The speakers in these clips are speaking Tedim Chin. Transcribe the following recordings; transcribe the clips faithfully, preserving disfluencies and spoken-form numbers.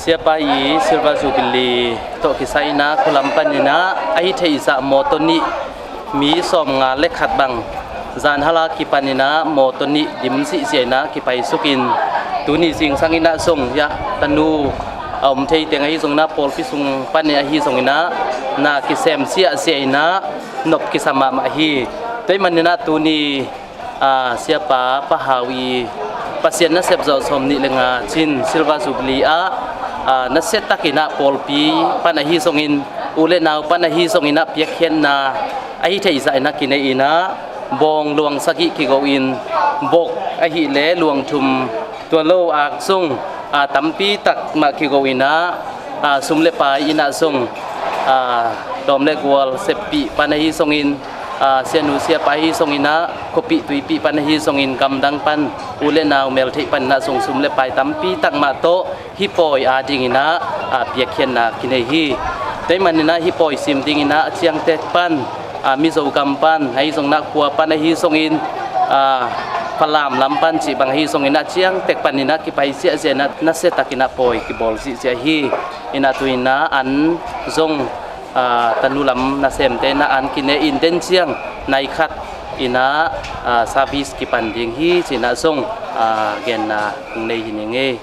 Siapa i Silver Jubilee tawh kisai in ah khualam panin ah a hi theihzah mawtaw nih mi sawmnga le khat bang zan hala kipanin ah mawtaw nih dim zihziah in ah kipaisukin, tuni zingsang in ah zong, ya, tanu a om thei teng ahi zongin ah, pawlpi sung panin ahi zongin ah, na kisem ziahziah in ah nop kisa mahmah hi. Tua ahih manin ah tuni, a, Siapa Pa Hau i Pasian nasep zawh sawmnih le nga cin Silver Jubilee ah, a, nasiatakin ah pawlpi pan ahi zongin, u le nau pan ahi zongin ah piakkhiatna a hi theihzah in ah kinei in ah, bawng luang sagih kigo in, bok ahih leh luang thum, tua lo ak zong, a, tampi tak mah kigo in ah, a, sum le pai in ah zong, a, lawm le gual seppih pan ahi zongin, a, sianu siapa ahi zongin ah, khuapih tuipih pan ahi zongin, gamdang pan, u le nau meltheih panin ah zong sum le pai tampi tak mah tawh hih pawi adingin ah, a, piakkhiatna kinei hi. Tua ahih manin ah hih pawi sim dingin ah a ciangtek pan, a, Mizo gam pan ahi zongin ah, khua pan ahi zongin, a, Falam lam pan cih bang ahi zongin ah, a ciangtek panin ah kipai ziahziah in ah, nasiatakin ah pawi kibawl zihziah hi. In ah tu in ah an zong, a, tanu lam nasemte in ah an kine in, den ciang nai khat in ah, a, service kipan ding hi ci-in ah zong, a, genna kong nei hi ning ei.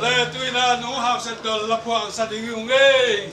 Le tuina nu hauset dol la phuang sa ding hi ung ei.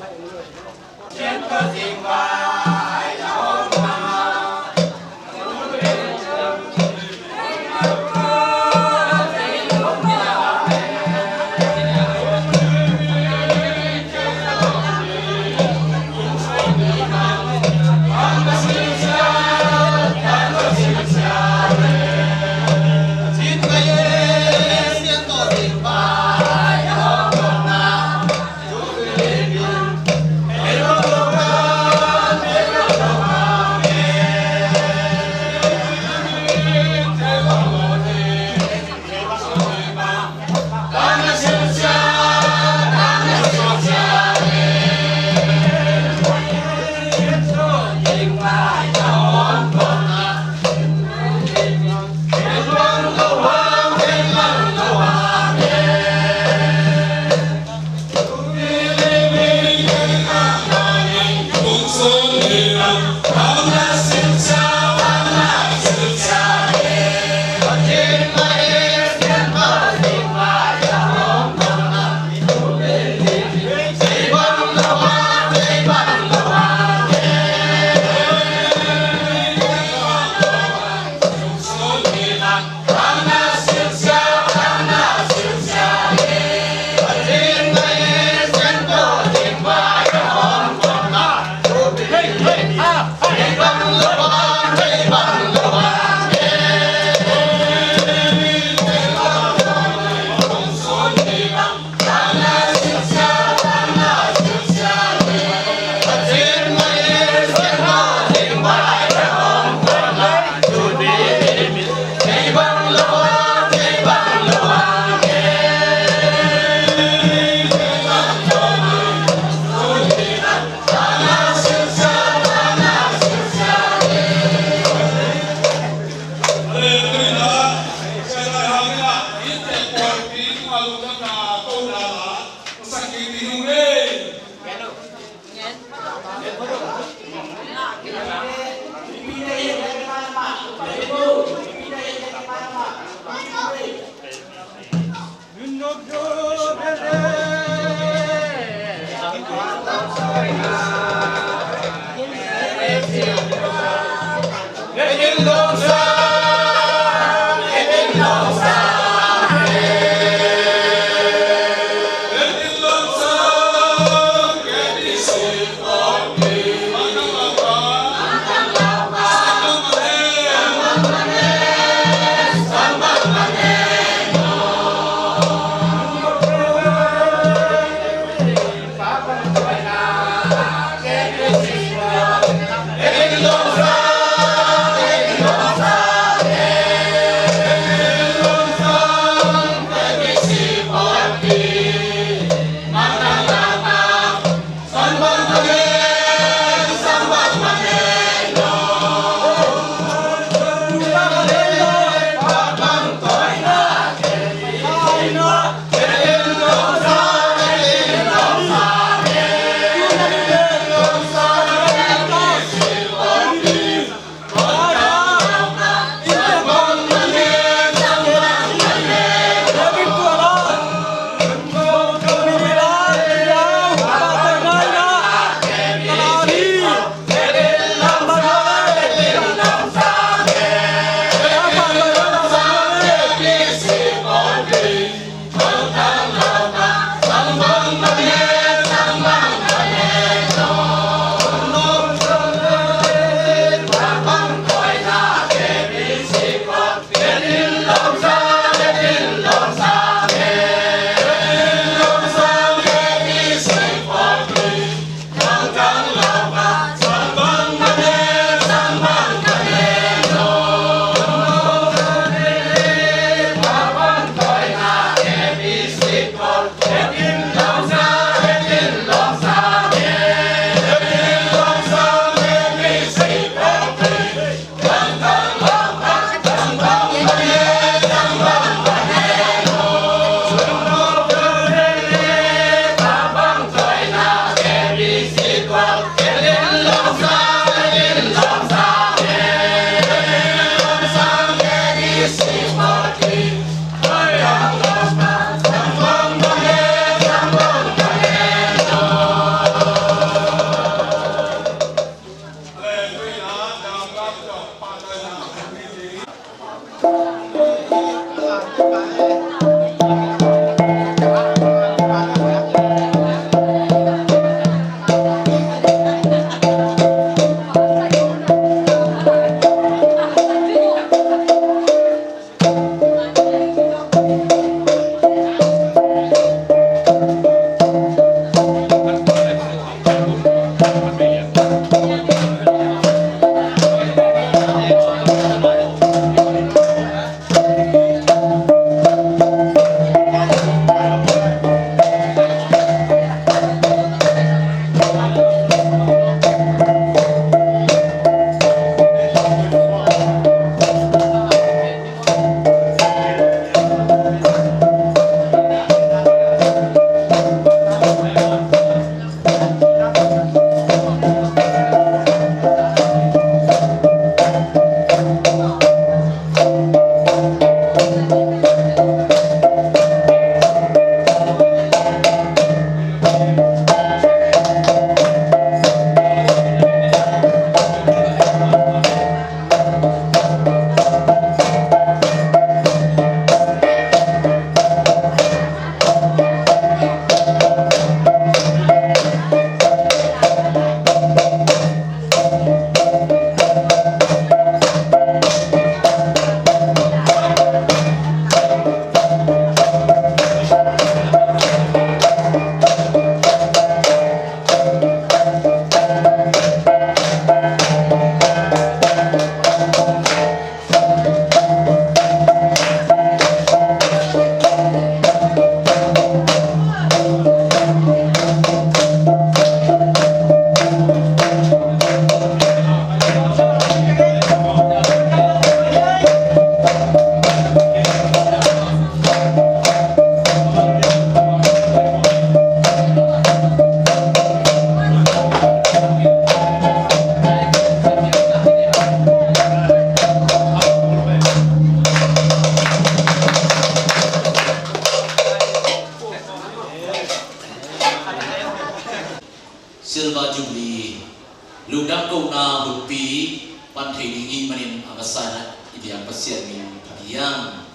Sana i biak Pasian min phat hiam.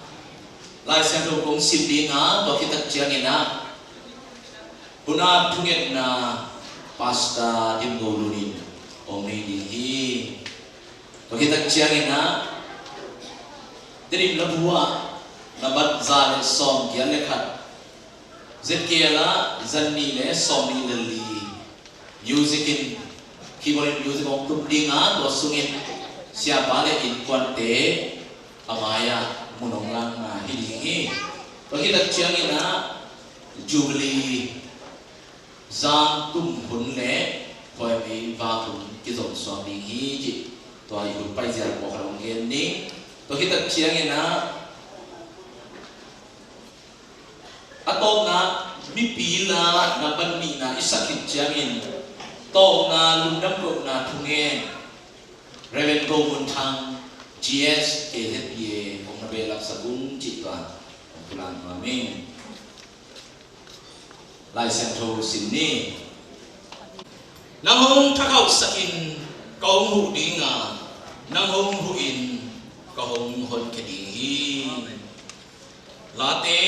Lai Siangtho kong sim ding a, tua khit tak ciangin ah hun a thungetna Pastor Dim Go Lun in hong nei ding hi. Tua khit tak ciangin ah Tedim labu ah nambat za le sawm giat le khat, Z K L ah za nih le sawm nih le li, music in, keyboard in music hong tum ding a, tua sungin siapa le innkuante a mai-ah mun hong lakna hi ding hi. Tua khit tak ciangin ah Jubilee zang tum hun le khuaimei vak hun kizom suak ding hi cih tua i hun paizia pawlkhat hong gen ding. Tua khit tak ciangin ah a tawpna mipi la nambat nihna i sak khit ciangin tawpna lungdam kohna thungen Reverend Go Mun Thang, G S, K Z P A hong na behlap sak un cih tua hong pulak nuam ing. Lai Siangtho sim ni. Nang hong thakhauhsak in ka hong huh ding a, nang hong huh in ka hong honkhia ding hi. Late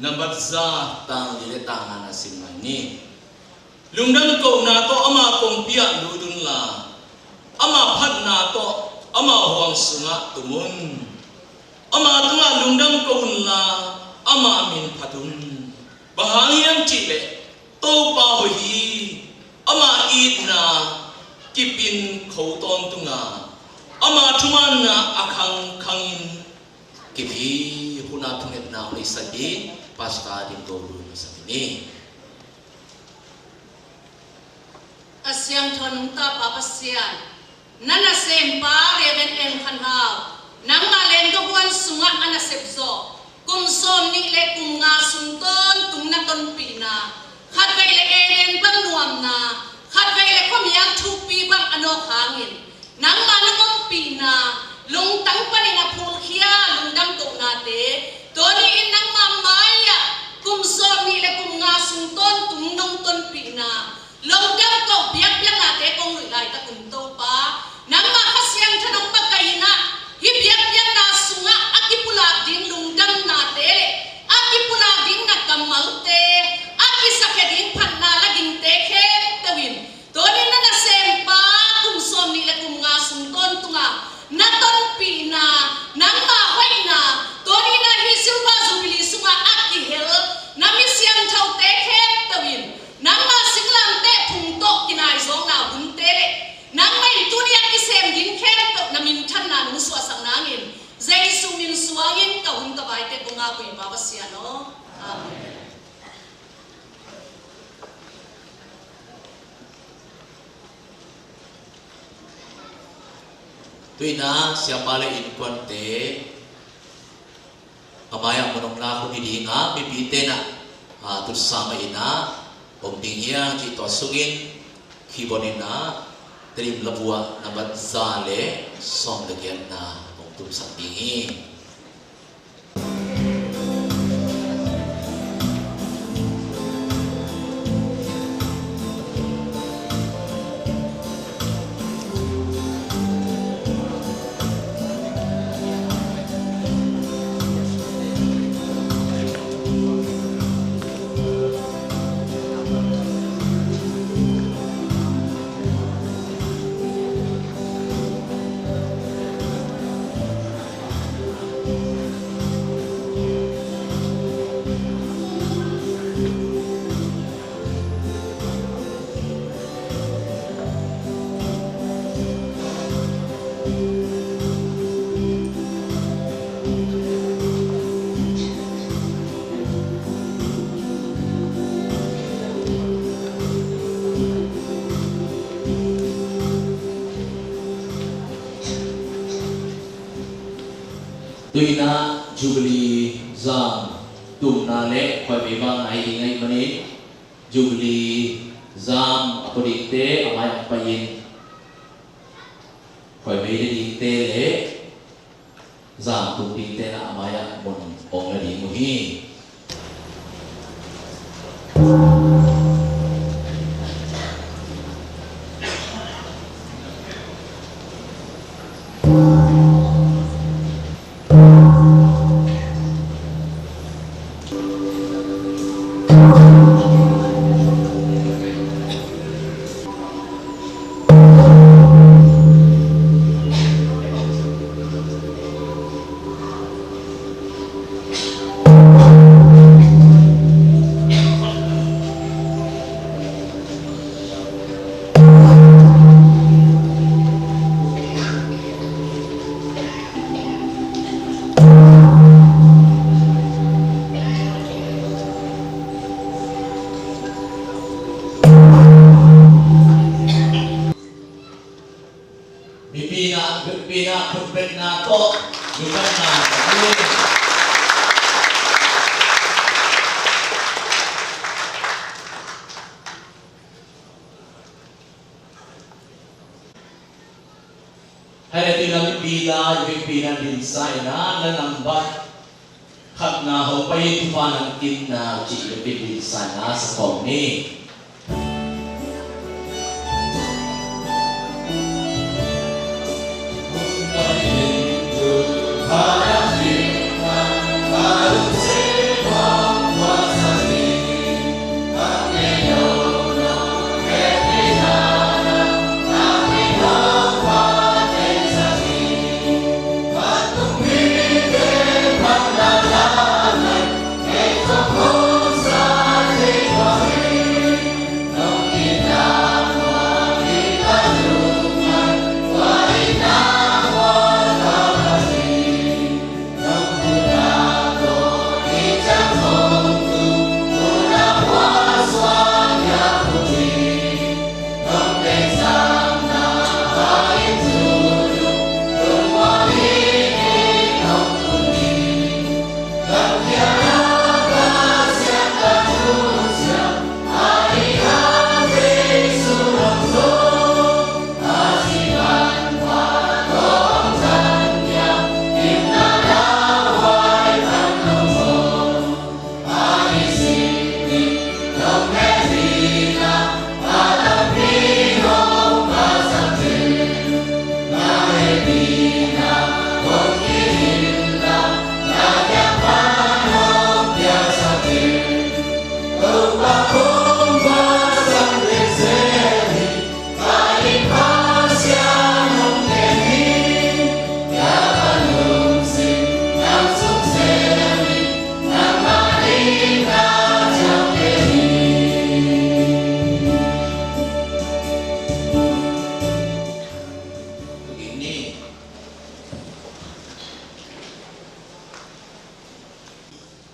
nambat za, tang li le tang nga na sim mai ni. Lungdam kohna tawh ama kongpi ah lut unla, ama phatna tawh ama huang sungah tum un. Ama tungah lungdam ko unla, ama min phat un. Bang hang hiam cih leh Topa hoih hi. Ama itna kip in kho tawntung a, ama thumanna a khangkhang in kip hi. Hun a thungetna hong neihsak ding Pastor Dim Go Lun na sak ni. A siangtho nungta Pa Pasian, na nasempa Reverend M Khan Hau, nangmah lenggawhuan sungah a nasep zawh kum sawm nih le kum nga sung tawntung na tonpihna, khatvei le Eden bang nuamna, khatvei le khuamial thukpi bang a nawk hangin, nangmah nong ompihna, lungtang panin a phulkhia lungdam kohnate, tuni in nangmah mai-ah kum sawm nih le kum nga sung tawntung nong tonpihna, lungdam kohna biakpiaknate kong luih laitak un Topa, nangmah Kha Siangtho nong makaihna, hih biakpiakna sungah a kipulak ding lungdamnate le a kipulak ding na kammalte, a kisakhia ding phatna la dingte khempeuh in, tuni in na nasempa kum sawm nih le kum nga sung tawntung a na tonpihna, nangmah hoihna, tuni in na hih Silver Jubilee sungah a kihel na mi siangthote khempeuh in, nangmah singlamteh phung tawh kinaizawkna hunte le nangmah in tuni a kisem ding khempeuh na minthanna nong suahsak nangin, Jesu min suangin ka hun ka vaite kong ngak uh hi Pa Pasian aw. Amen. Tu-in ah siapa le innkuante a mai-ah mun hong lak hun hi ding a, mipite in ah, ah, tutsa mah in ah om ding hi hang cih tua sungin keyboard in ah Tedim labu ah nambat za le sawm le giatna hong tumsak ding hi. Tu-in ah Jubilee zang tumna le khuaimei vak ngai ding ahih manin Jubilee zang a pua dingte a mai-ah pai-in khuaimei la dingte le zang tum dingte in ah a mai-ah mun hong la ding uh hi. Tawh, nuntakna tawh. Hai a ti lam i pi la i vekpi na din sa ina na nambat khatna ho pai thupha nang kinna cih i vekpi din sa ina sa khawm ni.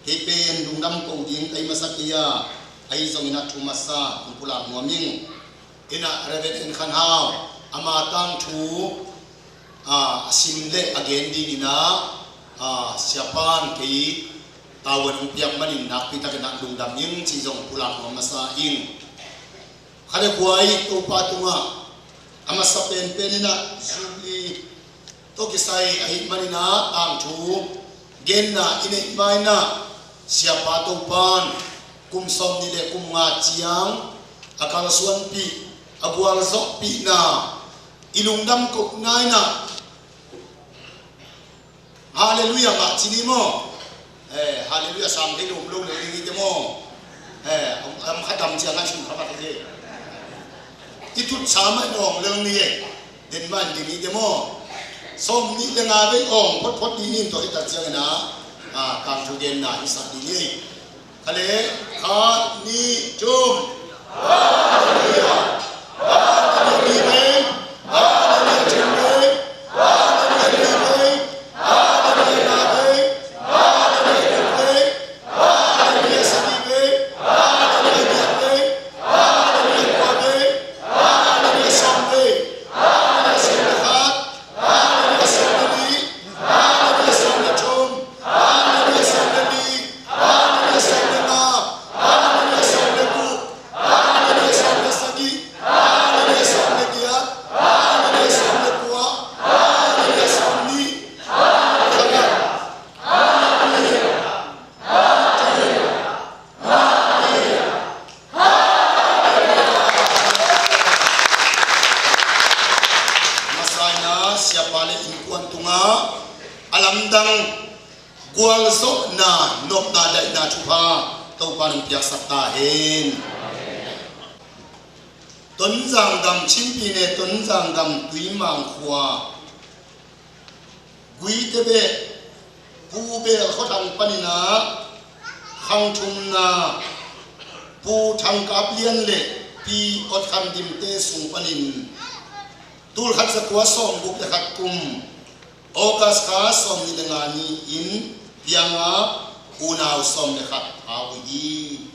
Kei pen lungdam ko ding ka hi masa kei a, ahi zongin a thu masa kong pulak nuam ing. Ina Reverend En Khan Hau, ama tangthu, a, a sim le a gen dingin a, a, siapan kei tavuan hong piak manin nakpi takin a lungdam ing cih zong pulak nuam masa ing. Kha le kua i Topa tungah a masa penpen in a Jubilee tawh kisai ahih manin a tangthu genna i neih ma in a siapa Topan kum sawmnih le kum nga ciang a kalsuanpih, a gualzawhpihna i lungdam kohna in a Halleluiah mah ci ni maw? Eh, Halleluiah sang thei lo, lo, lo ding hi te maw? Eh, om, om kha dam ciang a cin kha mah thei. I tut sa mah in awng lel ni e. Den mah in ding hi te maw? Sawmnih le nga vei awng photphot ding in tawh hi tak ciangin a, ah, tangthu genna hi sak ding hi. Kha le, khat, nih, thum. Halleluiah. Halleluiah, nih vei. Halleluiah, thum vei. Halleluiah, nih vei. Halleluiah, nga vei. Halleluiah, thum vei. Halleluiah, sagih vei. Halleluiah, giat vei. Halleluiah, kua vei. Halleluiah, sawm vei. Halleluiah, sawm le khat. Halleluiah, sawm le nih. Halleluiah, sawm le thum. Halleluiah, sawm le li. Halleluiah, sawm le nga. Halleluiah, sawm le guk. Halleluiah, sawm le sagih. Halleluiah, sawm le giat. Halleluiah, sawm le kua. Halleluiah, sawm nih. Halleluiah. Halleluiah. Halleluiah. Masa in a siapa le innkuan tungah a lamdang gualzawhna, nopna, daihna thupha Topa nong piaksak ta hen. Tonzang gam Chinpi ne Tonzang gam Tuimang khua Guite beh Pu Bel khuathang panin a khang thumna Pu Thang Kap Lian le Pi Ot Khan Dimte sung panin tul khat za kua sawm guk le khat kum August kha sawm nih le nga ni-in pianga unau sawm le khat pha uh hi.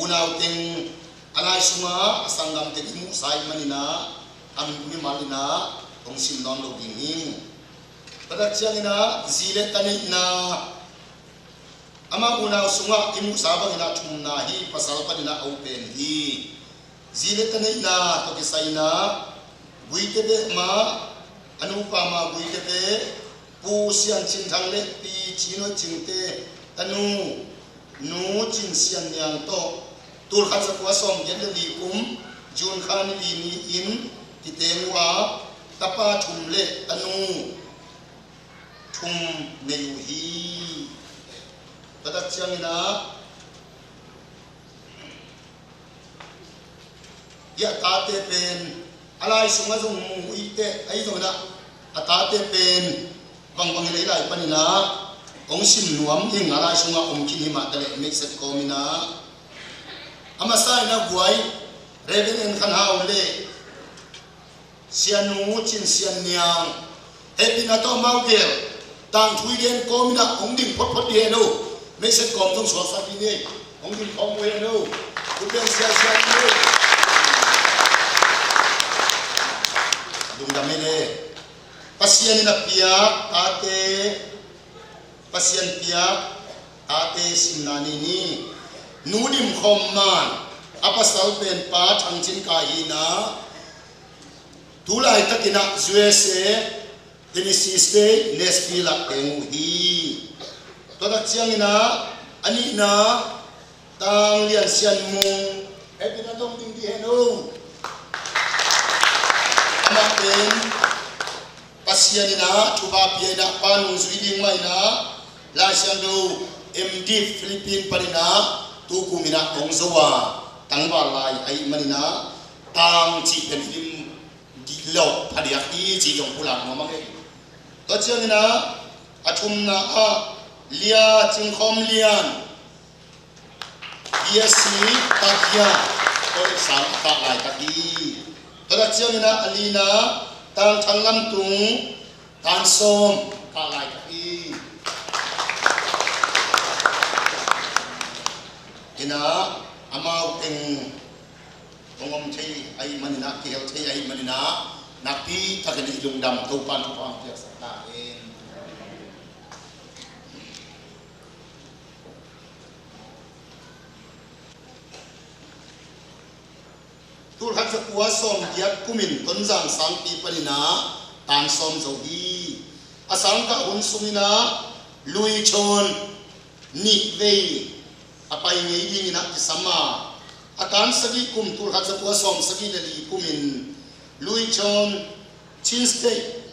Unau teng a nai sungah a sanggam teng i muhsa ih manin a, a mimal in a hong sim nawn lo ding hi. Tua tak ciangin ah zi le ta neihna, amah unau sungah i muhsa bangin ah thumna hi, pasal panin ah a u pen hi. Zi le ta neihna tawh kisai in ah Guite Beh mah, a nupa mah Guite Beh, Pu Sian Cin Thang le Pi Cin Hoih Cingte tanu, Nu Cin Sian Niang tawh tul khat za kua sawm giat le li kum June kha ni li ni-in kiteng uh a, tapa thum le tanu thum nei uh hi. Tua tak ciangin ah, hi a tate pen a lai sungah zong mu uh i teh, ahi zongin ah a tate pen bangbang hi lei lai panin ah hong sim nuam ing, a lai sungah om khin hi mah taleh meihset kawmin ah. A masa in ah buai Reverend Khan Hau le Sianu Cin Sian Niang, hehpihna tawh amau gel tangthu i gen kawmin ah hong ding photphot dih hen aw. Meihset kawm zong suaksak dih ni. Hong ding khawm uh hen aw. Khut beng siasia dih ni. Lungdam hi le. Pasian in a piak tate, Pasian piak tate simna ni ni. Nu Dim Khawm Man, a pasal pen Pa Thang Cin Kai hi in ah, tu laitakin ah U S A, Tennessee State, Nashville ah teng uh hi. Tua tak ciangin ah a nihna Tang Lian Sian Mung, hehpihna tawh ding dih hen aw. Amah pen Pasian in ah thupha pia in ah, pa nungzui ding mah in ah, Lai Siangtho M.Div Philippine panin ah tu kum in ah hong zo a, tangval lai ahih manin ah Tang cih pen i lim dih lo phadiak hi cih zong pulak nuam ing ei. Tua ciangin ah a thumna ah Lia Cing Khawm Lian, B S C, Takia, College sang a kah laitak hi. Tua tak ciangin ah a lina Tang Thang Lam Tung, Tan Sawm, kah laitak hi. In ah amau teng hong om thei ahih manin ah, kihel thei ahih manin ah, nakpi takin i lungdam, Topa'n thupha hong piaksak ta hen. Tul khat za kua sawm giat kumin Tonzang sangpi panin ah Tan Sawm zo hi. A sangkah hun sungin ah Lui Chawn nih vei a pai ngei dingin ah kisam a, a tan sagih kum, tul khat za kua sawm sagih le li kumin Lui Chawn Chin State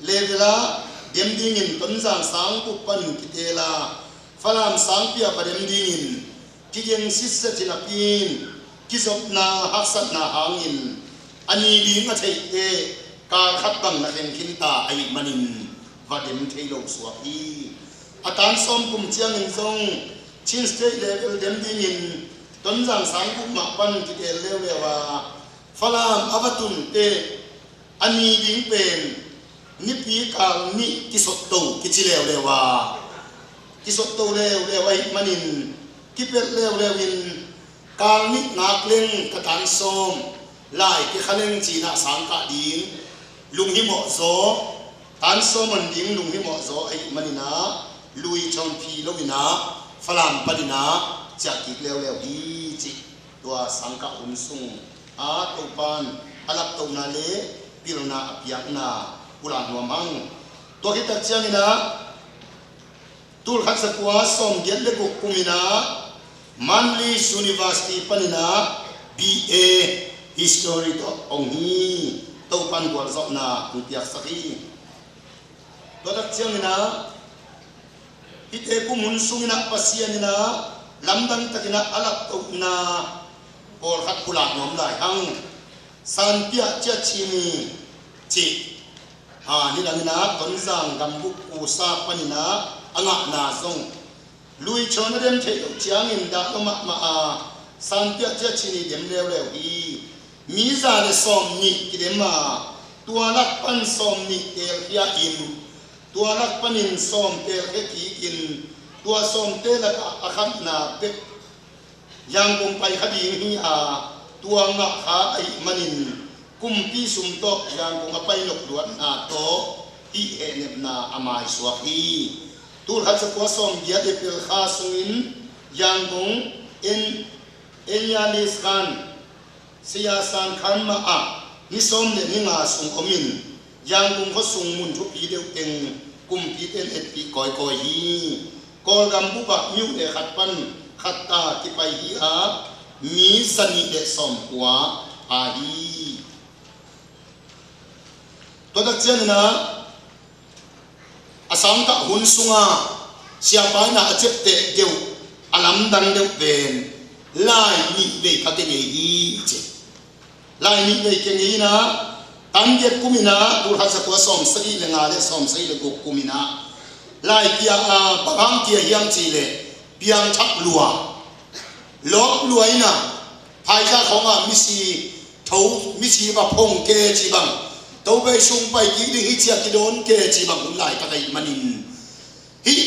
level ah dem dingin Tonzang sangbup pan kiteel a, Falam sangpi ah va dem dingin kigeng sitset hi napi in, kizopna haksatna hangin a ni ding a theihte kal khat bang na kheng khin ta ahih manin va dem thei lo suak hi. A Tan Sawm kum ciangin zong Chin State level dem dingin Tonzang sangbup mah pan kiteel leuleu a, Falam a va tun teh a ni ding pen nipi kal nih kisotto kici leuleu a, kisotto leuleu ahih manin kipelh leuleu in, kal nih ngak leng ka Tan Sawm lai kikha leng ci-in ah sangkah ding lunghimawh zaw, Tan Sawm on ding lunghimawh zaw ahih manin ah Lui Chawn phi loin ah Falam panin ah ciah kik leuleu hi cih tua sangkah hun sung a Topa'n a laptohna le pilna a piakna pulak nuam hang. Tua khit tak ciangin ah tul khat za kua sawm giat le guk kumin ah Manli University panin ah B A History tawh hong hi. Topa'n gualzawhna hong piaksak hi. Tua tak ciangin ah hihte kum hun sungin ah Pasian in ah lamdang takin ah a laptohna pawlkhat pulak nuam lai hang. Sanpiah Ciachini cih, a, nidangin ah Tonzang gambup kusa panin ah a ngahna zong Lui Chawn a dem theih loh ciangin dah lo mahmah a, Sanpiah Ciachini dem leuleu hi. Mi za le sawm nih kidem a, tua lak pan sawm nih teelkhia in, tua lak panin sawm teelkhia kikin, tua sawmte lakah a khatna bek Yangon pai kha ding hi a, tua ngah kha ahih manin kumpi sum tawh Yangon a pai nop luatna tawh Hih hehnepna a maisuak hi. Tulkhat zakua sawmgiat April kha sungin Yangon en Enyalis khan Siyasan khan mah ah ni sawm le ni nga sung omin Yangon khuasung mun thupi deuh teng kumpite in etpih kawikawi hi. Kawlgam bup ah myone khat pan khat ta kipai hi a, mi zanih le sawmkua pha hi. Tua tak ciangin ah a sangkah hun sunga siapa in ah a ciapteh deuh, a lamdang deuh pen lai nih vei kha kei ngei hi ci. Lai nih vei kei ngei in ah tan giat kum in ah tulkhat zakua sawmsagih le nga le sawmsagih le guk kum in ah lai kia a, bang hang kia hiam cih leh piangthak lua, lawp lua in ah phaizah khawngah misi tho, misi va phong kei ci bang, to bei sung pai kik ding hi ci a kidawn kei ci bang hun laitak ahih manin, hih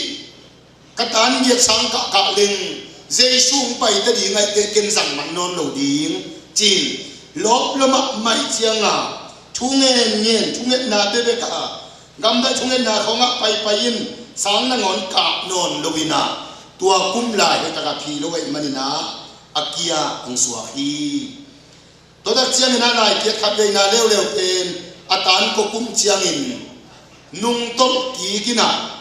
ka tan giat sangkah kah leng Jesu hong pai ta ding ahih teh ken zang man nawn lo ding ci-in lawp lua mahmah ciangah thu ngen ngen, thu ngetna bekbek ah, gamdai thu ngetna khawngah paipai in sang nangawn kah nawn lo in ah tua kum lai hoihtak a phi lo ahih manin ah a kia hong suak hi. Tua tak ciangin ah lai kiat khat veina leuleu pen a tan kua kum ciangin nungtolh kik in ah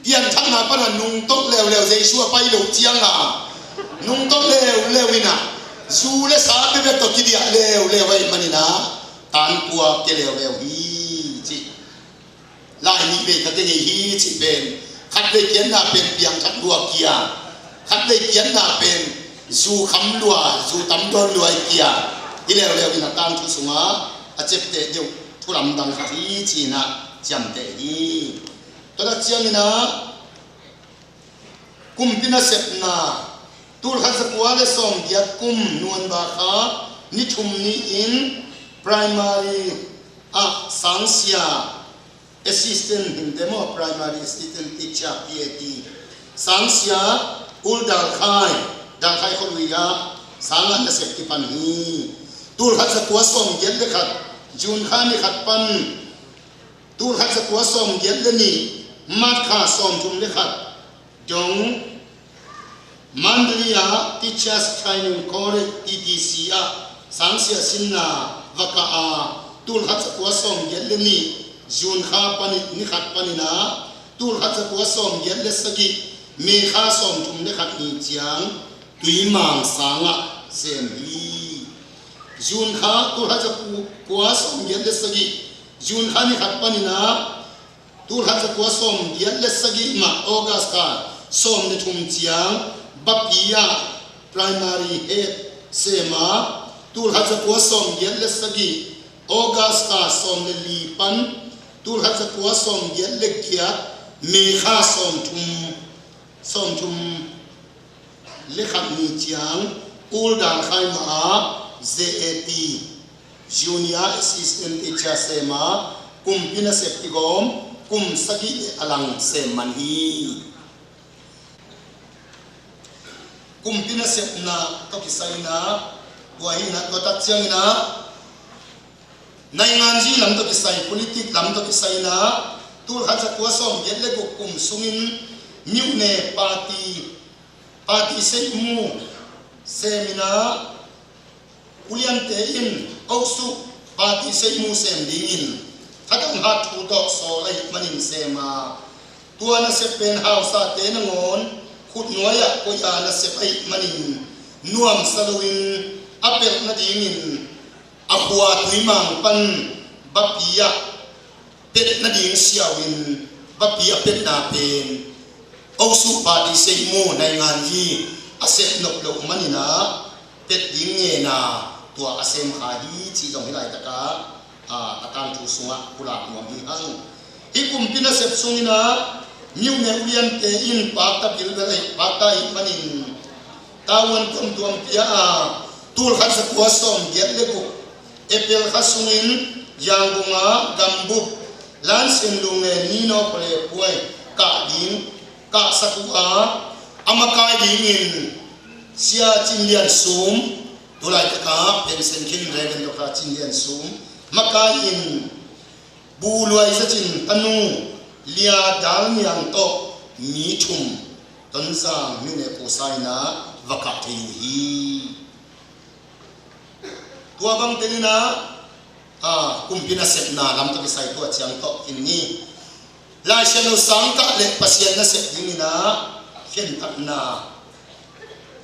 pianthakna pan a nungtolh leuleu, Jesu a pai loh ciangah nungtolh leuleu in ah zu le sa bekbek tawh kidiah leuleu ahih manin ah tan kua kia leuleu hi ci. Lai nih vei kha kei ngei hi cih pen khat vei kiatna pen piangthak lua kia, khat vei kiatna pen zu kham lua, zu tam dawn lua i kia hi leuleu in a tangthu sungah a ciapteh deuh thu lamdang khat hi ci-in ah ciamteh hi. Tua tak ciangin ah kumpi nasepna, tulkhat zakua le sawmgiat kum November kha ni thum ni-in primary ah sangsia assistant hing demo, primary assistant teacher, P A T, sangsia Ul Dal Khai, Dal Khai khualui ah sangah nasep kipan hi. Tulkhat zakua sawmgiat le khat June kha ni khat pan tulkhat zakua sawmgiat le nih March kha sawmthum le khat dong Mandalay ah Teachers Training College, T T C ah sangsia sinna va kah a, tulkhat zakua sawmgiat le nih June kha panin, ni khat panin ah tulkhat zakua sawmgiat le sagih May kha sawmthum le khat ni ciang Tuimang sangah sem hi. June kha tulkhat zakua sawmgiat le sagih June kha ni khat panin ah tulkhat zakua sawmgiat le sagih mah August kha sawm le thum ciang Bapi ah primary head sem a, tulkhat zakua sawmgiat le sagih August kha sawm le li pan tulkhat zakua sawmgiat le giat May kha sawmthum, sawmthum le khat ni ciang Ul Dal Khai mah ah J A T, Junior Assistant Teacher sem a, kumpi nasep kigawm kum sagih le a lang sem man hi. Kumpi nasepna tawh kisai in ah, tua hi in ah, tua tak ciangin ah nainganzi lam tawh kisai, politik lam tawh kisai in ah tulkhat zakua sawmgiat le guk kum sungin myone party, party seihmu sem in ah uliante in oksuk party seihmu sem dingin thadang hat thu tawh sawl ahih manin sem a, tua nasep pen hausate nangawn khutnuai ah koih a nasep ahih manin nuamsa loin a pelh nadingin a khua Tuimang pan Bapi ah pet nading siau in Bapi a petna pen oksuk party seihmu nainganzi a sep nop loh manin ah pet ding ngen a, tua a sem kha hi cih zong hih laitak ah a tangthu sungah pulak nuam hi hang. Hih kumpi nasep sungin ah myone uliante in pakta bilbel ahih, pakta ahih manin tavuan tuamtuam pia a, tulkhat zakua sawmgiat le guk April kha sungin Yangon ah gambup Lansen Lunge Nino Pale Puai kah ding, kahsak uh a, a makai dingin Sia Cin Lian Sum, tulaitak ah pension khin Reverend Doctor Cin Lian Sum, Makai in bu luai zacin tanu Lia Dal Niang tawh mi thum Tonzang mine pusa in ah va kah thei uh hi. Tua bang teng in ah, a, kumpi nasepna lam tawh kisai tua ciang tawh in ni. Lai Siangtho sang kah le Pasian nasep ding in ah khentatna.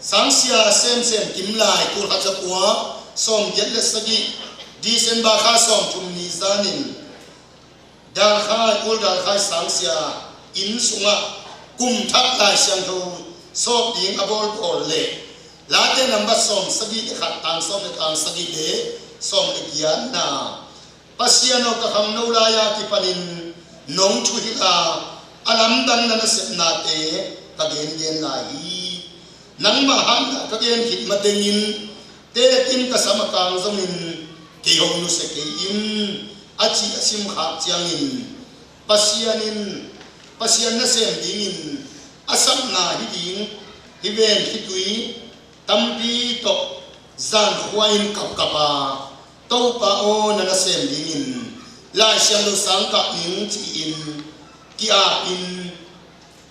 Sangsia semsem kim lai, tul khat za kua sawm giat le sagih, December kha sawm thum ni zan in Dalkhai, Ul Dalkhai sangsia inn sungah kum thak Lai Siangtho sawp ding a bawlbawl le Late nambat sawm sagih le khat, tang sawm le tang sagih le sawm le giatna. Pasian aw, ka khangno lai-a kipanin nong thuhilh a, a lamdang na nasepnate ka gengen lai hi. Nangmah hatna ka gen khit matengin tekin ka sam a kang zongin kei hong nusia kei in, a ci a sim khak ciangin Pasian in, Pasian nasem dingin a sakna hi ding, hi ven hi tui tampi tawh zankhua in kapkap a, Topa aw, na nasem dingin Lai Siangtho sang kah ning ci-in ki-ap in,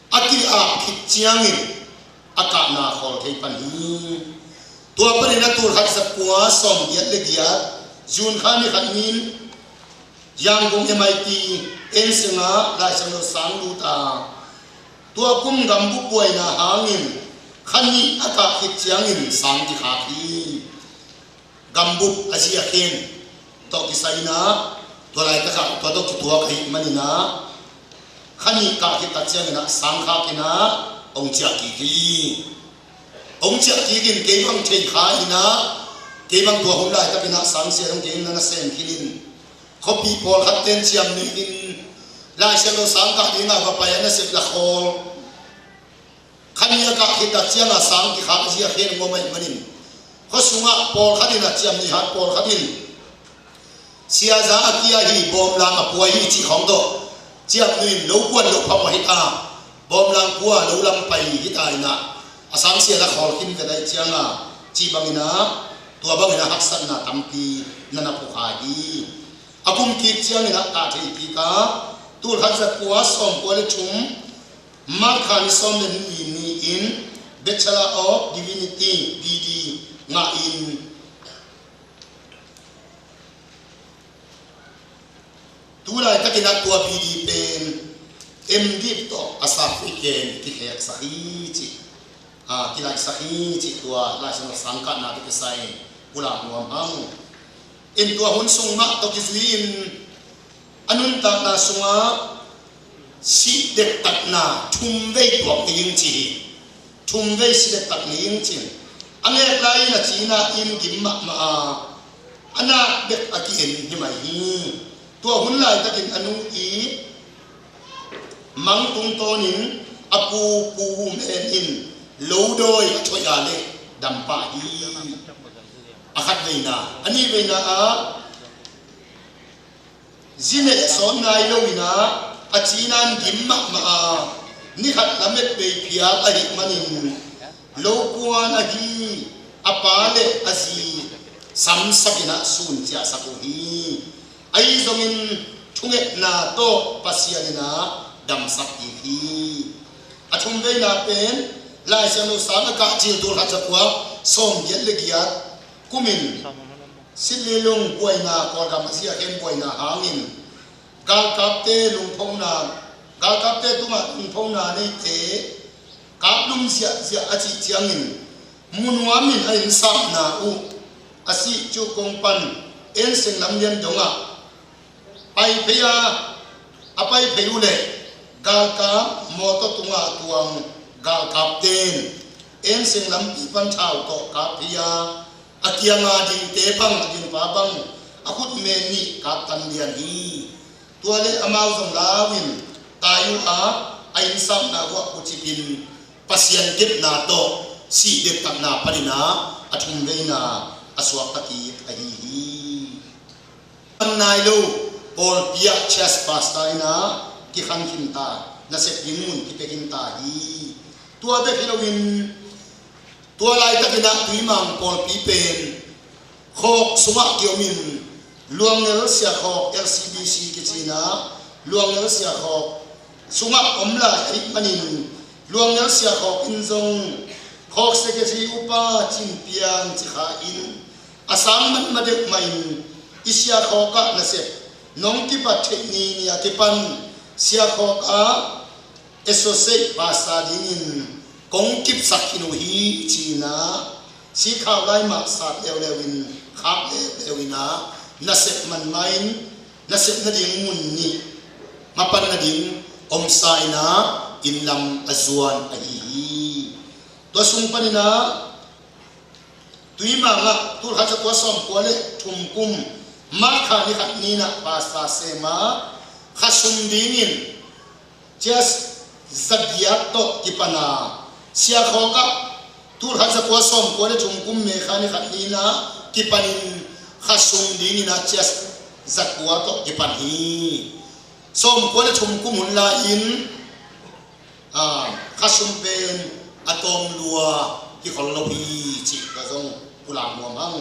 a ki-ap khit ciangin a kahna khawl thei pan hi. Tua panin a tul khat za kua sawm giat le giat, June kha ni khat ni-in Yangon M I T Ensenga Lai Siangtho sang lut a, tua kum gambup buaina hangin kha nih a kah khit ciangin sang kikhak hi. Gambup a zi a khen tawh kisai in ah, tua laitak ah tua tawh kituak ahih manin ah, kha nih kah khit tak ciangin ah sang khak in ah hong ciah kik hi. Hong ciah kik in kei bang thei kha in ah, kei bang tua hun laitakin ah sangsia dong kei in na nasem khin in, khuapi pawlkhat ten ciamnuih in Lai Siangtho sang kah dingah va pai a, nasep la khawl. Kha nih a kah khit tak ciangah sang kikhak a zi a khen ngawm ahih manin, khua sungah pawlkhat in ah, ciamnuih hat pawlkhat in, siaza a kia hi, bawmlang a pua hi cih khawng tawh ciamnuih in lo kuan loh phamawh hi ta, bawmlang pua lo lam pai hi ta in ah, a sangsia la khawl khin vet ahih ciangah, cih bangin ah, tua bangin ah haksatna tampi na na pukha hi. A kum kik ciangin ah kah thei kik a, tul khat za kua sawm kua le thum, March kha ni sawm le nih ni-in Bachelor of Divinity, B D, ngah in, tu laitakin ah tua B D pen M.Div tawh a certificate kikheksak hi ci, a, kilaihsak hi ci, tua Lai Siangtho sang kahna tawh kisai pulak nuam hang. In tua hun sung mah tawh kizui in a nuntakna sungah sih dektakna thum vei tuak ni ing ci hi. Thum vei sih dektak ni ing ci. A ngek lai-in a cina in gim mahmah a, a nak bek a ki-en hi mai hi. Tua hun laitakin a nu i mang tungtawnin a pu, Pu Hum En in lo dawi a thoih a leh dam pah hi. A khat veina, a nih veina ah zi neh sawt nai lo in ah, a cina in gim mahmah a, ni khat lamet bei phial ahih manin lo kuan ahi a pa le a zi samsak in ah sun ciahsak uh hi. Ahi zongin thungetna tawh Pasian in ah damsak kik hi. A thum veina pen Lai Siangtho sang a kah cil tul khat za kua sawm giat le giat kumin Sitlelung buaina, Kawlgam a zi a khen buaina hangin galkapte lungphona, galkapte tungah lungphona neite kaplum ziahziah a cih ciangin mu nuamin a innsapna uh a sih Cukong pan Enseng lamlian dongah pai phei a, a pai phei uh leh galkap mawtaw tungah tuang galkapte in Enseng lampi pan thau tawh kap phei a, a kianga dingte bang, a dingpa bang a khutme nih kaptan lian hi. Tua le amau zong lau in tai uh a, a innsapna uh ah kucipin Pasian kepna tawh sih dektakna panin ah a thum veina a suakta kik ahi hi. An nai lo pawlpi ah church pastor in ah kikhan khinta, nasep ding mun kipia khinta hi. Tua bek hi loin tua laitakin ah Tuimang pawlpi pen khawk sungah kiomin Luangngel Siakhawk, L C B C kici-in ah Luangngel Siakhawk sungah om lai ahih manin, Luangngel Siakhawk in zong khawk secretary upa Cin Piang Ci Kha in a sang matmah deuh mahin i Siakhawk ah nasep nong kipat theih ni ni a kipan Siakhawk ah associate pastor dingin kong kipsak khin uh hi, ci-in ah sikhau lai mah sat leuleu in, khak leuleu in ah nasep man mah in, nasep nading mun nih mapan nading omsa in ah inn lam a zuan ahi hi. Tua sung panin ah Tuimang ah tulkhat zakua sawmkua le thum kum March kha ni khat ni-in ah pastor sem a, khasum dingin cias zagiat tawh kipan a, Siakhawk ah tulkhat zakua sawmkua le thum kum May kha ni khat ni-in ah kipanin khasum dingin ah cias zakua tawh kipan hi. Sawmkua le thum kum hun lai-in, ah, khasum pen a tawm lua kikhol lo hi, cih ka zong pulak nuam hang.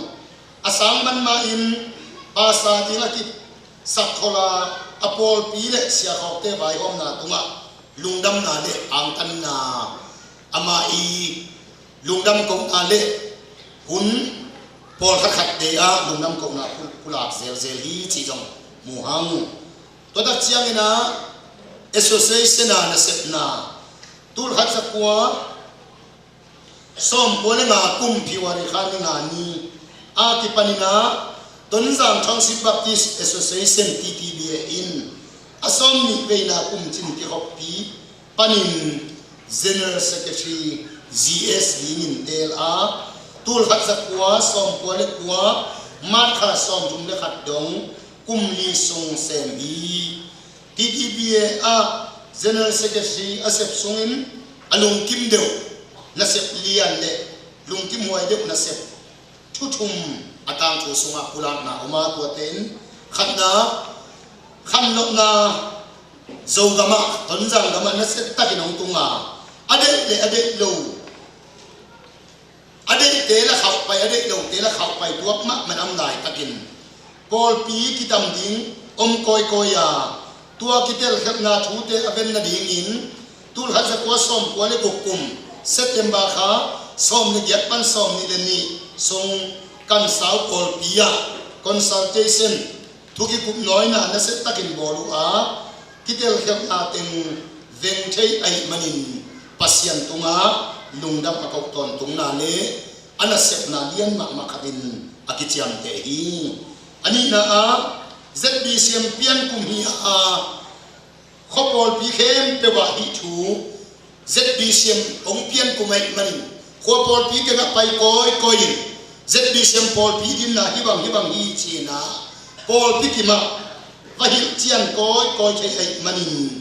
A sang man mah in pastor ding a kisak khol a, a pawlpi le Siakhawkte vaihawmna tungah lungdamna le angtanna, amah i lungdam kohna le hun pawlkhat khatte ah lungdam kohna pu-, pulak zelzel hi, cih zong mu hang. Tua tak ciangin ah association a nasepna tulkhat zakua sawmkua le nga kum February kha ni nga ni a kipanin ah Tonzang Township Baptist Association, T T B A in a sawmnih veina kum cin kikhoppi panin General Secretary G S dingin teel a, tulkhat zakua sawmkua le kua March kha sawmthum le khat dong kum li sung sem hi. T T B A ah General Secretary a sep sungin a lungkim deuh nasep lian le lungkim huai deuh nasep thu thum a tangthu sungah pulakna om a, tuate in khatna, khanlohna, Zogamah, Tonzang gamah nasia takin hong tung a, a deih le a deih lo, a deihte la khauhpai, a deih lote la khauhpai tuak mahmah a om laitakin pawlpi kitam ding om kawikawi a, tua kitelkhialhna thute a ven nadingin tulkhat zakua sawmkua le guk kum September kha sawm le giat pan sawmnih le nih sung Kansau pawlpi ah consultation, thu kikup nawina nasia takin bawl uh a, kitelkhialhna teng veng thei ahih manin Pasian tungah lungdam a koh tawntungna le a nasepna lian mahmah khatin a kiciamteh hi. A nihna ah Z B C M pian kum hi a, khua pawlpi khempeuh ah hih thu Z B C M hong pian kum ahih manin khua pawlpi tengah pai kawikawi in Z B C M pawlpi dinna hih bang hih bang hi ci-in ah pawlpi kimah va hilh cian kawikawi thei ahih manin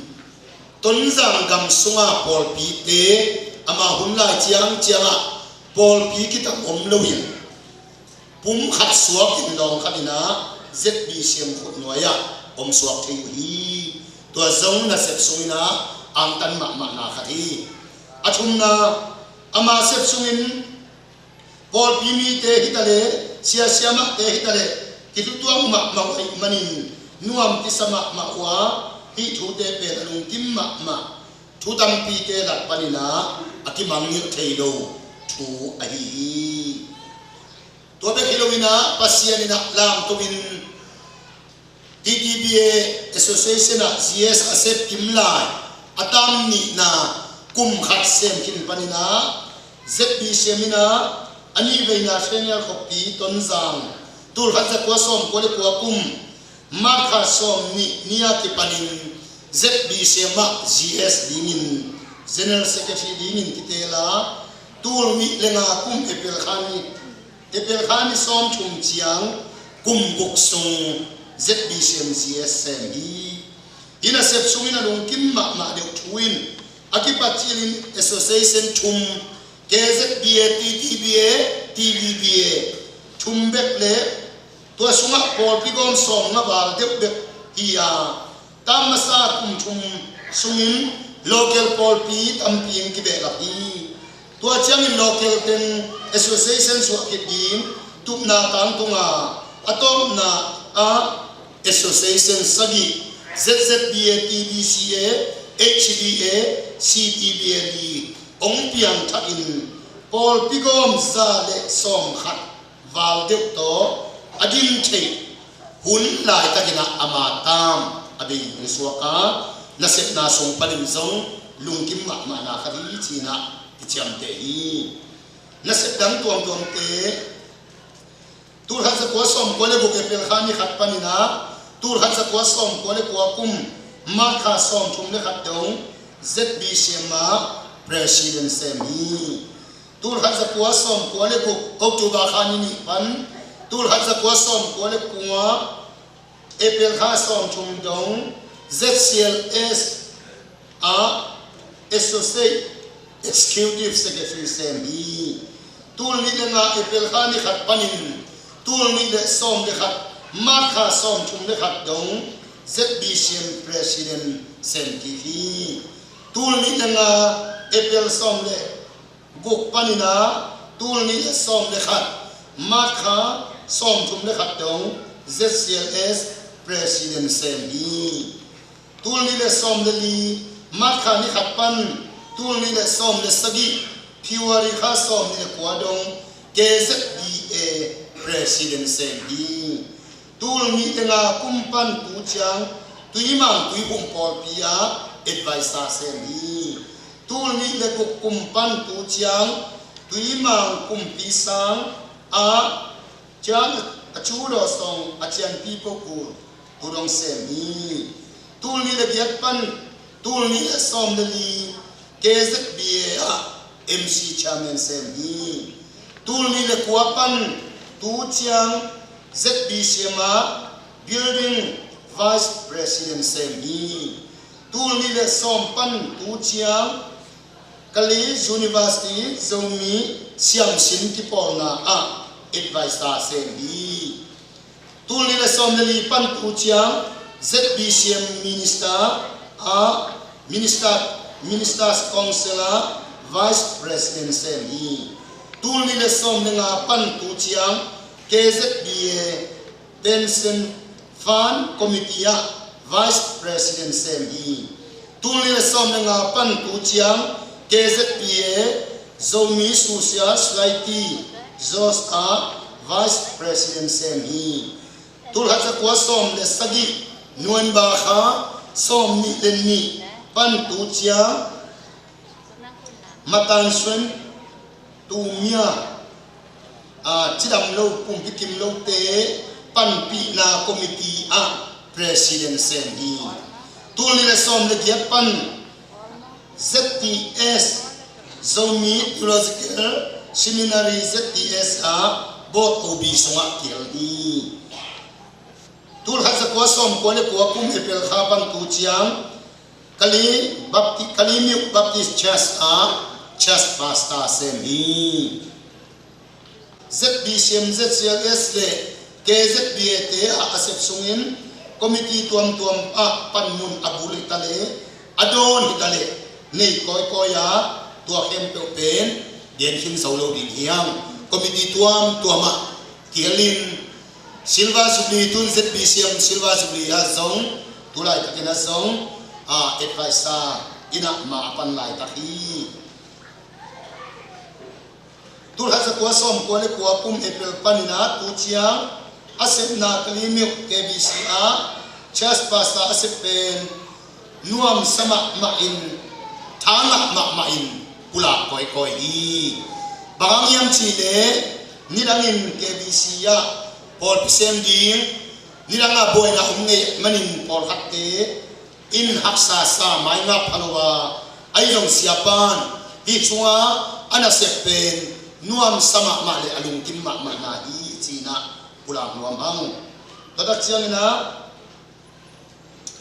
Tonzang gam sunga pawlpite ama hun lai ciangciangah pawlpi kitam om loin pum khat suak in lawng khat in ah Z B C M khutnuai ah om suak thei uh hi. Tua zong nasep sungin ah angtan mahmahna khat hi. A thumna, ama sep sungin pawlpi mite hi ta le, sia siamahte hi ta le, kithutuak mahmah uh ahih manin nuam kisa mahmah uh a, hih thute pen a lungkim mahmah thu tampite lak panin ah a kimangngilh thei lo thu ahi hi. Tua bek hi loin ah Pasian in ah lamto in T T B A Association ah G S a sep kim lai a tam nihna kum khat sem khin panin ah Z B C M in ah a nih veina Sengel khuapi Tonzang tulkhat zakua sawmkua le kua kum March kha sawmnih ni a kipanin Z B C M ah G S dingin, General Secretary dingin kiteel a, tul nih le nga kum April kha ni, April kha ni sawmthum ciang kum guk sung Z B C M G S sem hi. Hih nasep sungin a lungkim mahmah deuh thu in a kipat cilin association thum, K Z B A, T T B A, T V B A thum bek le tua sungah pawlpi gawm sawmnga val deuh bek hi a, tam masa kum thum sungin local pawlpi tampi in kibehlap hi. Tua ciangin local teng association suah khit ding tupna tangtung a, a tawpna a association sagih, Z Z B A, T B C A, H B A, C T B A li hong piangthakin pawlpi gawm za le sawmkhat val deuh tawh a din theih hun laitakin ah ama taam a bei hong suak a, nasepna sung panin zong lungkim mahmahna khat hi ci-in ah i ciamteh hi. Nasep dang tuamtuamte, tul khat za kua sawmkua le guk April kha ni khat panin ah tul khat za kua sawmkua le kua kum March kha sawmthum le khat dong Z B C M ah president sem hi. Tul khat za kua sawmkua le guk October kha ni nih pan tul khat za kua sawmkua le kua April kha sawmthum dong Z C L S ah Associate Executive Secretary sem hi. Tul nih le nga April kha ni khat panin tul nih le sawm le khat March kha sawmthum le khat dong Z B C M president sem kik hi. Tul nih le nga April sawm le guk panin ah tul nih le sawm le khat March kha sawmthum le khat dong Z C L S president sem hi. Tul nih le sawm le li March kha ni khat pan tul nih le sawm le sagih February kha sawm nih le kua dong K Z B A president sem hi. Tul nih le nga kum pan tu ciang Tuimang Tuikhum pawlpi ah advisor sem hi. Tul nih le guk kum pan tu ciang Tuimang kumpi sang ah ciang a cu daw song a cianpi pawh kul tu dong sem hi. Tul nih le giat pan tul nih le sawm le li K Z B A ah M C chairman sem hi. Tul nih le kua pan tu ciang Z B C M ah building vice president sem hi. Tul nih le sawm pan tu ciang Kalay University Zomi siamsin kipawlna ah advisor sem hi. Tul nih le sawm le li pan tu ciang Z B C M minister ah minister, ministers council ah vice president sem hi. Tul nih le sawm le nga pan tu ciang K Z B A Pension Fund Committee ah Vice President sem hi. Tul nih le sawm le nga pan tu ciang K Z P A Zomi Social Society ZOSS ah Vice President sem hi. Tul khat za kua sawm le sagih November kha sawm nih le nih pan tu ciang Matan Suen Tumia, aa, cidam lo, pumpi kim lote panpihna committee ah president sem hi. Tul nih le sawm le giat pan Z T S, Zomi Theological Seminary, Z T S ah board O B sungah kihel hi. Tul khat za kua sawm kua le kua kum April kha pan tu ciang Kalay Bapti-, Kalay Myo Baptist Church ah church pastor sem hi. Z B C M, Z C L S le K Z B A te ah a sep sungin committee tuamtuam ah panmun a bul hi ta le a dawn hi ta le nei kawikawi a, tua khempeuh pen gen khin zo lo ding hi hang. Committee tuamtuam ah kihelin Silver Jubilee, tun Z B C M Silver Jubilee ah zong, tu laitakin ah zong, a, advisor in ah ma a pan laitak hi. Tul khat za kua sawm kua le kua kum April panin ah tu ciang a sepna Kalay Myo K B C ah church pastor a sep pen nuamsa mahmah in, tha ngah mahmah in pulak kawikawi hi. Bang hang hiam cih leh nidangin K B C ah pawlpi sem ding, nidang ah buaina om ngei manin pawlkhatte in haksa sa, maingap pha lo a, ahi zong siapan hih sungah a nasep pen nuamsa mahmah le a lungkim mahmahna hi ci-in ah pulak nuam hang. Tua tak ciangin ah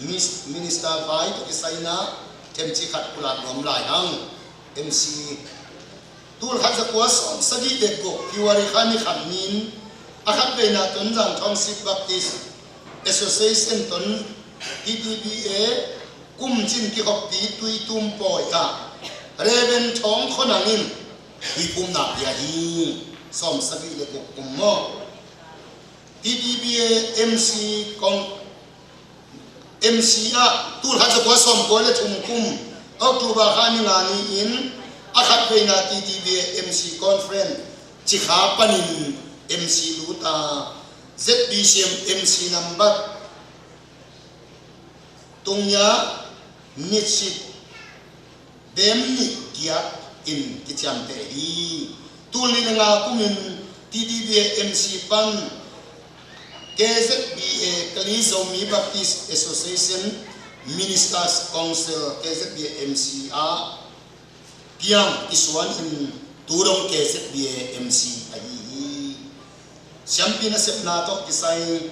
Mis-, Minister vai tawh kisai-in ah themci khat pulak nuam lai hang. M C, tul khat za kua sawm sagih le guk February kha ni khat ni-in a khatveina Tonzang Township Baptist Association Ton, T T B A, kum cin kikhoppi Tuitum pawi ah Reverend Thawng Khua Nang in tuiphumna pia hi. Sawm sagih le guk kum maw? T T B A M C kong M C ah tulkhat zakua sawmkua le thum kum October kha ni nga ni-in a khatveina T T B A M C conference Cikha panin M C luta, Z B C M M C nambat tungya nitsit bem nih giat in kiciamteh hi. Tul nih le nga kumin T T B A M C pan K Z B A, Kali Zomi Baptist Association Ministers Council, K Z B A M C ah piang kisuan in tudong K Z B A M C ahi hi. Siampi nasepna tawh kisai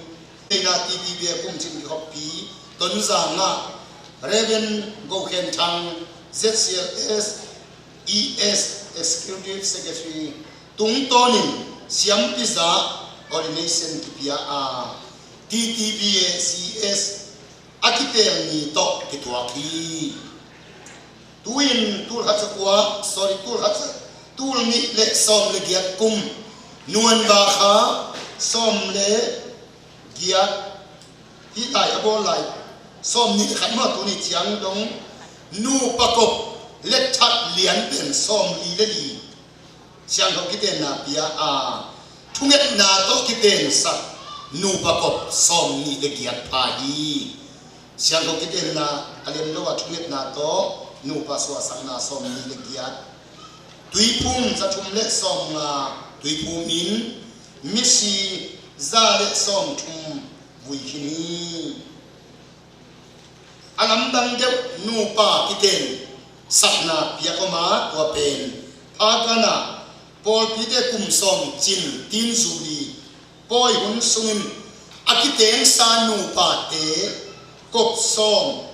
eina T T B A kumcin kikhoppi Tonzang ah Reverend Go Khen Thang, Z C L S E S Executive Secretary tungtawnin siampiza ordination kipia a, T T B A C S a kiteel ni tawh kituak hi. Tu-in tulkhat zakua, sorry, tulkhat za-, tul nih le sawm le giat kum November kha sawm le giat hih lai a bawl lai sawm nih le khat maw, tuni ciang dong nupa kop le that lian pen sawm li le li siangtho kitenna pia a, thungetna tawh kitensak nupa kop sawm nih le giat pha hi. Siangtho kitenna a liam lo a thungetna tawh nupa suahsakna sawm nih le giat. Tuiphum za thum le sawm nga tuiphum in misi za le sawm thum vui khin hi. A lamdang deuh nupa kiten sakna piak om a, tua pen phakanah pawlpite kum sawm cin tin zuli pawi hun sungin a kitengsa nupate kop sawm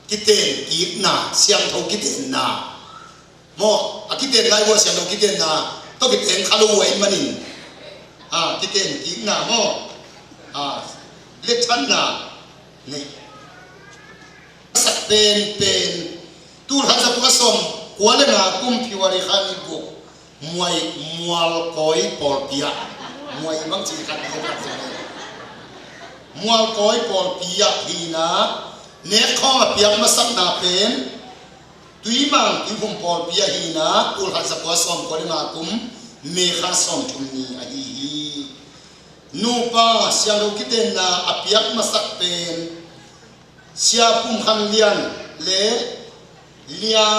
kiten kikna, siangtho kitenna maw, a kiten lai uh a siangtho kitenna tawh kiteng kha lo uh ahih manin, a, kiten kikna maw, a, lethanna nei. Sak penpen tulkhat zakua sawm kua le nga kum February kha ni guk Muai, Mualkawi pawlpi ah, Muai bang ci khat ni khat zong nei. Mualkawi pawlpi ah hina, nekkhawng a piak masakna pen Tuimang Tuiphum pawlpi ah hina, tulkhat zakua sawmkua le nga kum May kha sawmthum ni ahi hi. Nupa siangtho kitenna a piak masak pen Sia Pum Khan Lian le Lia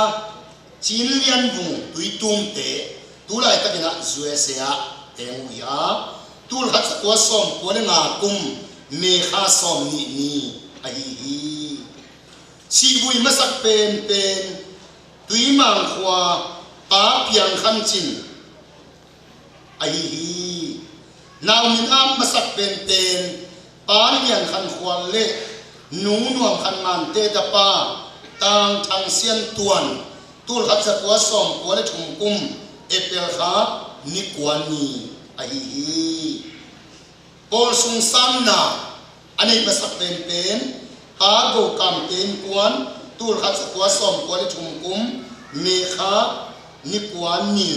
Cin Lian Vung Tuitumte, tulaitakin ah U S A ah teng uh hi a, tulkhat zakua sawmkua le nga kum May kha sawmnih ni ahi hi. Sihvui masak penpen Tuimang khua Pa Piang Khan Cin ahi hi. Nau min-ap masak penpen Pa Lian Khan Khual le Nu Nuam Khan Mante tapa Tang Thang Sian Tuan, tulkhat zakua sawmkua le thum kum April kha ni kua ni ahi hi. Pawl sung sanna a neih masak penpen Pa Go Kam Tein Kuan, tulkhat zakua sawmkua le thum kum May kha ni kua ni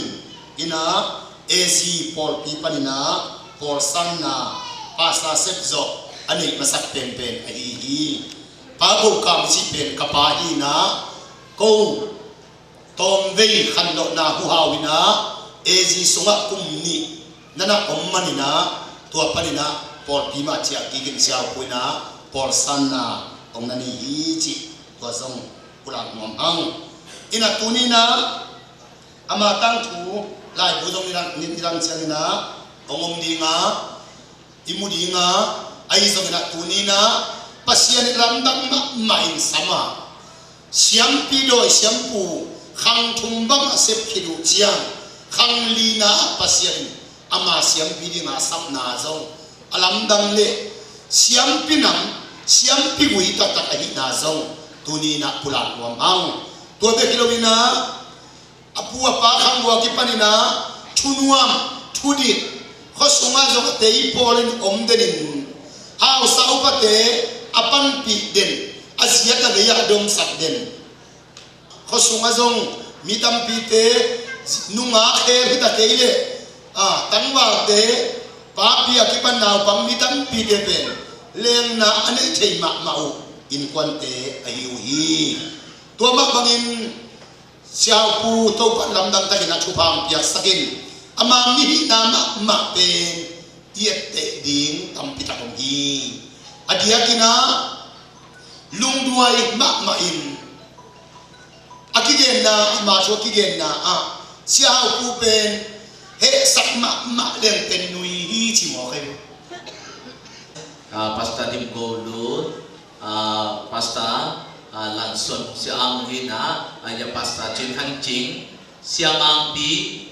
in ah A Z pawlpi panin ah pawl sanna Pastor Sep Zawh a neih masak penpen ahi hi. Pa Go Kam i cih pen ka pa hi in ah ko tawmvei khanlawhna huhau in ah A Z sungah kum nih na na om manin ah tua panin ah pawlpi mah ciah kikin siaupu in ah pawl sanna hong na nei hi cih tua zong pulak nuam hang. In ah tuni in ah ama tangthu laibu zong nidang, nidang ciangin ah hong om ding a, i mu ding a, ahi zongin ah tuni in ah Pasian in lamdang mahmah in sam a, siampi dawi siampu khang thum bang a sep khit uh ciang khang lina ah Pasian in ama siampi ding a sapna zong a lamdang le siampi nam siampi vui taktak ahihna zong tuni in ah pulak nuam hang. Tua bek hi lo in ah a pu a pa khang uh a kipanin ah thunuam, thudik, khuasungah zong a tei pawlin om denin hausa upate a panpih den, a ziat a vei ah a domsak den. Khuasungah zong mi tampite nunga khel hita kei leh, a, tangvalte Papi a kipan naupang mi tampite pen lengna a neih thei mahmah uh innkuante ahi uh hi. Tua mah bangin Sia Hau Pu Topa'n lamdang takin a thupha hong piaksak in, ama mihihna mahmah pen i etteh ding tampi tak om hi. A diakin ah lungduai mahmah in a kigenna, ama thu a kigenna ah Sia Hau Pu pen hehsak mahmah leng pen nui hi ci mawk hi. Ah, Pastor Dim Go Lut, ah, Pastor, ah, Lanson Sia Ang hi na, ah, ya Pastor Chin Thang Cing, Sia Mang Pi,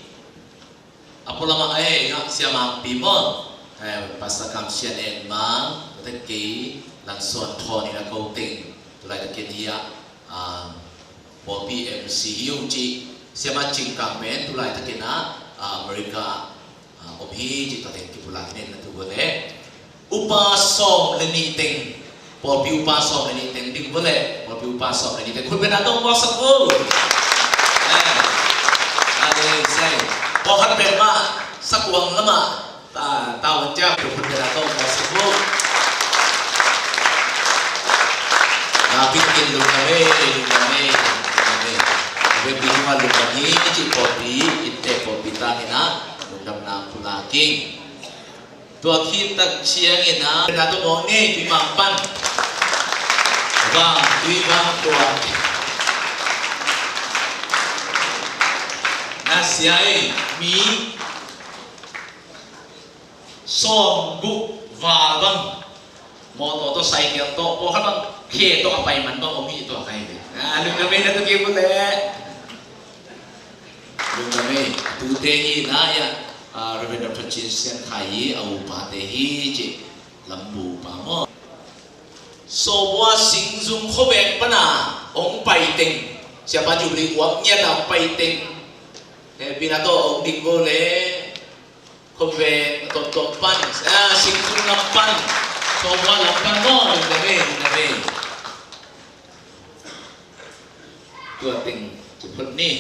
a pualam ah, eh, ya Sia Mang Pi maw, eh, Pastor Kam Sian En Mang, tate kei Lanson Thawn hi na ko teng, tulai takin hi ah, ah, pawlpi M C hi ung ci, Sia Ma Cing Kang pen, tulai takin ah, ah, America, ah, om hi ci, tua teng kipulak hi na tu le. Upa sawm le nih teng, pawlpi upa sawm le nih teng ding vua leh, pawlpi upa sawm le nih teng khut beng a tawh mawksak vua. Eh, ale sei. Pawlkhat beng mah, sakuang lamah, ta, ta wan ciak, khut beng a tawh mawksak vua. Na pin kin lungdam e, lungdam e, lungdam e. Abe pin ma lungdam hi, ci pawlpi, innte pawlpi ta hi na, lungdamna pulak ing. Tua khit tak ciangin ah, na tawh mawk ni, tui mang pan. Vang, tui vang tua. Na sia ei, mi sawm guk val bang. Mawtaw tawh, cycle tawh, pawlkhat bang, khe tawh a pai man bang om hi tua kai ve. Ah, lungdam ei na tu ki bu le. Lungdam ei, tute hi na ya, ah, Reverend Doctor Chin Sian Khai hi, a upate hi ci, Lambu upa maw. Sawbua Singzung khuaveng pana hong pai teng, Siapa Jubilee uap ngiat a hong pai teng, hehpihna tawh hong ding vua le. Khuaveng a tawptawp pan, ah, Singzung lam pan, Sawbua lam pan maw, lungdam ei, lungdam ei. Tua teng kiphut ni.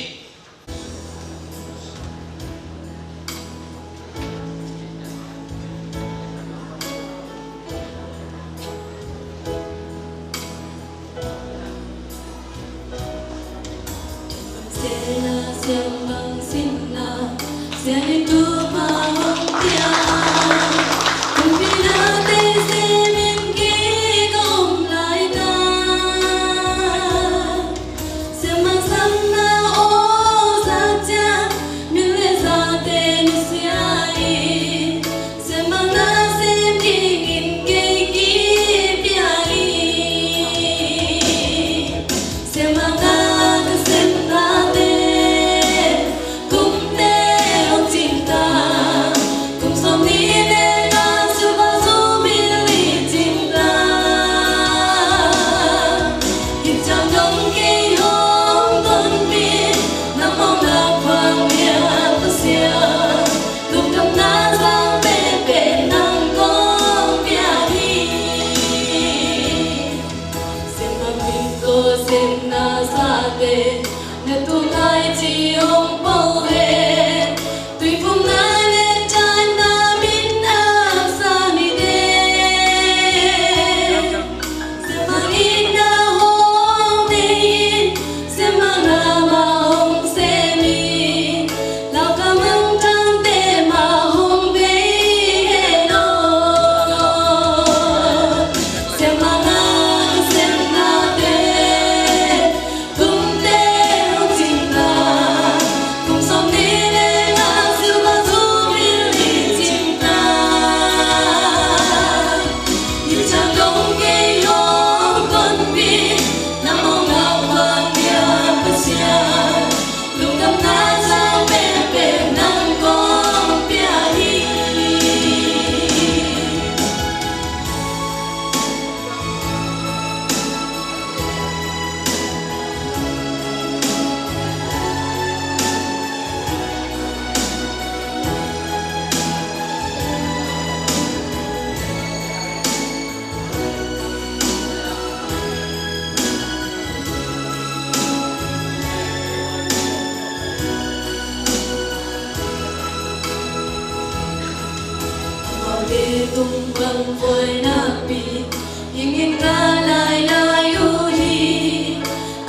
Bang voi nakpi hing in ka lailai uh hi.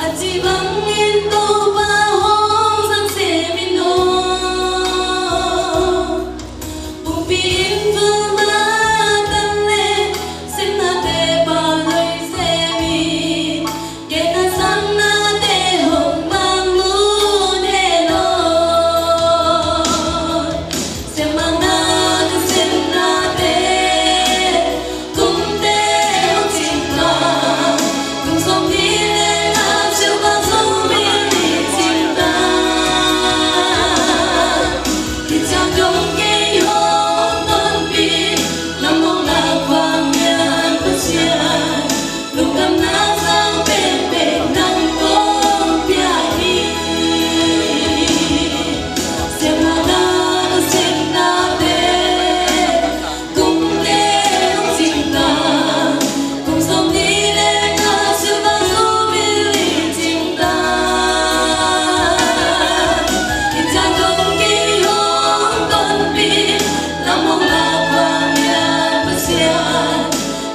A ci bangin Topa hong zang sem in aw. Pumpi in vulna tan le, sepnate pau lui sem in. Genna saknate hong manglut hen aw. Siamahna ka sepnate, kumte hong cingtang, kum sawmnih le nga silva sawmli cingtang. Hih ciang dong kei hong tonpih, lam hong lak Vanglian Pasian, lungdamna sang penpen nang kong pia hi. Siamahna ka sepnate, kumte hong cingtang, kum sawmnih le nga silva sawmli cingtang. Hih ciang dong kei hong tonpih, lam hong lak Vanglian Pasian,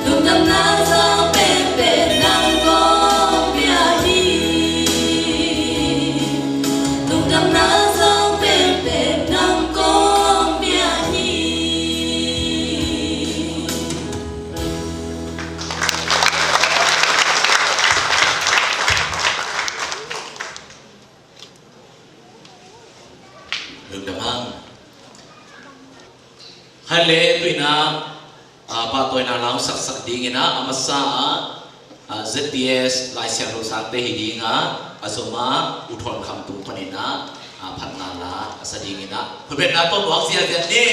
lungdamna sang penpen nang kong pia hi. Lungdamna sang penpen nang kong pia hi. Lungdam hang. Hale tuina, ah, pahtawina lau saksak dingina, a masa ah, ah, Z B S Lai Siangtho sangte hi dinga, a zoma U Thawn Kham Tung Thon ina, ah, phatna la a sa dingina, phabetna tawh muak ziahziah ni.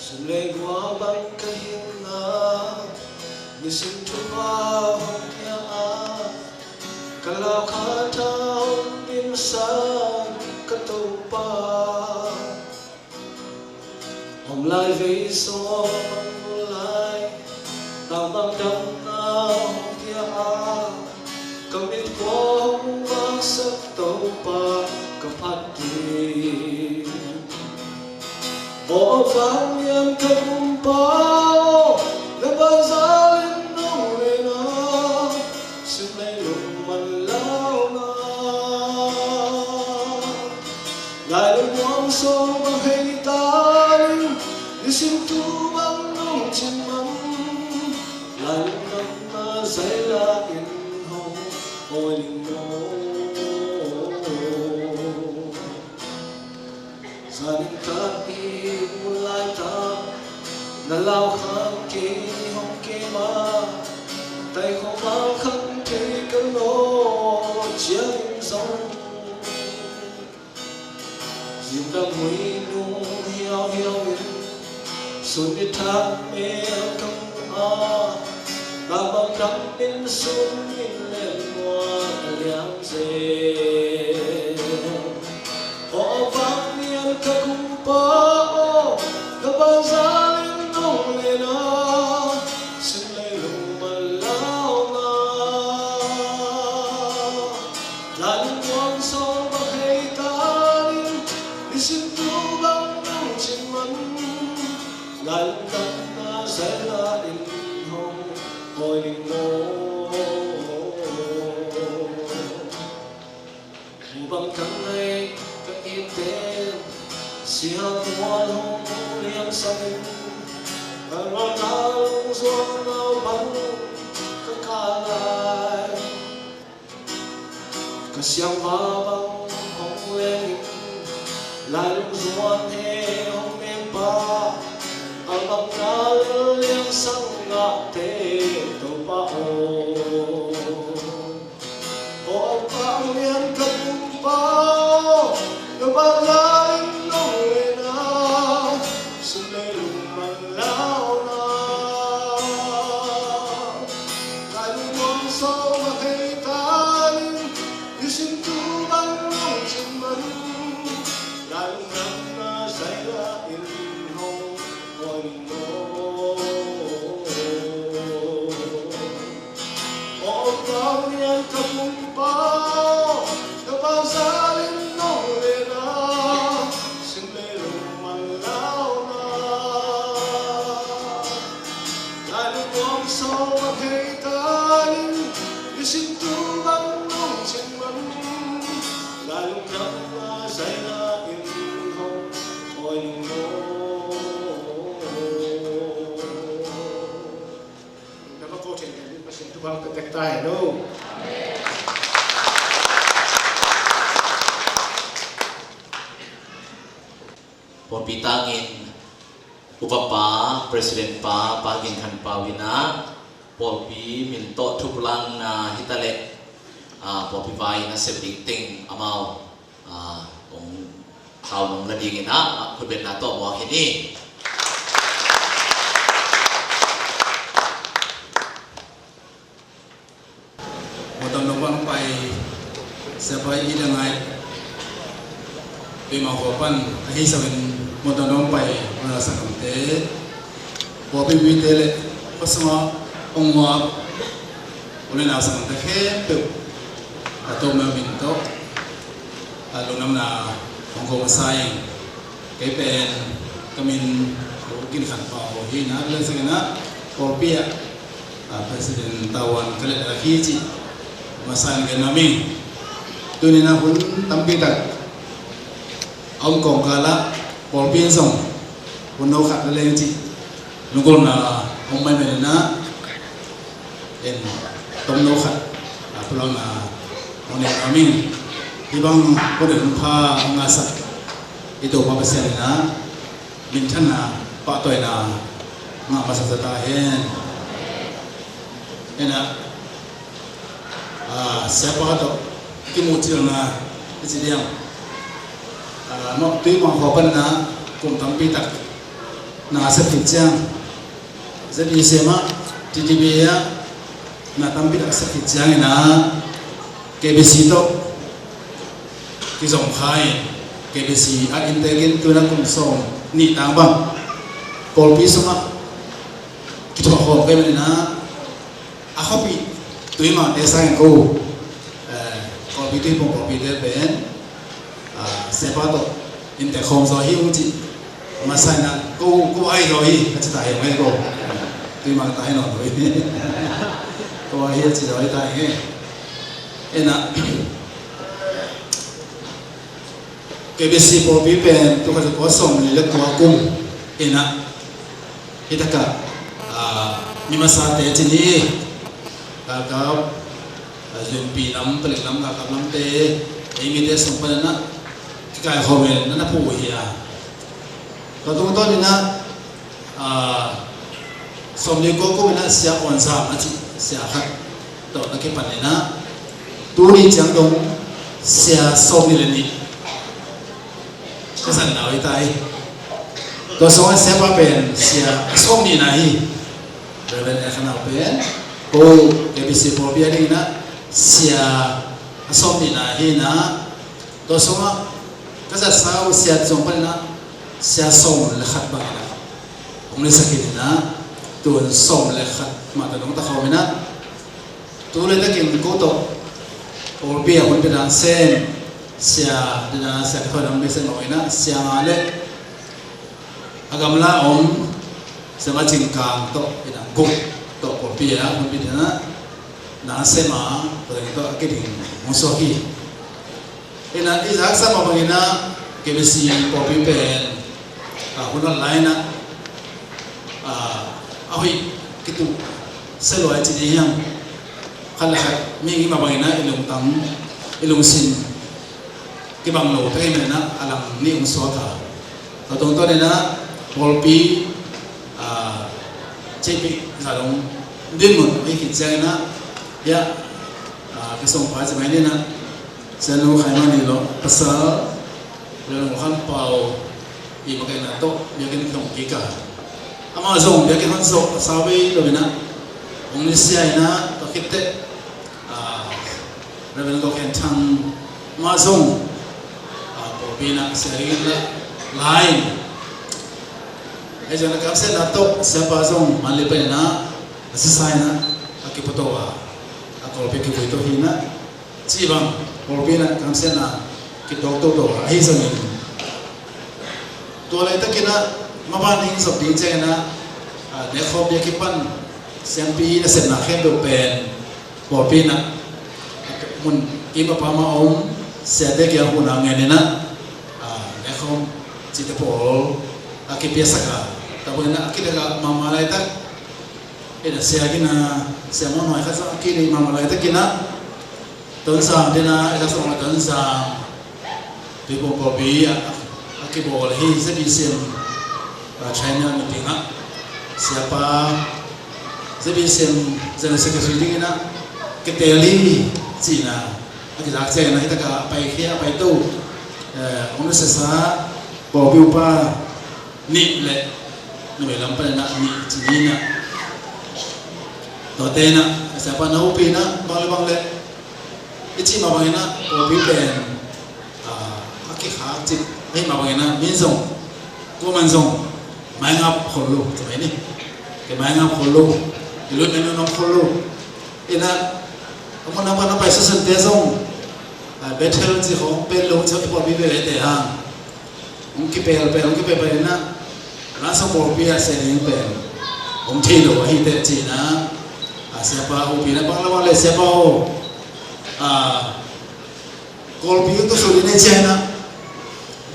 Sum le gua bang ka hihna, nisim thupha hong pia a, ka lau khat a hong dinsak ka Topa. Om lai vei sawm lai, tang bang damna hong pia a, ka mitkhua hong vaksak Topa ka phat ding. Aw vanglian ka Kumpa aw, na banzalin nong len a, sim leilung manlauna. Lailung muang sawm a hei ta ning, nisim tu bang nong cin man, lailung damna zai la in hong awi ning maw. Zanin khat i mun laitak, na lau khang kei hong kem a, tai khawng val khang kei ka lawh ciangin zong, zimdam hui nung hiauhiau in, sun i thak mel ka mu a, ka bang dam in sun in len mual a liang zel. Aw vanglian ka Kumpa aw, na banzalin nong len a, sim leilung manlauna. Lailung muang sawm a hei ta ning, nisim tu bang nong cin man, lailung damna zai la in hong awi ning maw. Mu bang ka ngei ka it ten, sial mual hong liangsak in, ka rualna lungzuang nau bang ka kah lai. Ka siangva bang hong leng in, lailung zuan he hong mengpa, a bang na lel liangsak ngahte Topa aw. Aw vanglian ka Kumpa aw, na banzalin nong len a, sim leilung manlauna. Lailung muang sawm a hei ta ning, nisim tu bang nong cin man, lailung damna zai la in hong awi ning maw. Aw vanglian ka Kumpa aw, na banzalin nong len a, sim leilung manlauna. Lailung muang sawm a hei ta ning, nisim tu bang nong cin man, lailung damna zai la in hong awi ning maw. Na va ko thei ding Pasian thupha pia tek ta hen aw. Pawlpi tangin upa pa, president pa, Pa Gin Khan Pau in ah, pawlpi min tawh thupulangna hi ta leh, ah, pawlpi vai in a sep ding teng amau ah, kong khau nong la dingin ah, ah, khutbetna tawh muak hi ni. Mawtaw nong pan pai, Siapa i dang ai. Pi mau khua pan, ahi sawin, mawtaw nong pai, mawtaw sakamte. Pawlpi mite le, pasama, ong muak, u le nau sakamte khempeuh. A to mel min tawh. A, lungdamna hong ko masa ing. Kei pen ka min Gin Khan Pau hi na, lungdam sak ing na, pawlpi ah, a, president tavuan ka let a hi ci masa ing. Tuni in a hun tampi tak a om kawngkal ah pawlpi in zong hun no khat la leng ci lungkholna om maimai in a, en tomno khat, a, pulakna hong nei nuam ing. Hih bang hun in pha hong ngahsak i Topa Pasian in a, minthanna, pahtawina ngah masa ta hen. En a, a, siapa tawh kimuhcilna i ci diam, a, mawh tui mawh khua pan in a kum tampi tak Na sep khit ciang Z B C M ah, T T B ah na tampi tak sep khit ciangin ah K B C tawh kizom kha in, K B C ah inntekin tu-in ah kum sawm nih tang bang pawlpi sungah kithuah khawm ka hih manin ah, a khuapi Tuimangte sangin ko, eh, khuapi Tuipung khuapite pen, ah, Siapa tawh inntek khawm zaw hi ung ci. Masa in ah ko, ko ai zaw hi a ci ta hi ung e ko. Tuimang ta hi nawn lo hi. Ko ai hi a ci zaw hi ta hi ung e. Ina K B C pawlpi pen tu khat za kua sawmli le kua kum ina, hi takah, ah, mi masate ci ni, galkap, ah, Zunpi lam, Paliklam galkap lamte, ei mite sung panin ah kikaikhawm in na na phu uh hi a. Tua tungtawn in ah, ah, sawmli kua kum in ah Sia Awn Zam a ci sia khat tawh na kipan in ah, tuni ciang dong sia sawmnih le nih ka zat nau hi ta hi. Tua sungah siapa pen sia a sawmnihna hi. Reverend Khanau pen ko K B C pawlpi a dingin ah sia a sawmnihna hi in ah, tua sungah ka zatsa uh sia zong panin ah sia sawm le khat bangin ah hong nisak in ah, tu-in sawm le khat mah tawh dong ta khawm in ah, tu laitakin ko tawh pawlpi ah hun pia dan sem sia ding a sia ka hoi dang bia sem lo in ah, sia nga le a gamla om Sia Ngah Cing Kang tawh in ah, guk tawh pawlpi ah hun pia dan a na sem a, tua teng tawh a kiding hong suak hi. Ina i zak sa mah bangin ah K B C pawlpi pen, ah, hun a lai in ah, ah, a hoih kituh se lua i ci ding hiam? Khat le khat mihing i mah bangin ah i lungtang, i lungsim kibang lo tek hi manin ah a lang nih hong suak a. Tua tungtawn in ah pawlpi, ah, cihpih zah dong dinmun i khit ciangin ah, hiah, ah, ka sungpa ci mai ni in ah, Sianu Khai Mani Lawng pasal Reverend Khan Pau i makaihna tawh biakinn ka hong kik a. Amah zong biakinn hong zawh a sau bei lo in ah hong nusia in ah, tua khit teh, ah, Reverend Go Khen Thang mah zong, ah, pawlpi in ah sia dingin la la in, ahi zongin a kamsiatna tawh siapa zong Manley panin ah a sisa in ah a kipuato a, a kawlpi kivui to hi in ah, cih bang pawlpi in ah kamsiatna kituak toto ahi zongin, tua laitakin ah maban hong zop ding ciangin ah, ah, nekkhawm bia kipan siampi nasepna khempeuh pen pawlpi in ah mun kim a pam a om siate kiang huhna ngen in ah, ah, nekkhawm cihte pawl a kipiasak a, tua bangin ah a kideih a mahmah laitak in ah, sia gina, sia muanhuai khat zong a kideih mahmah laitakin ah, Tonzang dena, i laksawng a Tonzang Tuipung pawlpi ah a kibawl hi. Z B C M, ah, China meeting ah siapa, Z B C M General Secretary dingin ah kitel hi cihna a kizak ciangin ah, hi takah a paikhia, a paito, eh, hong nusiasa pawlpi upa nih le numei lam panin ah nih ci ni in ah, tuate in ah a siapa na hopih in ah, bang le bang le i cih mah bangin ah pawlpi pen, ah, a kikhak cih ahih mah bangin ah, min zong, kuaman zong maingap khol lo, ci mai ni. Kei maingap khol lo, i lut na min om khol lo. In ah a mun a pan a pai sunsunte zong, ah, Bethel cih khawng, pen lo cih khawng i pawlpi veve te hang hong kipelpel, hong kipelpel in ah, langsang pawlpi ah sia ding pen hong thei lo ahi teh cihna, a siapa hopihna, bang le bang le siapa aw, a, kawlpi hong tusu ding nei ciang in ah,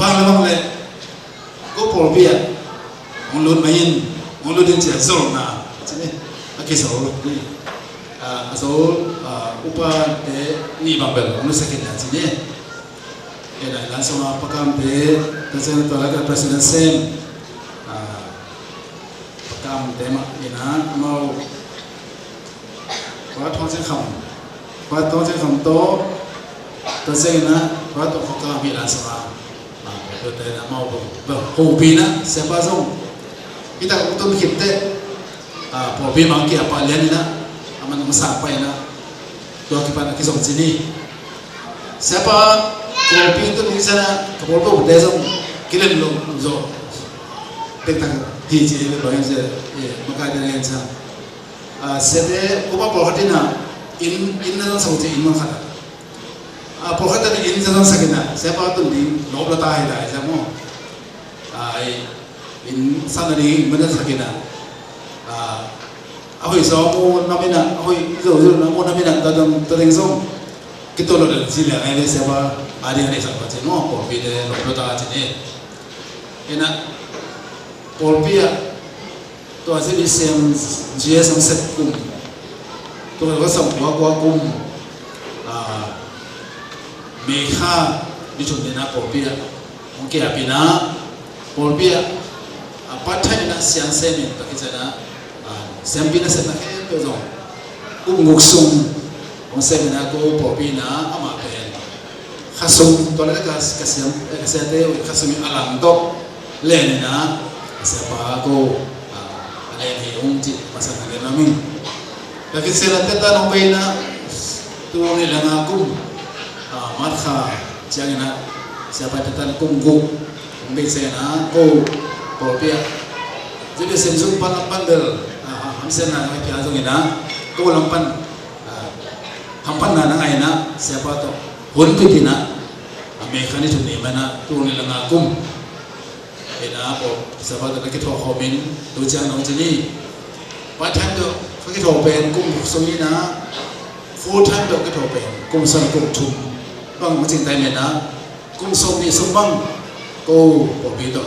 bang le bang le ko pawlpi ah hong lut mai in, hong lut in ci a zolna ci ni, a kizol ni, a, a zol, a, upate nih bang bel hong nusia khin na ci ni. Ina, i lansama Pa Kamte, tua ciang tua laka president sem, ah, Pa Kamte mah ina, amau Pa Thawng Cing Kham, Pa Thawng Cing Kham tawh, tua ciang ina Pa Thawng Khawk Kam hi lansama. Ah, tua ina amau bang, bang, hopihna, siapa zong Hih tak hong tun khit teh, ah, pawlpi mang kia pa lian in ah, a man hong sang pai in ah, tua kipan a kizom cin hi. Siapa, pawlpi tun hi ciang ah, ka pawlpi pawlpi zong kilen lo zaw. Tek tak hi ci hi bang hi ci, eh, makai te na ngen ciang. Ah, siate, upa pawlkhat in ah, inn, inn na zon sak uh ci inn mang khat ah. Ah, pawlkhat in inn na zon sak in ah, siapa tun ding, lawp la ta hi ta hi ciang maw. Ah, inn sang na ding, inn na zon sak in ah. Ah, a hoih zaw mu nam in ah, a hoih zaw zaw na mu nam in ah, ta dong, ta ding zong. Kituak lo ding ci liang ai le siapa, a ding a ding sak pa ci maw, pawlpi te, lawp la ta ci ni. In ah, pawlpi ah, tua ZBCM GS hong sep kum, tua ka sawm kua kua kum, ah, May kha ni thum ni in ah pawlpi ah hong kiap in ah, pawlpi ah, ah, part time in ah siang sem in, tua khit ciang ah, ah, siampi nasepna khempeuh zong kum guk sung hong sem in ah, ko pawlpi in ah amah pen kha sung, tua leh ka, ka siam, ka siate uh kha sung in a lang tawh len in ah, a siapa ko, ah, a len hi ung ci, masa na gen lam ing. Ka khit ciang ah teta nong bei in ah, tul nih le nga kum, ah, March kha ciang in ah, siapa teta kum guk hong bei ciang in ah, ko pawlpi ah ZBCM zum pan lam pan bel, ah, hamsiatna ngai pia zong in ah, ko lam pan, ah, hamphatna na ngah in ah, siapa tawh hun pit in ah, a May kha ni thum ni mah in ah, tul nih le nga kum in ah, ko siapa tawh ka kithuah khawm in, tu ciang nong ci ni. Part time tawh ka kithuah pen kum sung in ah, full time tawh ka kithuah pen kum sung kum thum bang ma cing tai men ah, kum sawm nih sung bang ko pawlpi tawh,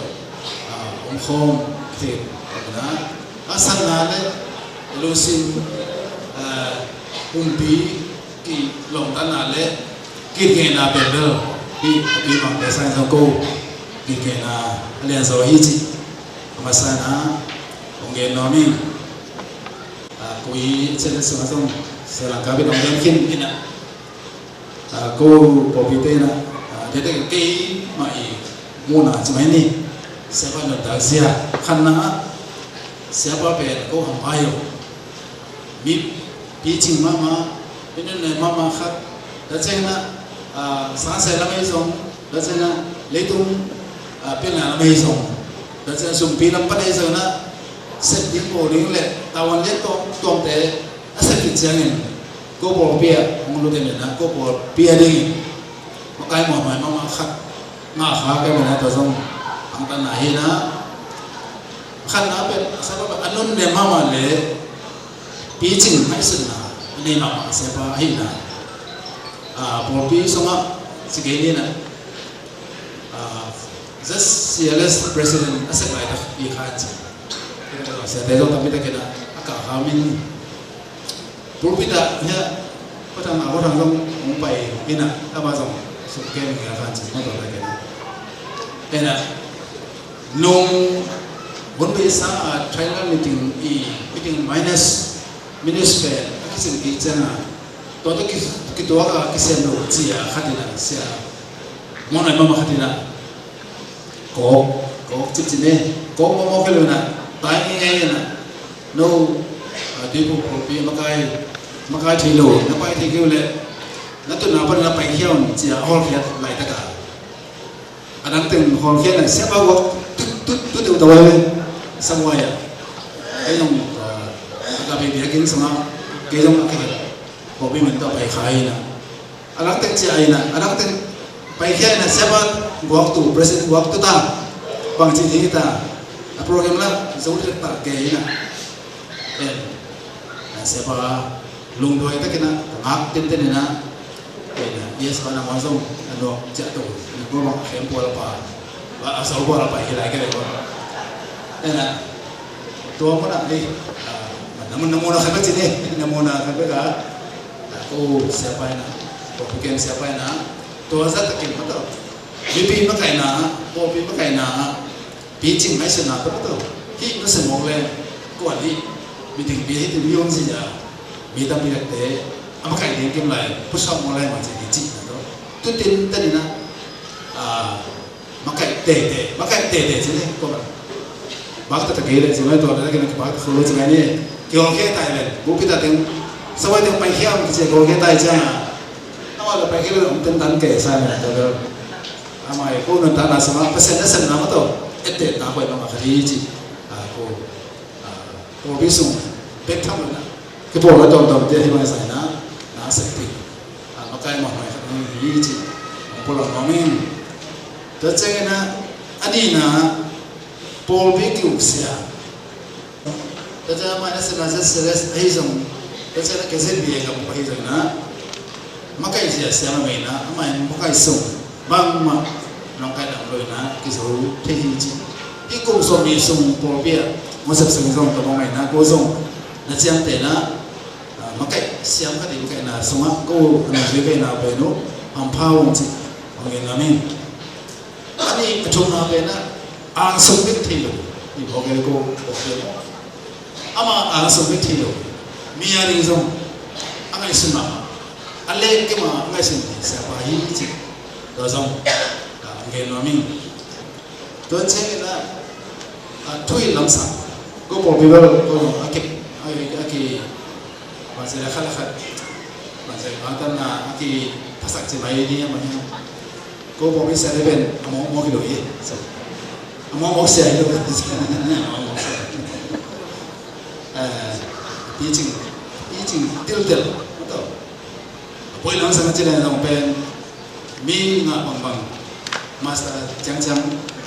ah, om khawm thei in ah, a sanna le lungsim, ah, pumpi kilawmtatna le kitgenna pen bel, hih a pi mangte sang zong ko kitgenna a lian zaw hi ci, a masa in ah hong gen nuam ing. Ah, ko i channel sungah zong Sri Lanka bit hong gen khin in ah, ah, ko pawlpite in ah, ah, dede kei mah i muhna ci mai ni. Siapa nuntak zia, khatna ah, siapa pen ko ham ai uh. Mi picing mahmah, mi nunnem mahmah khat. Tua ciangin ah, ah, sangsia lam ahi zong, tua ciangin ah leitung, ah, pilna lam ahi zong, tua ciangin ah sumpi lam pan ahi zongin ah, sep ding, bawl ding le tavuan lian tuamtuamte a sep khit ciangin, ko pawlpi ah hong lut in ah, ko pawlpi a dingin makai muanhuai mahmah khat ngah kha ka hi in ah, tua zong hangtanna hi in ah. Khatna pen, a siapa pen a nunnem mahmah le picing ngaihsutna a nei mahmah siapa ahi in ah, ah, pawlpi sungah ci kei ni in ah, ah, ZCLS president a sep laitak i kha in ci. Siate zong tampi takin ah a kah kha min. Pulpit ah hiah, Khua Thang, a Khua Thang zong hong pai in ah, amah zong suk kem ngia khan cin mawtaw ta ken. En ah, nung hun beisa a triennial meeting i, meeting minus, minus pen a kisin kik ciang a, tua tawh ki, kituak a kisem lo ci a khat in ah sia. Mawng nai mahmah khat in ah, kawk, kawk cipcip e. Kawk mawkmawk hi lo in ah, tai ngeingei in ah, no, ah, tuiphum pawlpi makai, makai thei lo, na pai thei kei uh leh na tutna pan na paikhia un ci a, a hawlkhiat laitak a. A dang teng hawlkhiat in ah, siapa guak tut tut tut deuh ta vai ve. Sabuai ah, kei zong, ah, a ka biakinn sungah kei zong a ka het pawlpi min tawh pai kha in ah. A dang teng ci a in ah, a dang teng paikhia in ah, siapa guaktu, president guaktu ta, bangci thei ta, a program lah zo dek ta kei in ah. En, a siapa lungduai takin ah ka ngak tenten in ah, en ah, yes, pa na muan zong a nuak ciah to, na gua bang a khem pual a pa, a, a sau pual a pa hi lai ka le ko. En ah, tua mun ah, eh, ah, na mun, na mun a khat bek ci ni, na mun a khat bek a. Ko siapa in ah, ko pu kem siapa in ah, tua zah takin mataw, mipi makaihna, pawlpi makaihna, picing ngaihsutna tawh mataw, hih nusia mawk leh, kuan hih, meeting pi hih, ti mi om zi a, mi tampi lekte a makaih ding kim lai, pusuak mawk lai mah ci, hi cihna tawh. Tu tin tanin ah, ah, makaih teitei, makaih teitei ci leh, ko mah. Pakta ta kei le ci mai tua le kei na kipakta kholo ci mai ni. Kihol khe tai le. Bupi ta teng. Sawai teng pai khiam ci kihol khe tai ciang a. Ama le pai khe le om ten tan kei sa le ta le. Ama e ko nun ta na sama pa sen na sen na ma to. Ete ta koi ma ma kha di ci. A ko. A ko bi sung. Bek tham na. Kipawl a tawmtawmte hi bang zai na, na sak pi. A makai mahmah khat hong hi ci. Hong pulak nuam ing. Tua ciangin a, a nihna, pawlpi ki-uksia. Tua ciangin a, amah in a sena zet seles ahi zong, tua ciangin a K Z B A gam ahi zong na, makai zia siam a meina, amah in makai sung. Bangmah nong kai dam lo ina kizo thei hi ci. Hih kum sawm nih sung pawlpi ah hong sepsang zong ka bang aina ko zong na ciamtehna, ah, makaih siam khat in kaihna sungah ko na zui kaihna pen uh hampha uh ci. Hong gen ngam in. A nih a thumna pen ah angsung bek thei lo. Hih pawlpi ko pawlpi ko. Amah a sung bek thei lo. Mi a ding zong a ngaihsun mahmah. A leh kei mah a ngaihsun hi siapa hi ci. Tua zong a gen nuam ing. Tua ciangin a, a thu in lamsang. Ko pawlpi bel ko zong a kip a, a ki Banse la khat la khat. Banse la khat na a ki phasak ci mai ni a mah hiam. Ko bawk i sia le pen a mawk mawk hi lo hi. A mawk mawk sia hi lo. A mawk mawk sia. Eh, teaching, teaching tiltel. Tua. A poi lam sang ci le zong pen. Mi ngah bangbang master ciangciang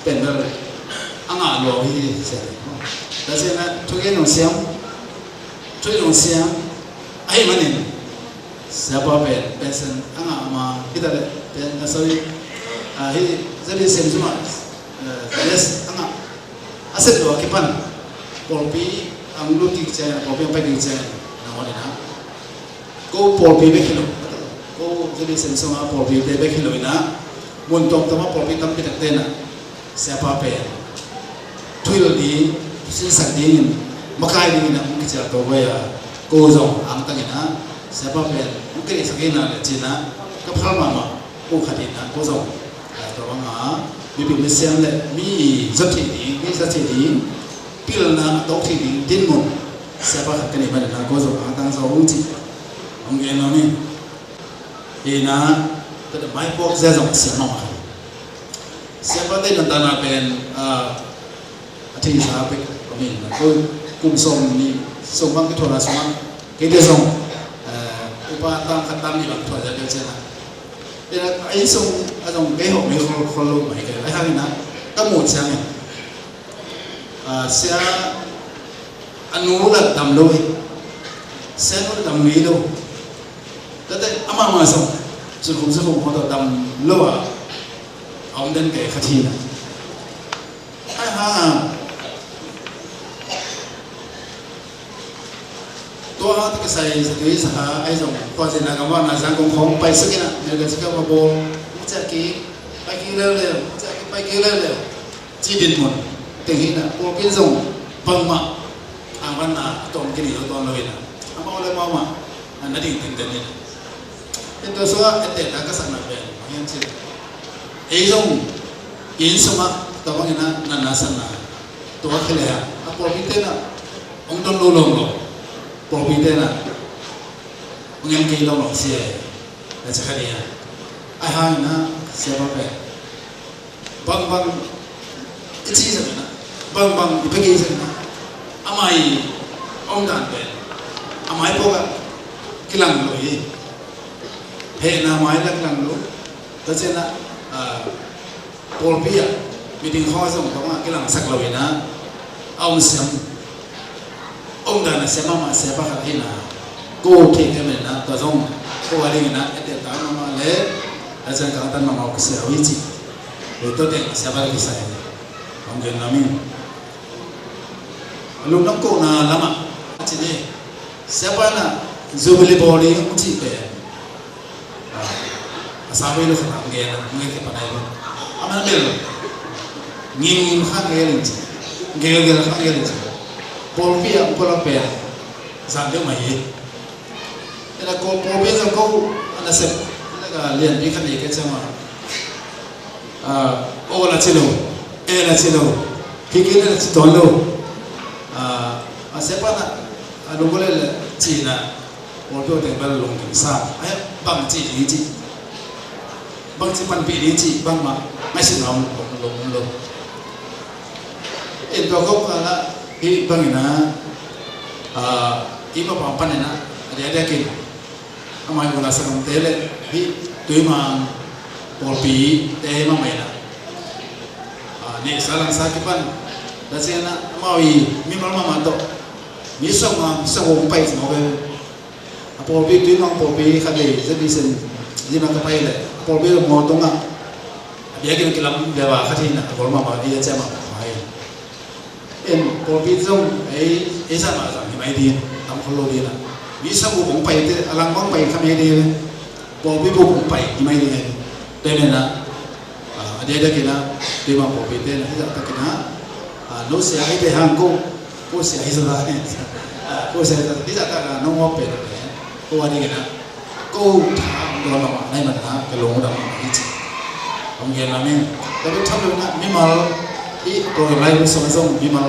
pen bel a ngah lua hi sia. Tua ciangin a thugen zong siam, thugen zong siam ahih manin siapa pen pension a ngah ma hi ta leh pen, ah, sorry, ah, hi zali sem suma, eh, yes a ngah a sep lua kipan pawlpi ang lut kik ciang pawlpi ang pai kik ciang na hon ina. Ko pawlpi bek hi lo. Ko zali sen sunga pawlpi te bek hi lo ina. Mun tawmtawm a pawlpi tampi tak te na. Siapa pen. Thuhilh ding, sinsak ding in, makai ding ina, hong kicial to vai a. Ko zong, ang tang ina. Siapa pen. Hong kicial sak ina le cina. Ka phal mama. Ko khat ina. Ko zong. Tua banga, mipil misiam le, mi zat thei ding, mi zat thei ding, pilna a tawk thei ding, dinmun, siapa khat ka neih manin a, ko zong a tang zong ci. Hong gen lo ni. Ina, ka da mai puak zia zong siam mama khat. Siapa te nan tana pen, ah, a thei sa pek, a min, ko kum sawm ni, sawm bang ki thona sawm bang, kei te zong, eh, upa tang khat tang ni bang thona zia pek ciana. Ina, a inn sung a zong kei hawh mei khol, khol lo mai kei. Ai hang ina, ka muh ciangin. Ah, sia a nu la dam lo hi. Sia nu la dam ngei lo. Tate ama ma zong. Sukhum sukhum khol to dam lo a. A om den kei khat hi na. Ai hang a. Tua hang te kisai sa tui sa ha ai zong tua zin na gam wana zang kong khong pai sa kina mel ga sa ka ma bo mu cha ki pai ki leu leu mu cha ki pai ki leu leu ci din mun teng hi na pawlpi zong bangmah ang van na tom kini lo tom lo hi na ama ole ma ma na ding tin den hi na. Tua sua ete ta ka sak na pen ma hian ci. Ei zong inn sungah tua bangin a natna satna tua khileh a pawlpite na hong don lo lawm lo. Pawlpite na hong en kei lawm lo sia na ci kha ding a. Ai hangin a siapa pen bangbang i ci zangin a bangbang i pia kei zangin a amah i omdan pen amah i pawlkhat kilang lo hi. Hehna mai lak lang lo. Tua cianah, ah, pawlpi ah, meeting hall zong bangah kilangsak lo inah, a om siam. Om dan a siam mahmah siapa khat hinah, ko thei kei menah, tua zong, ko a dinginah, a teltak mahmah le, a cian kangtan mahmah uh kisia uh hi ci. Tua teng siapa kisai. Hong gen lam in. Lungdam kohna lamah, a ci ni, siapa inah, Jubilee bawl ding hong cih pen. A sa vei lo khat a ngen a ngen kei panai lo. A man bel ngim ngim kha ngen in ci. Gel gel kha ngen in ci. Pawlpi a pawlpi a zan deuh mai hi. Ena ko pawlpi a zan ko a nasep. Ena ka lianpi khat nei kei ciang a. Aw la ci lo. E la ci lo. Hih kei la ci tuan lo. A siapa na a lungkua le le cihna pawlpi teng bel lungkimsa. Ai, bang cih ni cih, bang cih panpih ni cih bangmah ngaihsutna om lo, om lo. In tua khop a na hih bangin a, a, i mapang panin a, a diakdiakin amau i ula sakamte le hih Tuimang pawlpite mahmah in a, a, neihsa langsa kipan, tua ciangin a amau i mimal mahmah tawh mi sawm a, mi sawm hong pai ci mawk e. A pawlpi, Tuimang pawlpi khat vei Z B C in zina ka pai le a pawlpi lo maw tungah a biakinn a kilam veva khat hi in a, a gol mahmah hi a, ciah mahmah hi. En pawlpi zong ei, ei zah mah zang hi mai ding, tam khol lo ding a. Mi sawm guk hong pai te, a lang bang pai kha mai ding, pawlpi bup hong pai hi mai ding. Tua hi manin a, a, a diakdiakin a, Tuimang pawlpite na hih zah takin a, a, no sia hi te hang ko, ko sia hi zah zah hi. A, ko sia hi zah zah, hih zah tak a, no ngawp pen, ko a diakin a. Ko tha hong dawn mahmah na hih manin a ka lungdam mahmah hi ci. Hong gen amen. Tua bek tham lo in a mimal i program lai sung zong mimal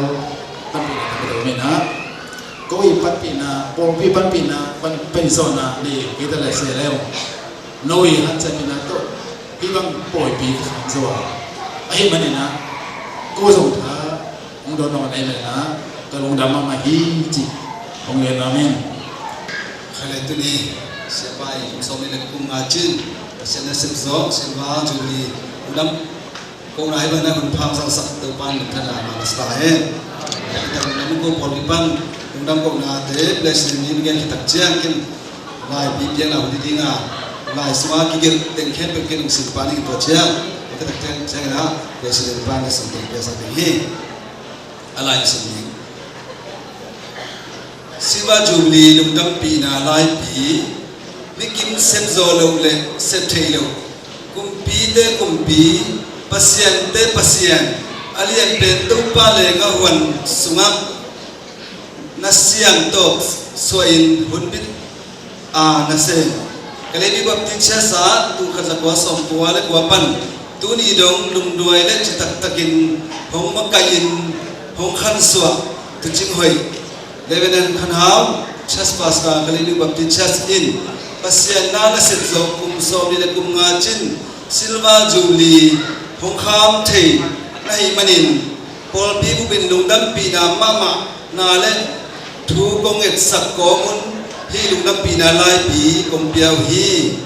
panpihna tampi tak om in a, ko i panpihna, pawlpi panpihna, pan, panpihna nei kei ta leh se leu, no i hanciampihna tawh hih bang pawipi ka khang zo a, ahih manin a ko zong tha hong dawn mahmah na hih manin a ka lungdam mahmah hi ci. Hong gen amen. Khaile tuni siapa i kum sawm nih le kum nga cin Pasian nasep zawh Silver Jubilee lungdam kohna hi bangin a hun pha hong zangsak Topa in minthanna a na sa ta hen. Tua ciangin a ko pawlpi pan lungdam kohnate blessing ni mi gen khit tak ciang kin laipi piakna hun hi ding a, lai sungah kigelh teng khempeuh kin hong simpa ning. Tua ciang tua khit tak ciangin a President pan ka sim teng piaksak ding hi. A lai sim ding. Silver Jubilee lungdampihna laipi, mikim sep zawh loh le sep theih loh, kumpite kumpi, pasiante Pasian, a lianpen Topa lenggah huan sungah na siangtawp suahin hun bit a nasem. Kalay New Baptist Church ah tul khat za kua sawm kua le kua pan tuni dong lungduai le citak takin hong makaihin hong khansuah Tucing Hoih, Reverend Khan Hau, Church Pastor, Kalay New Baptist Church in Pasian na nasep zawh kum sawm nih le kum nga cin Silver Jubilee hong kham thei na hih manin pawlpi bupin lungdampihna mahmah na le thu kong etsak kawmin hih lungdampihna laipi kong pia uh hi.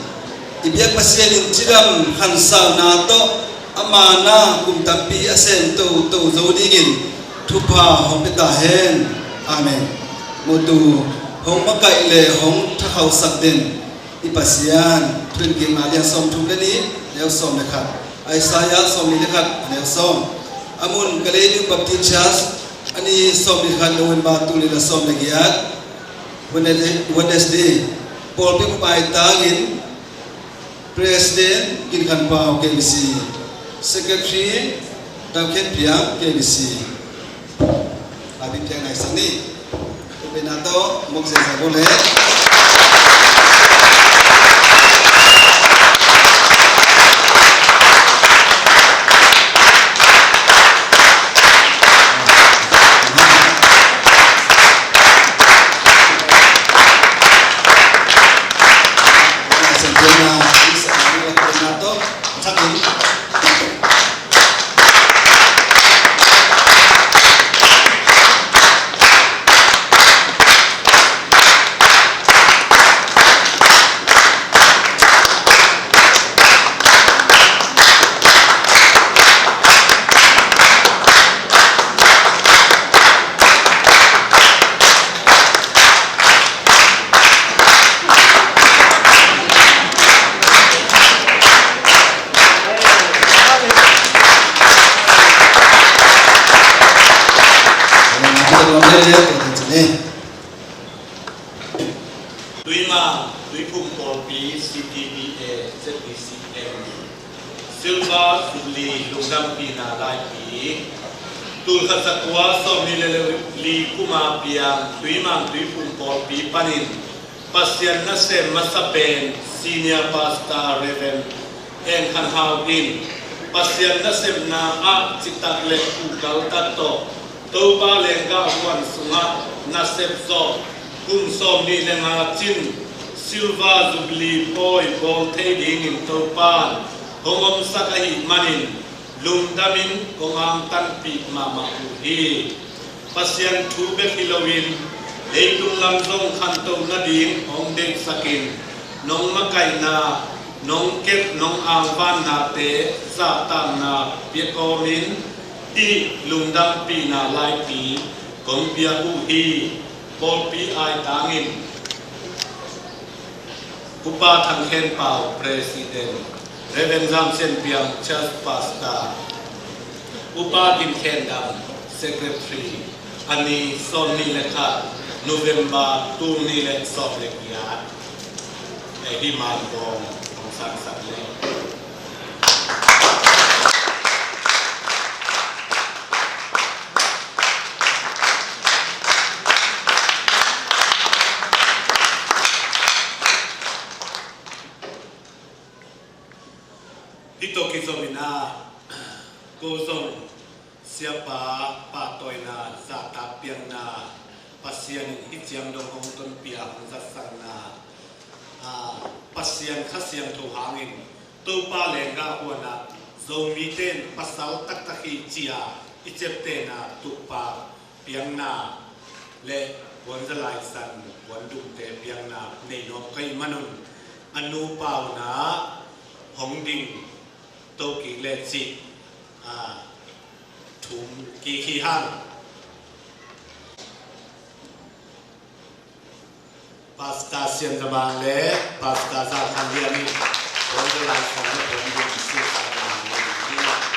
I biak Pasian in cidam khansalna tawh ama na kum tampi a sem toto zo dingin thupha hong pia ta hen. Amen. Motu hong makaih le hong thakhausak den i Pasian. Thuhilhkikna lian sawmthum le nih, neu sawm le khat. Isaiah sawmnih le khat, a neu sawm. A mun Kalay New Baptist Church, a ni sawmnih le khat November tul nih le sawm le giat, Wednesday, Wednesday. Pawlpi bup aitangin President Gin Khan Pau, K B C, Secretary Dam Khen Piang, K B C. Laipi piakna i sak ni. Upina tawh mok zia zia bo le. Tuimang, Tuiphum Pawlpi, C T B A, Z B C M, Silver Jubilee lungdampihna laipi. Tul khat za kua sawmnih le li kuma piang Tuimang Tuiphum Pawlpi panin Pasian nasem masa pen Senior Pastor Reverend En Khan Hau in Pasian nasepna ah citak le kuhkaltak tawh Topa lenggah huan sungah nasep zawh kum sawmnih le nga cin Silver Jubilee pawi bawl thei dingin Topa in hong omsak ahih manin lungdamin kong angtanpih mahmah uh hi. Pasian thu bek hi loin leitung lam zong khanto nading hong deihsakin nong makaihna, nong kep, nong angvannate zahtakna pia kawmin hih lungdampihna laipi kong pia uh hi. Pawlpi aitangin Upa Thang Khen Pau, President, Reverend Zam Sian Piang, Church Pastor, Upa Gin Khen Dam, Secretary, a ni sawmnih le khat November, tul nih le sawm le giat. Ei hi man kong hong sangsak le. Hih tawh kizom in ah, ko zong siapa pahtawina, zahtak piakna, Pasian in hih ciang dong hong tonpih a hong zatsakna, ah, Pasian Kha Siangtho hangin Topa lenggah huan ah Zomite in pasal taktak hi ci-a i ciaptehna, tukpa piakna le puanza laisan, puandumte piakna nei nuam ka hih manun a nupa un ah hong ding to kik le cih, ah, thum kik hi hang. Pastor Sian Za Mang le Pastor Za Khan Lian in puanza laisan le puandum sihsan a hong ding hi.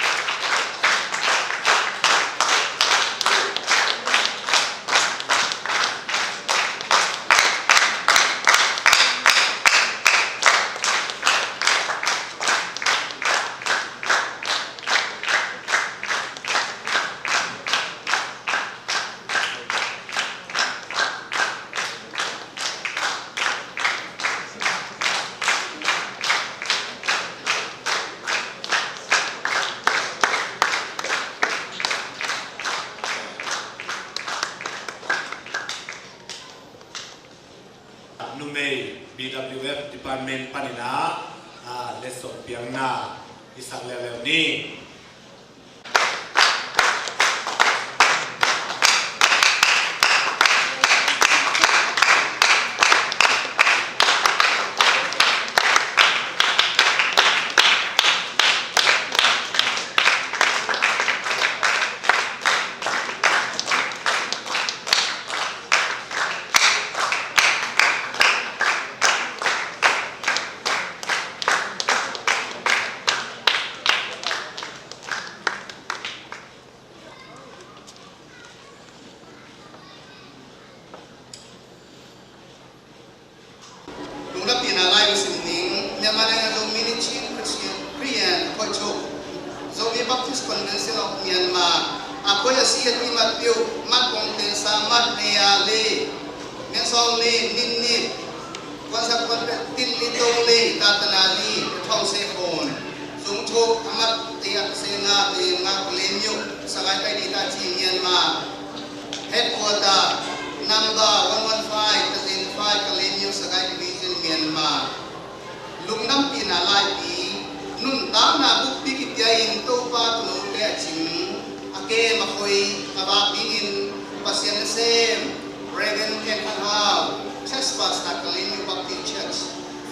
Numei B W F Department panin ah, ah, letsong piakna i sak leuleu ni. Lungdampihna lai i sim ning. Myanmar leng a Zomi Nichin Christian, Korean, Koicho, Zomi Baptist Convention of Myanmar, a koi a si a ti mat piu, mat kong tensa mat nei a le, mensong le, nin ni, kuansak kuan pe, tin ni tong le, tatana li, thong se khon, zung thok, a mat te a se nga, te nga, len yu, sagai kai di ta chi Myanmar. Headquarter number one one five, Tazin five, Kalemyo, Sagaing Division, Myanmar. Lungdampihna laipi, nuntakna bukpi kipia in Topa tuunote a cing, a kem a khoi, a vak dingin Pasian nasem Reverend Ken Khan Hau, Church Pastor, Kalemyo Baptist Church,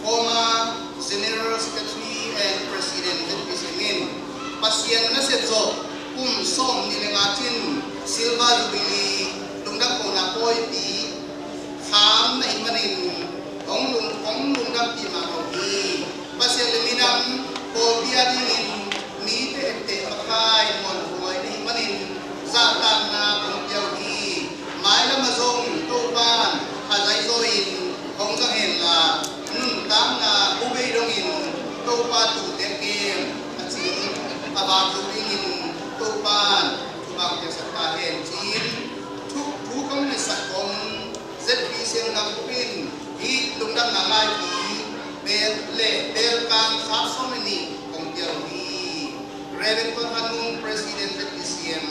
former General Secretary and President Z P C M in Pasian nasep zawh kum sawmnih le nga cin Silver Jubilee lungdam kohna pawipi kham na hih manin hong lung, hong lungdampih mahmah uh hi. Pasian le minam pawlpi a dingin mite etteh makai muanhuai na hih manin zahtakna kong pia uh hi. Mailam ah zong Topa'n a zaizaw in hong zang henla, nuntakna bubei dongin Topa tuute a kem a cing a vak zo dingin Topa'n thupha piaksak ta hen ci-in thu, thu kong ngetsak kong Z P C M gam bup in hih lungdamna laipi bel le belkang khak sawm le nih kong pia uh hi. Reverend Kua Khan Mung, President Z P C M.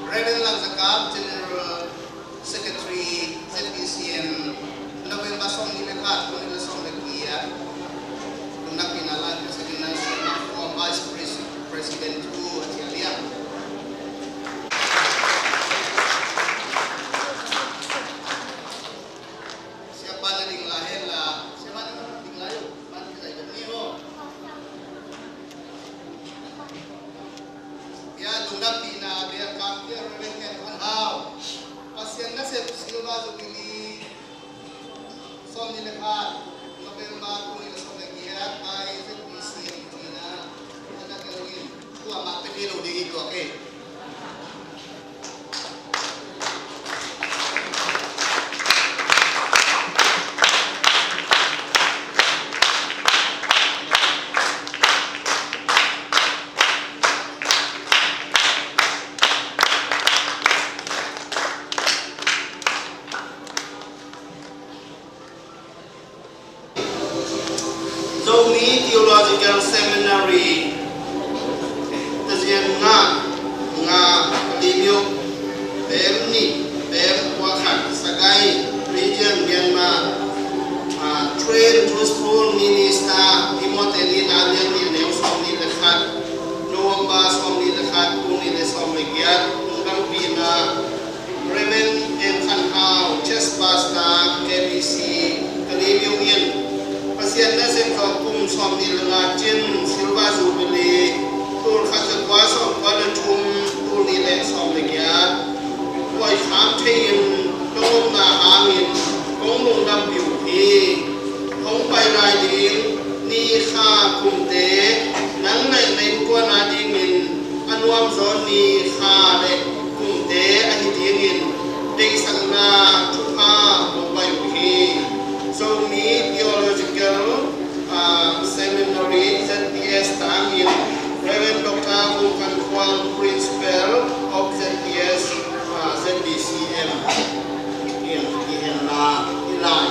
Reverend Lam Za Kap, General Secretary, Z B C M, November sawmnih le khat, tul nih le sawm le giat. Lungdam pina lai, Second National Form Vice Pres-, President Pu Acia Liang. Siapa na ding lai hen la, siapa na ding lai uh, man ki lai dong ni uh. Bia lungdampihna bia kang bia Reverend Ken Khan Hau. Pasian nasep Silver Jubilee sawmnih le khat, November tul nih le sawm le giat, I Z B C M cina. Ana kal in, tua mah te lo ding i tua ke. Zomi Theological Seminary, Tazian nga, nga, Limio, Bem ni, Bem kua khat, Sagai, Region Myanmar, ah, Trained Gospel Minister, Timothy ni, Daniel ni, Neu sawmnih le khat, November sawmnih le khat, tul nih le sawm le giat, lungdampihna, Reverend Eng Khan Hau, Church Pastor, K B C, Kalaymyo in, Pasian nasep zawh kum sawmnih le nga cin, Silver Jubilee, tul khat za kua sawm kua le thum, tul nih le sawm le giat, pawi kham thei in, ka omna hangin, kong lungdampih uh hi. Hong pai lai ding, ni kha kumte, nang le na innkuan a dingin, a nuam zaw ni kha le kumte ahi dingin deihsakna thupha kong pai uh hi. Zomi Theological, ah, Seminary, Z B S tangin Reverend Doctor Vung Khan Khual, Principal of Z B S, ah, Z B C M in i henla i lai.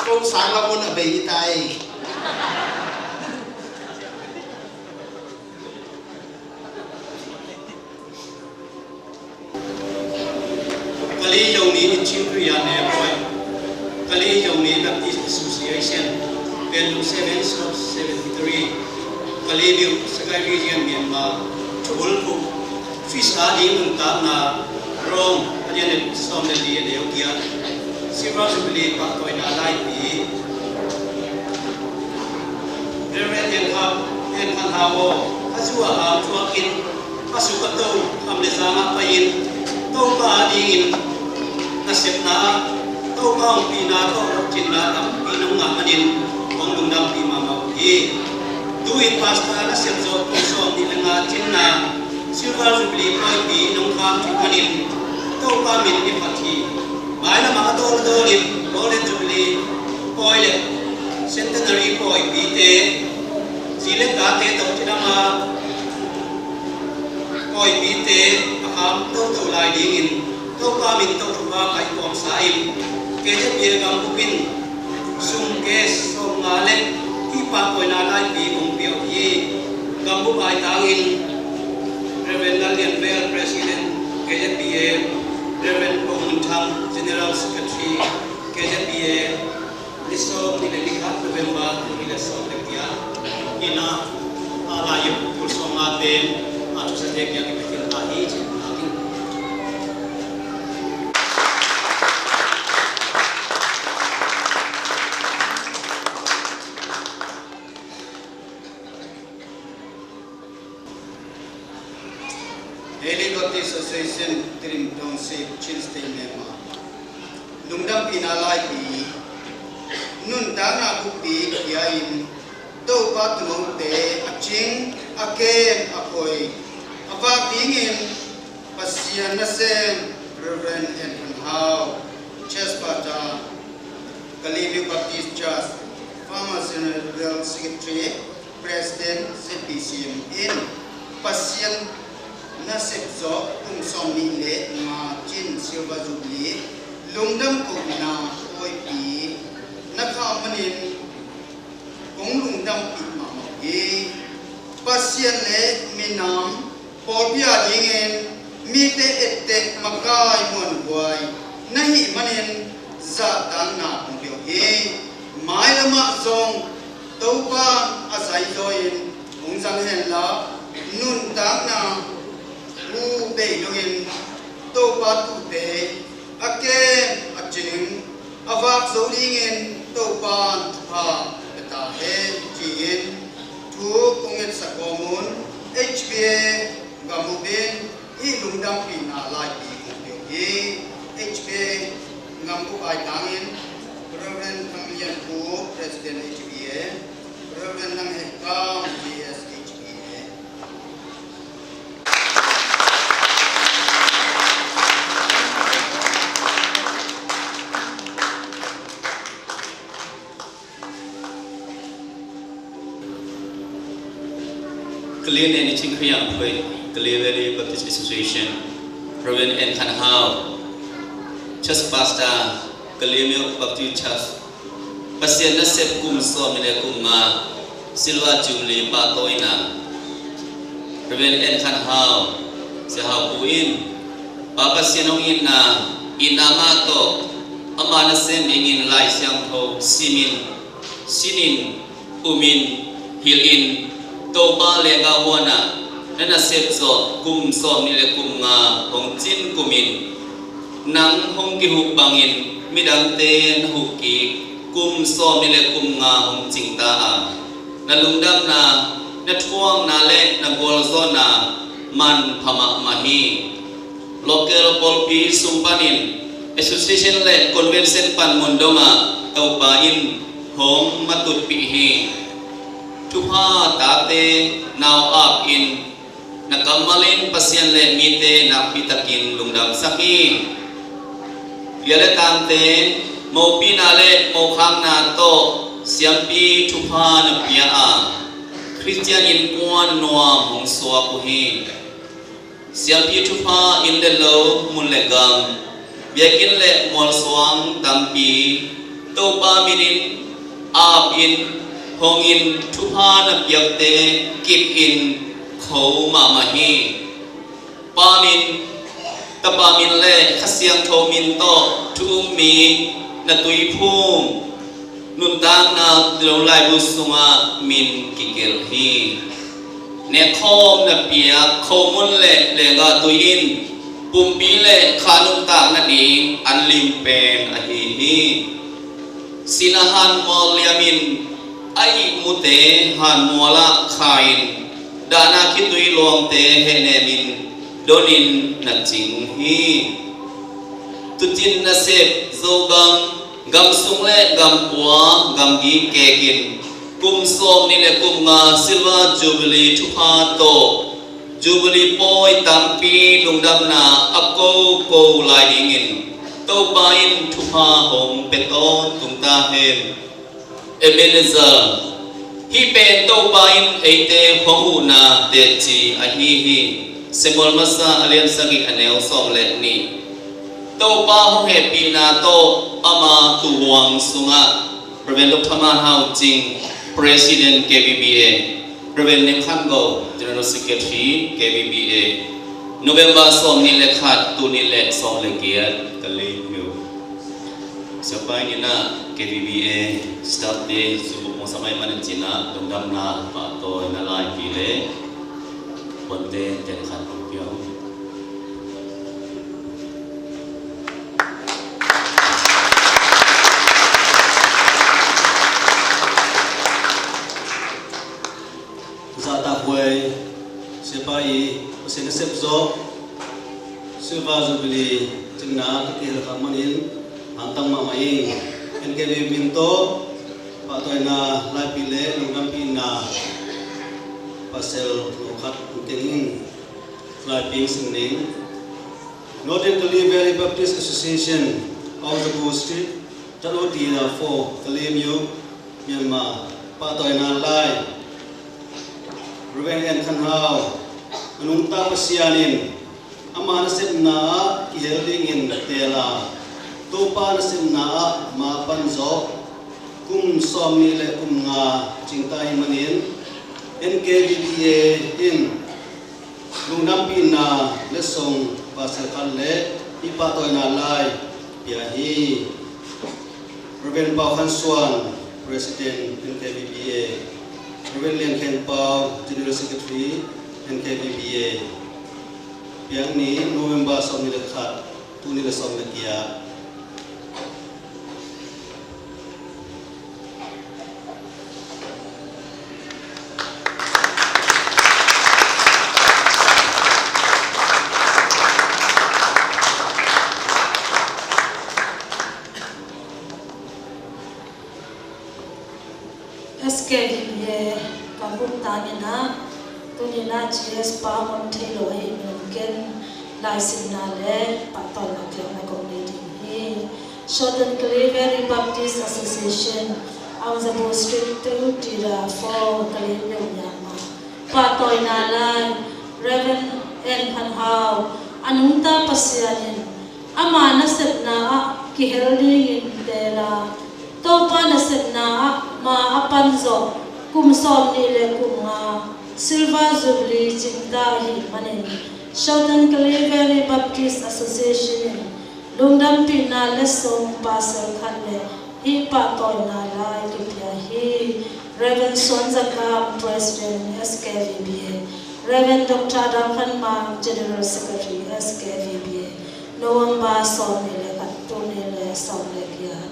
Kong sang la mun a bei i tai. Kalay Zomi Inching Kria Nepoi, Kalay Zomi Baptist Association, Pen Seven Stop Seventy Three, Kalaymyo, Sagaing Region, Myanmar, Thubul Phu, Fis a ding nuntakna, Rom, a lian le sawm le li a neu giat, Silver Jubilee pahtawina laipi. Reverend Eng Khan, Eng Khan Hau aw, a zu a ham thuakin, a suk a to, kham le zang ah pai-in, Topa a dingin, nasepna ah, Topa hong pina tawh, lawhcinna tampi nong ngah manin, kong lungdampih mahmah uh hi. Tu-in Pastor nasep zawh kum sawmnih le nga cinna, Silver Jubilee pawipi nong kham thei manin Topa min i phat hi. Mailam ah a dawldawlin Golden Jubilee pawi le Centenary pawipite, zi le tate tawh cidam a pawipite a kham toto lai dingin Topa min tawh thupha ngaih kawmsa in K Z B A gambup in sum ke sawmnga le hih pahtawina laipi kong pia uh hi. Gambup aitangin Reverend Lal Lian Vel, President K Z B A, Reverend Kong Mun Thang, General Secretary K Z B A, ni sawm ni le ni khat November ni le sawm le giat. Ina, a lai yu kul sawmnga pen a thusa te kiang i pekin ta hi cin ta hi. Daily Baptist Association, Trim Township, Chin State, Myanmar. Lungdampihna laipi, nuntakna bukpi kia in, Topa tunote a cing, a kem, a koi, a vak dingin Pasian nasem Reverend Eng Khan Hau, Church Pastor, Kalemyo Baptist Church, former General Secretary, President, Z P C M in Pasian nasep zawh kum sawmnih le nga cin Silver Jubilee lungdam kohna pawipi na khah manin kong lungdampih mahmah hi. Pasian le minam pawlpi a dingin mite etteh makai muanhuai na hih manin zahtakna kong pia uh hi. Mailamah zong Topa a zaizaw in hong zang henla, nuntakna bu bei dongin Topa tuute a kem a cing a vak zo dingin Topa thupha pia ta hen ci-in thu kong ngetsak kawm un. H P A gam uh in hih lungdampihna laipi kong pia uh hi. H P A gam uh paitangin Reverend Thang Lian Phu, President H P A, Reverend Nang Heh Kam, G S H P A. Kalay Neni Cing Khayang Phuai, Kalay Valley Baptist Association, Reverend N Khan Hau, Church Pastor, Kalemyo Baptist Church, Pasian nasep kum sawm le kum nga Silver Jubilee pahtawina. Reverend N Khan Hau, Sia Hau Pu in, Pa Pasian hong itna, itna mah tawh ama nasem dingin Lai Siangtho simin, sinin, umin, hilhin, Topa leenggah huanah na nasep zawh kum sawmnih le kum nga hong cin kumin, nang hong kihuh bangin midangte na huh kik kum sawmnih le kum nga hong cing ta a, na lungdamna, na thuakna le na gualzawhna manpha mahmah hi. Local pawlpi sung panin association le convention panmun dongah Topa in hong matutpih hi. Thupha tate nau apin na kammalin Pasian le mite nakpitakin lungdamsak hi. Bia le tangte mopihna le mokhakna tawh siampi thupha na pia a, Khristian innkuan nuam hong suak uh hi. Siampi thupha inn le lo, mun le gam, biakinn le mualsuang tampi Topa minin apin hongin thupha na piakte kipin kho mahmah hi. Pa min, Tapa min le Kha Siangtho min tawh thu um mi na tuiphum nuntakna lo laibu sungah min kigelh hi. Nekkhawm na piak khomun le leenggah tui in pumpi le kha nuntak nading an lim pen ahi hi. Sihna hanmual liamin a ihmute hanmual ah kha-in dahna khitui luangte hehnemin donin na cing hi. Tucin nasep Zogam, gamsung le gampua, gamgi kekin kum sawmnih le kum nga Silver Jubilee thupha tawh Jubilee pawi tampi lungdamna a koko lai dingin Topa in thupha hong pia tawntung ta hen. Ebenezer, hih pen Topa in eite hong huhna teci ahi hi. Samuel Masa a lian sagih a neu sawm le nih. Topa hong hehpihna tawh ama tuuhuang sungah Reverend Doctor Man Hau Cing, President K B B A, Reverend Neng Khan Go, General Secretary K B B A, November sawmnih le khat, tul nih le sawm le giat, Kalay Myo. Siapa in ah K B B A staff te zu hong samai manin cih ah lungdamna pahtawina laipi le puante ten khat hong pia uh. Zahtakhuai siapa i Pasian nasep zawh Silver Jubilee cinna ka kihel kha manin hantang mahmah ing. N K B min tawh pahtawina laipi le lungdampihna pasal no khat hong teng ing. Laipi sim ning. Northern Kalay Valley Baptist Association, Aung San Suu Kyi, Taluti na fo, Kalaymyo, Myanmar, pahtawina lai. Reverend N Khan Hau, a nungta Pasian in ama nasepna ah kihel dingin teel a, Topa nasepna ah ma a pan zawh kum sawmnih le kum nga cingta ahih manin, N K B B A in lungdampihna letsong pasal khat le hih pahtawina lai pia hi. Reverend Pau Khan Suan, President, N K B B A, Reverend Lian Khen Pau, General Secretary, N K B B A, piang ni, November sawmnih le khat, tul nih le sawm le giat. S K B B A ka hun tangin ah, tuni-in ah G S pa hong thei lo ahih manin ken laisimna le pahtawina piakna kong nei ding hi. Shorten Kalay Valley Baptist Association, Aung San Suu Kyi Teutira fo, Kalaymyo, Myanmar, pahtawina lai. Reverend N Khan Hau, a nungta Pasian in ama nasepna ah kihel dingin teel a, Topa nasepna ah ma a pan zawh kum sawmnih le kum nga, Silver Jubilee cingta ahih manin, Shorten Kalay Valley Baptist Association in lungdampihna letsong pasal khat le hih pahtawina lai kipia hi. Reverend Suan Za Kam, President, S K B B A, Reverend Doctor Dang Khan Mang, General Secretary, S K B B A, November sawmnih le khat, tul nih le sawm le giat.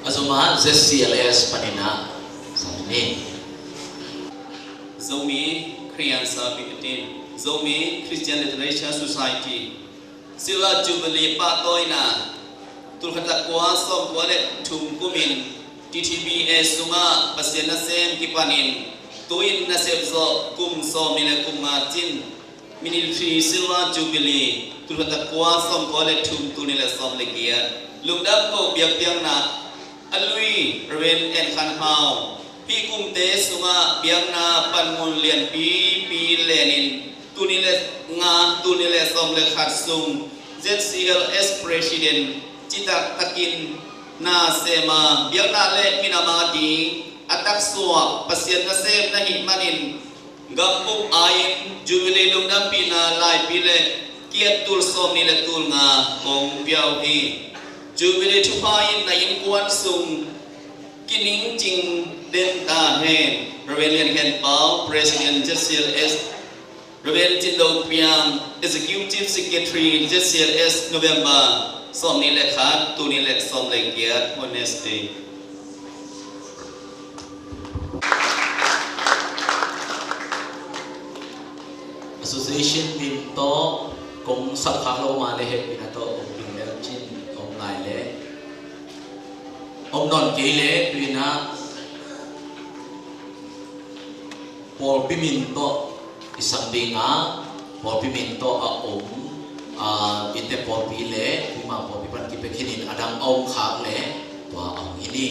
A zom ah Z C L S panin ah sang ni. Zomi Khristian Sapi Katin, Zomi Christian Literature Society, Silver Jubilee pahtawina, tulkhat le kua sawmkua le thum kumin T T B A sungah Pasian nasem kipanin, tu-in nasep zawh kum sawmnih le kum nga cin, Ministry Silver Jubilee, tulkhat le kua sawmkua le thum, tul nih le sawm le giat, lungdam ko biakpiakna a lui Reverend N Khan Hau, hih kumte sungah biakna panmun lianpipi lenin, tul nih le nga, tul nih le sawm le khat sung Z C L S President citak takin na sem a, biakna le minam ading a taksuak Pasian nasem na hih manin, gambup a-in Jubilee lungdampihna laipi le kiat tul sawmnih le tul nga kong pia uh hi. Jubilee thupha in na innkuan sung kiningcing den ta hen. Reverend Lian Khen Pau, President Z C L S, Reverend Cin Do Piang, Executive Secretary, Z C L S, November sawmnih le khat, tul nih le sawm le giat, Wednesday. Association min tawh kong sapkhak lo mah le hehpihna tawh kong ping lel cin, kong ngai le om nawn kei le, tu-in ah pawlpi min tawh i sang ding a, pawlpi min tawh a om, a, innte pawlpi le Puma pawlpi pan kipia khin in a dang a om khak le tua a hong hi ni.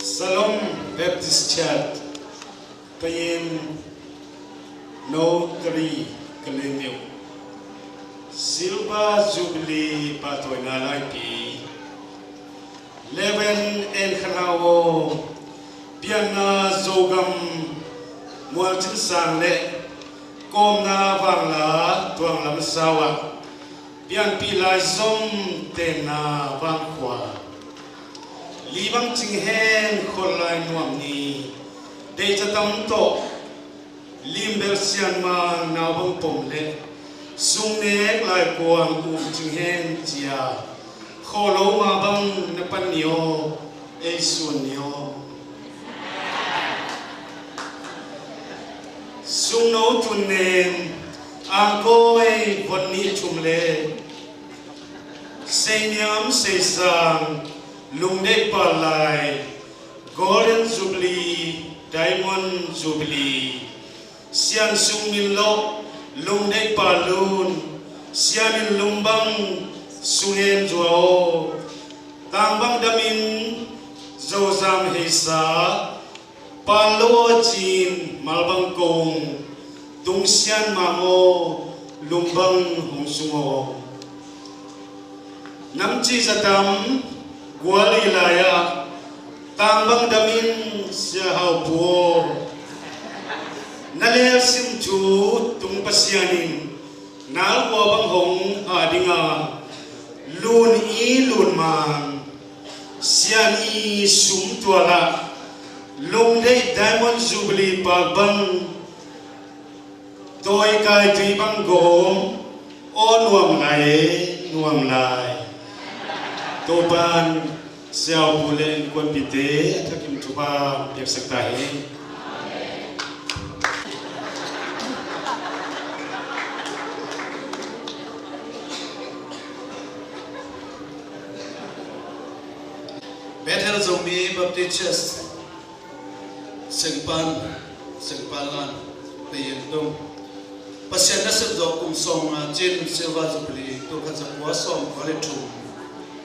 Salom Baptist Church, Payin, No three, Kalaymyo, Silver Jubilee pahtawina laipi. Reverend N Khan Hau aw, pianna Zogam Mualcinsang le kawmna Vangla Tuanglam sau ah, pianpih lai zom tenna Vangkhua, li bang cing hen khuallai nuam ni, deica tam tawh, lim bel sian mang nau bang pom le, Sungnek laikuang um cing hen cia, khawh lo mah bang na pan ni aw, ei suan ni aw. Sungno tun nen angkawi von nih thum le seiniam seisang lungdeih pal lai, Golden Jubilee, Diamond Jubilee, Sian Sung Min Loh lungdeih pal lun, Sian in lungbang sung hen zua aw. Tangbang damin Zozam heisa, pal lo aw cin malbang kong, tung Sian mah maw, lungbang hong sung aw. Namci zatam gual i lai-ah tangbang damin Sia Hau Pu aw. Na lelsim thu tung Pasian in nalkua bang hong ha dinga lun i lun mang Sian i sum tualah lungdeih Diamond Jubilee pal bang tawi kai tui bang gawm aw nuam lai, nuam lai. Topan Sia Hau Pu le innkuanpihte a thakin thupha piaksak ta hen. Bethel Zomi Baptist Church Sengpan, Sengpan Lan, Peiyin Tung. Pasian nasep zawh kum sawm nga cin Silver Jubilee, tulkhat zakua sawmkua le thum,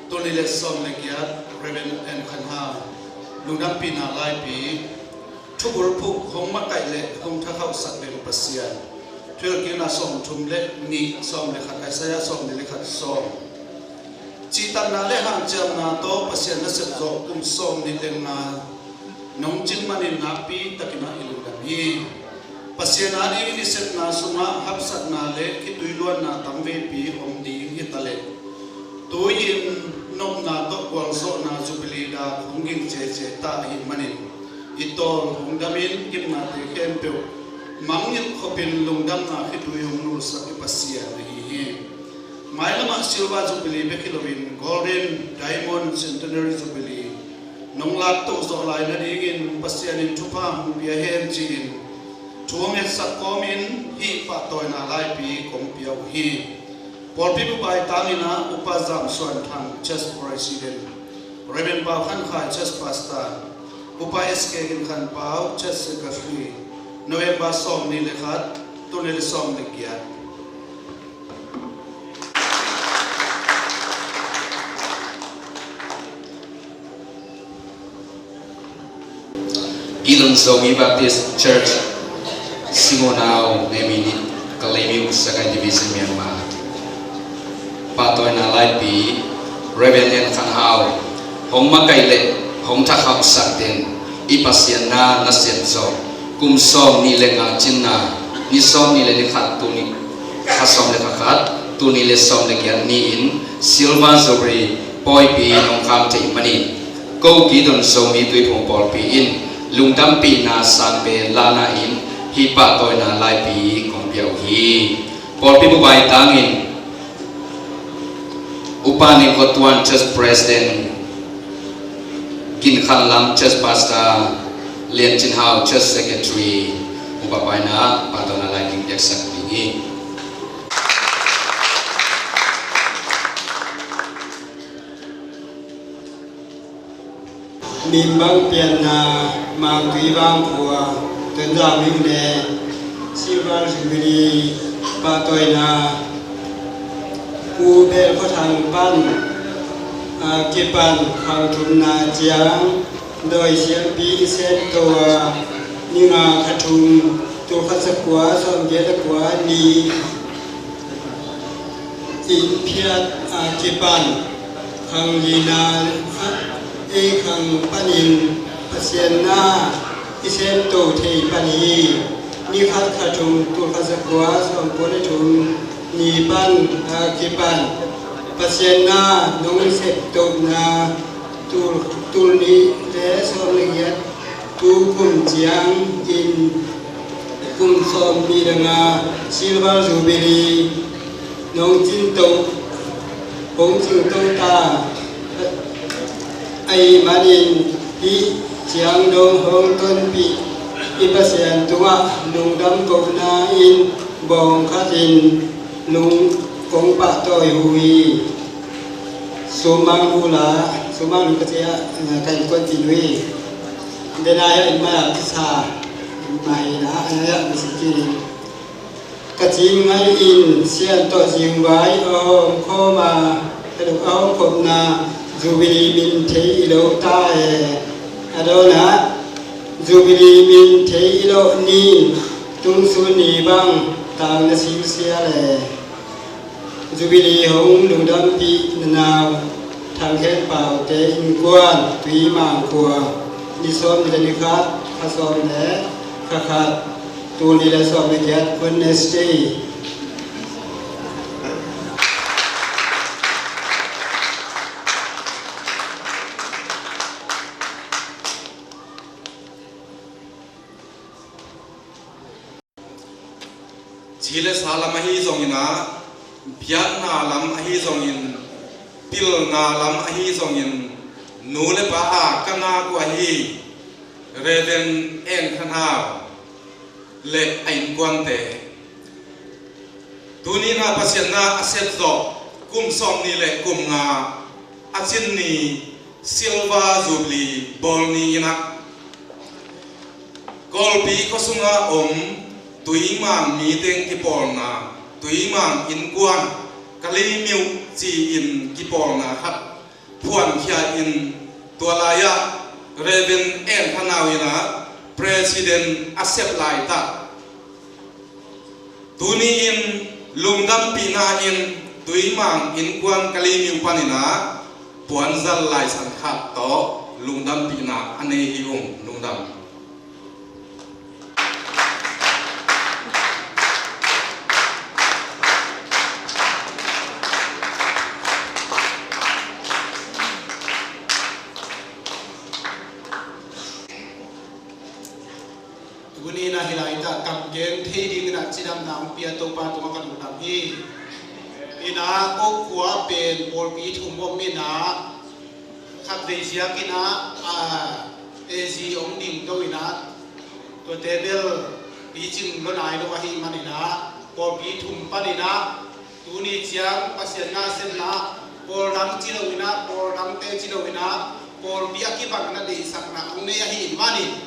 tulnih le sawm le giat, Reverend N Khan Hau, lungdampihna laipi, thubul phuk hong makaih le hong thakhauhsak den Pasian. Thuhilhkikna sawmthum le nih, sawm le khat, Isaiah sawmnih le khat sawm. Cihtakna le hanciamna tawh Pasian nasep zawh kum sawmnih le nga nong cin manin nakpi takin ah i lungdam hi. Pasian adingin i sepna sungah hapsatna le khitui luanna tamveipi om ding hi taleh, tu-in nopna tawh gualzawhna Jubilee dak hong ging cece ta ahih manin, i tawl hong damin gimnate khempeuh mangngilh khopin lungdamna khitui hong nulsak i Pasian ahi hi. Mailamah Silver Jubilee bek hi loin Golden, Diamond, Centenary Jubilee nong lak toh zawh lai nadingin Pasian in thupha hong pia hen ci-in thu hong etsak kawmin hih pahtawina laipi kong pia uh hi. Pawlpi bup bai tangin ah Upa Zam Suan Thang, Church President, Reverend Pau Khan Khai, Church Pastor, Upa S K Gin Khan Pau, Church Secretary, November sawmnih le khat, tulnih le sawm le giat. Gidon Zomi Baptist Church, Simonau, Nemini, Kalaymyo, Sagaing Division, Myanmar. Pahtawina laipi, Reverend N Khan Hau, hong makaih le hong thakhauhsak den i Pasian na nasem zawh kum sawmnih le nga cinna, ni sawmnih le ni khat, tulnih, kha sawm le kha khat, tulnih le sawm le giat ni-in Silver Jubilee pawipi nong kham theih manin, ko Gidon Zomi Tuiphum Pawlpi in lungdampihna sangpen lahna in hih pahtawina laipi kong pia uh hi. Pawlpi bup bai tangin Upa Ning Kho Tuan, Church President, Gin Khan Lam, Church Pastor, Lian Cin Hau, Church Secretary, Upa Pa in ah pahtawina lai kong piaksak ding hi. Mimbang pianna, Mangtui Vangkhua, Tonzang Myo le Silver Jubilee pahtawina, Pu Bel Khua Thang pan a kipan khang thumna ciang dawi sialpi i sem to a, ni nga kha thum, tulkhat zakua sawmgiat le kua ni in phiat a kipan khang lina ei khang panin Pasian na i sem to thei pan hi. Ni khat kha thum, tulkhat zakua sawmkua le thum ni pan a kipan Pasian na nong septohna tul, tulnih le sawm le giat tu kum ciangin kum sawmnih le nga Silver Jubilee nong cingto, hong cingto ta ahih manin hih ciang dong hong tonpih i Pasian tungah lungdam kohna in bawng khatin lung kong pahtawi uh hi. Sumang uh la, sumang uh ka ciah, ka innkuan cin uh hi. Denai ah in maya kisa, maya na, maya misi cin. Ka cin ngai in sian tawh zingvai a hawm khawm a, a hawm khawmna Jubilee min thei i lo ta e. A dawnah Jubilee min thei i lo ni, tungsun ni bang tang na singsial e. Jubilee hong lungdampih na nau Thang Khen Pau te innkuan Tuimang khua, ni sawm ni le ni khat, kha sawm le kha khat, tul ni le sawm le giat, Wednesday. Ci le sa lam ahi zongin ah, biakna lam ahi zongin, pilna lam ahi zongin, nu le pa a ka ngak uh ahi Reverend En Khan Hau le a innkuante. Tuni in ah Pasian na a sep zawh kum sawm ni le kum nga a cin ni Silver Jubilee bawl ni in ah, Kawlpi khuasung a om Tuimang mi teng kipawlna, Tuimang innkuan Kalay Myo ci-in kipawlna khat phuankhia in, tua lai-ah Reverend En Khan Hau in ah President a sep laitak. Tuni in lungdampihna in Tuimang innkuan Kalay Myo panin ah puanzal laisan khat tawh lungdampihna a nei hi ung. Lungdam. Tuni in ah hih laitak kam gen thei dingin ah cidamna hong pia Topa tungah ka lungdam hi. In ah ko khua pen pawlpi thum om in ah, khatvei ziakin ah, a, A G hong dingto in ah, tuate bel picing lo nai lo ahih manin ah, pawlpi thum panin ah, tuni ciang Pasian na sepna, pawl dang ci lo in ah, pawl dangte ci lo in ah, pawlpi a kibang na deihsakna hong nei ahih manin,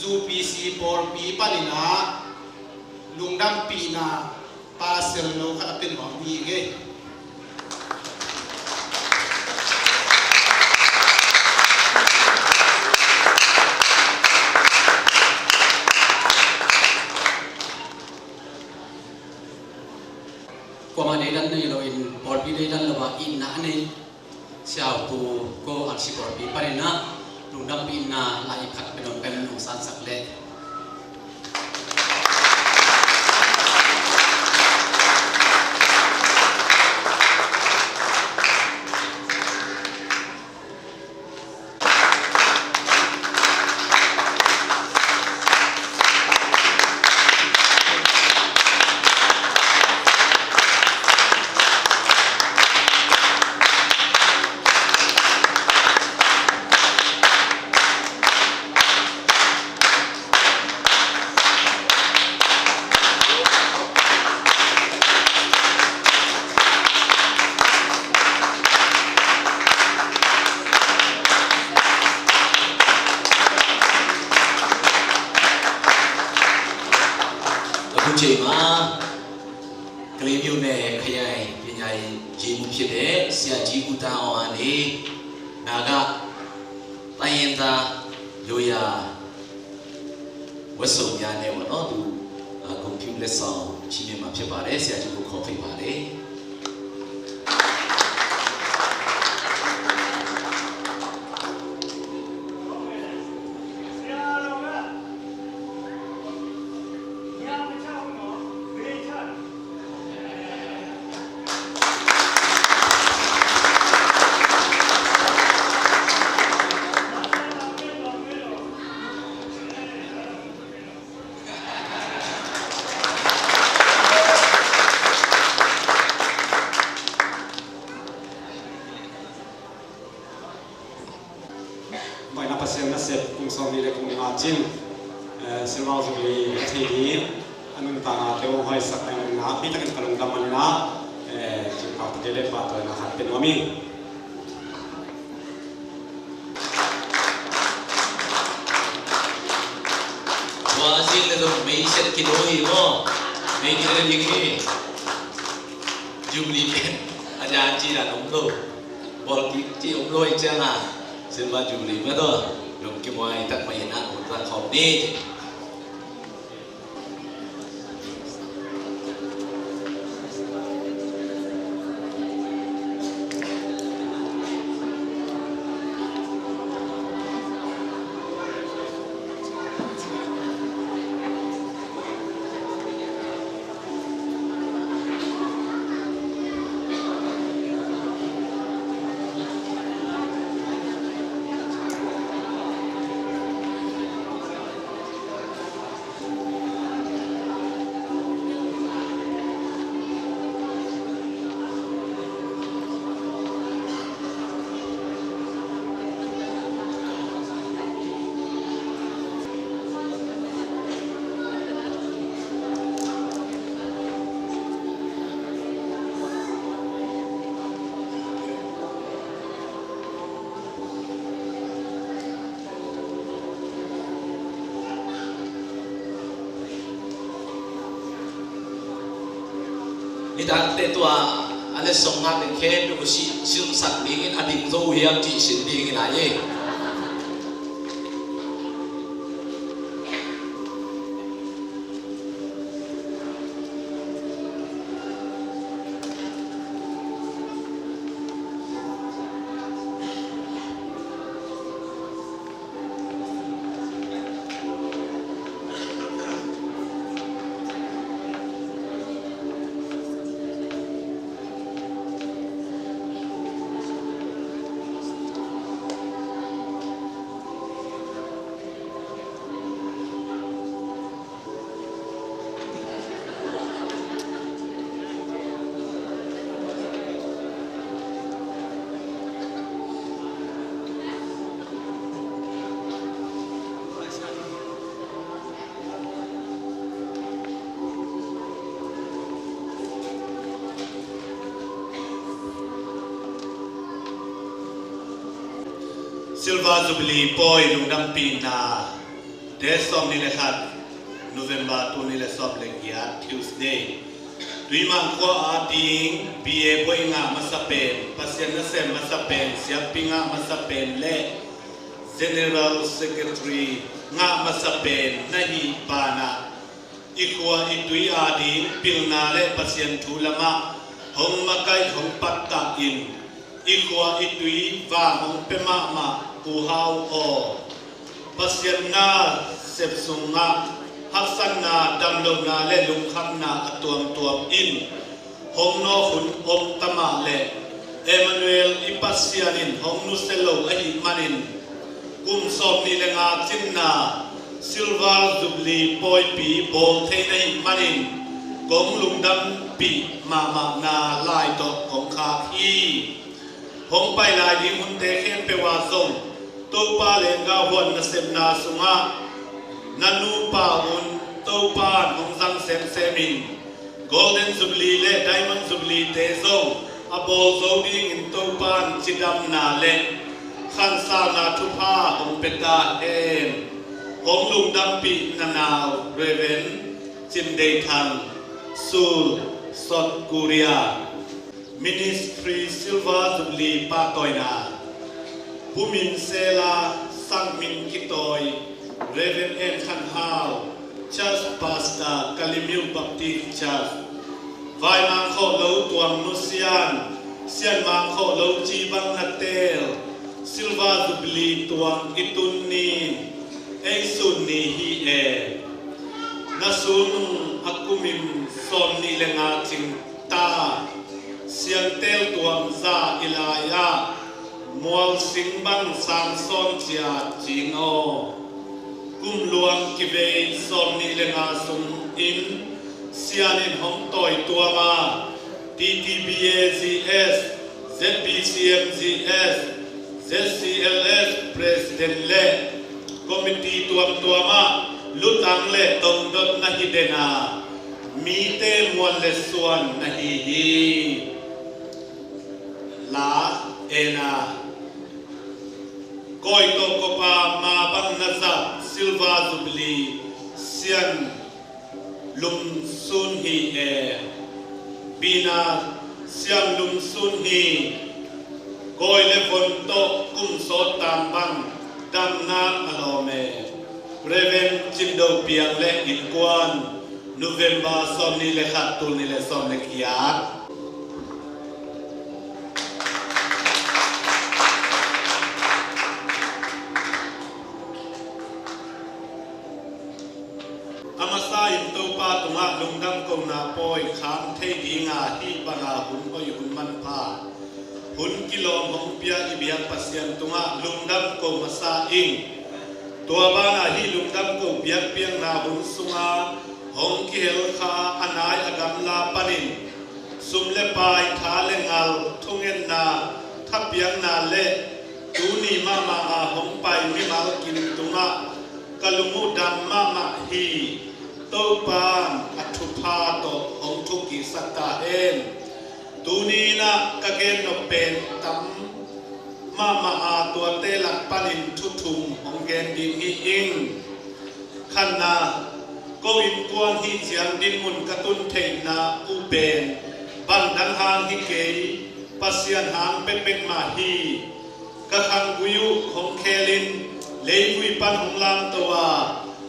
U P C pawlpi panin ah lungdampihna parcel no khat a pia nuam hi ing ei. Kuamah deidan nei loin, pawlpi deidan lo ah itna a nei Siapu ko R C pawlpi panin ah lungdampihna lai khat pia nuam ka hi, nong sansak leh. Ka bu cei ma, Kalay Myo ne ခရိုင်ပညာရေးမှူးဖြစ်တဲ့ ဆရာကြီး ဦးသန်းအောင် ကနေ နာဂတိုင်းရင်းသားရိုးရာ ဝတ်စုံများနဲ့ပေါ့နော် သူ အာ ဂုဏ်ပြုလက်ဆောင်ချီးမြှင့်မှာဖြစ်ပါတယ်။ ဆရာကြီးကိုခေါ်ဖိတ်ပါတယ်။ Sawmnih le kum nga cin, eh, Silver Jubilee a thei ding a nuntakna te hong hoihsak ahih manin ah, mi takin ka lungdam manin ah, eh, cin pau te le pahtawina khat pia nuam ing. Tua a zing le zong mei siat kino hi maw? Mei kino ding hi. Jubilee pen a dian ci dan om lo. Bawl kik ci om lo hi ciang a, Silver Jubilee mah tawh zong kimuai tak mah hi na, hun zang khawm ni. Nitak teh tua a letsong ngak ding khempeuh uh si-, silhsak dingin a ding zo uh hiam cih sin dingin a hi. Silver Jubilee pawi lungdampihna, date sawmnih le khat November, tul nih le sawm le giat, Tuesday. Tuimang khua ading B A buai ngah masa pen, Pasian nasem masa pen, siapi ngah masa pen le General Secretary ngah masa pen na hih banah, i khua i tui ading pilna le Pasian thu lamah hong makaih hong pattah in, i khua i tui vang hong pia mahmah Pu Hau aw. Pasian nasep sungah haksatna, damlohna le lungkhamna a tuamtuam in hong nawk hun om ta mah leh, Emmanuel i Pasian in hong nusia lo ahih manin, kum sawmnih le nga cinna Silver Jubilee pawipi bawl thei na hih manin, kong lungdampih mahmahna lai tawh kong khak hi. Hong pai lai ding hunte khempeuh ah zong Topa lenggah huan nasepna sungah na nupa un Topa in hong zang semsem in, Golden Jubilee le Diamond Jubilee te zong a bawl zo dingin Topa in cidamna le khansalna thupha hong pia ta hen. Hong lungdampih na nau Reverend Cin Dei Thang, Sul, South Korea. Ministry Silver Jubilee pahtawina. Pu Min Sela, Sang Min Kitawi, Reverend En Khan Hau, Church Pastor, Kalimyo Baptist Church. Vai mangkhawh lo tuang nusian, sian mangkhawh lo cibang na tel, Silver Jubilee tuang i tun ni, ei sun ni hi e. Na sulnung a kumin sawmnih le nga cing ta, siantel tuam za i lai-ah, mual sing bang sang sawn cia cing aw. Kum luang kivei sawmnih le nga sungin sian in hong tawi tuam a, T T B A G S, Z B C M G S, Z C L S President le Committee tuamtuam ah lutang le tongdot na hi den a, mite muan le suan na hi hi. La ena, Kawitawh kop a mabang na zat Silver Jubilee sian lum sun hi e. Bina siam lum sun hi. Kawi le von tawh kum sawt tang bang damnak a lawm e. Reverend Cin Do Piang le innkuan, November sawmnih le khat, tul nih le sawm le giat. A masa in Topa tungah lungdam kohna pawi kham thei dinga hih banga hun hoih hun manpha, hun kilawm hong pia i biak Pasian tungah lungdam ko masa ing. Tua banah hih lungdam ko biakpiakna hun sunga hong kihel kha a nai a gamla panin sum le pai, tha le ngal, thungetna, thapiakna le tuni mahmah a hong pai mimal kim tungah ka lung uh dam mahmah hi. Topan a thupha tawh hong thuk kiksak ta hen. Tuni inah ka gen nop pen tam mahmah a, tuate lak panin thu thum hong gen ding hi ing. Khatna, ko innkuan hih ciang dinmun ka tun theihna uh pen bang dang hang hi kei, Pasian hang bekbek mah hi. Ka khanggui uh hong khelin leivui pan hong lamto a,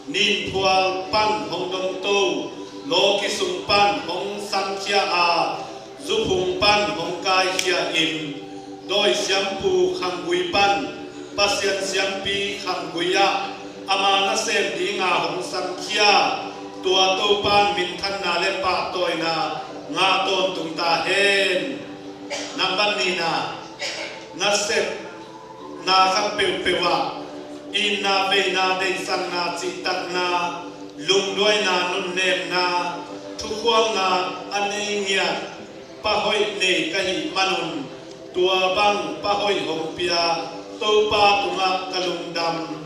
ninphual pan hong dongto, lawki sung pan hong samkhia a, zuphung pan hong kaikhia in, dawi siampu khanggui pan Pasian siampi khanggui ah ama nasem dinga hong samkhia, tua Topan minthanna le pahtawina ngah tawntung ta hen. Nambat nihna, nasepna khat peuhpeuh ah itna, veina, deihsakna, cihtakna, lungduaina, nunnemna, thukhualna a nei ngiat pa hoih nei ka hih manun, tua bang pa hoih hong pia Topa tungah ka lungdam.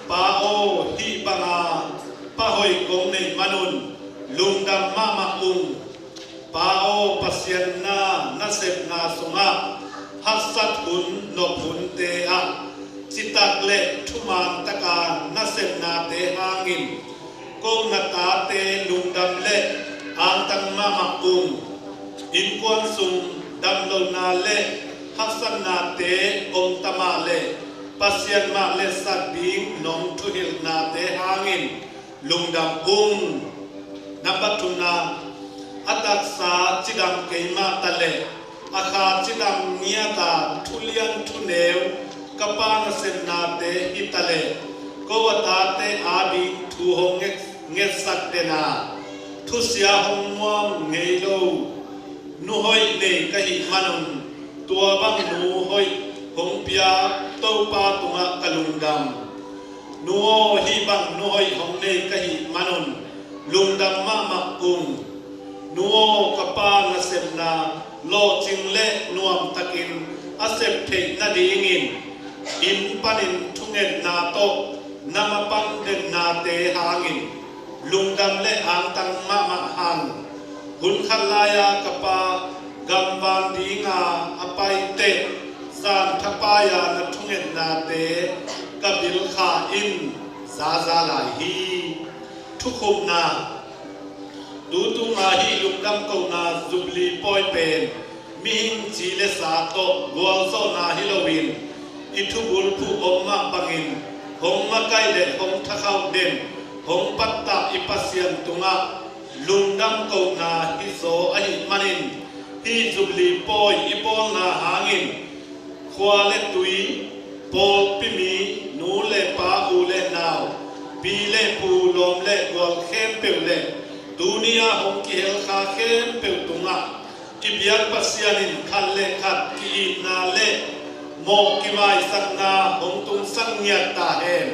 Pa aw, hih banga pa hoih kong neih manun lungdam mahmah ung. Pa aw, Pasian na nasepna sungah haksat hun, nop hunte ah citak le thuman taka nasepnate hangin ko na tate lungdam le angtang mahmah ung. Innkuan sung damlohna le haksatnate om ta mah le Pasian mah le sak ding nong thuhilhnate hangin lungdam ung. Nambat thumna, a taksa cidam kei mah ta le a kha cidam ngiata thulian thuneu ka pa nasepnate hi ta le ko a tate ading thu hong nget ngetsak den a, thusia hong muam ngei lo nu hoih nei ka hih manun, tua bang nu hoih hong pia Topa tungah ka lungdam. Nu aw, hih bang nu hoih hong nei ka hih manun lungdam mahmah ung. Nu aw, ka pa nasepna lawhcing le nuamtakin a sep theih nadingin inn panin thungetna tawh na mapan dennate hangin lungdam le angtang mahmah hang. Hun khat lai-a ka pa gamvan dinga a paiteh zan thapai-a na thungetnate ka bilkha in zaza lai hi. Thukhupna. Tutunga hih lungdam kohna Jubilee pawi pen mihing ci le sa tawh gualzawhna hi loin i thubulphuh om mah bangin hong makaih le hong thakhauh den, hong pattah i Pasian tungah lungdam kohna hi zaw ahih manin hih Jubilee pawi i bawlna hangin khua le tui, pawlpi mi, nu le pa, u le nau, pi le pu, lawm le gual khempeuh le tuni-a hong kihel kha khempeuh tungah i biak Pasian in khat le khat ki-itna le mawh kimaisakna hong tungsak ngiat ta hen.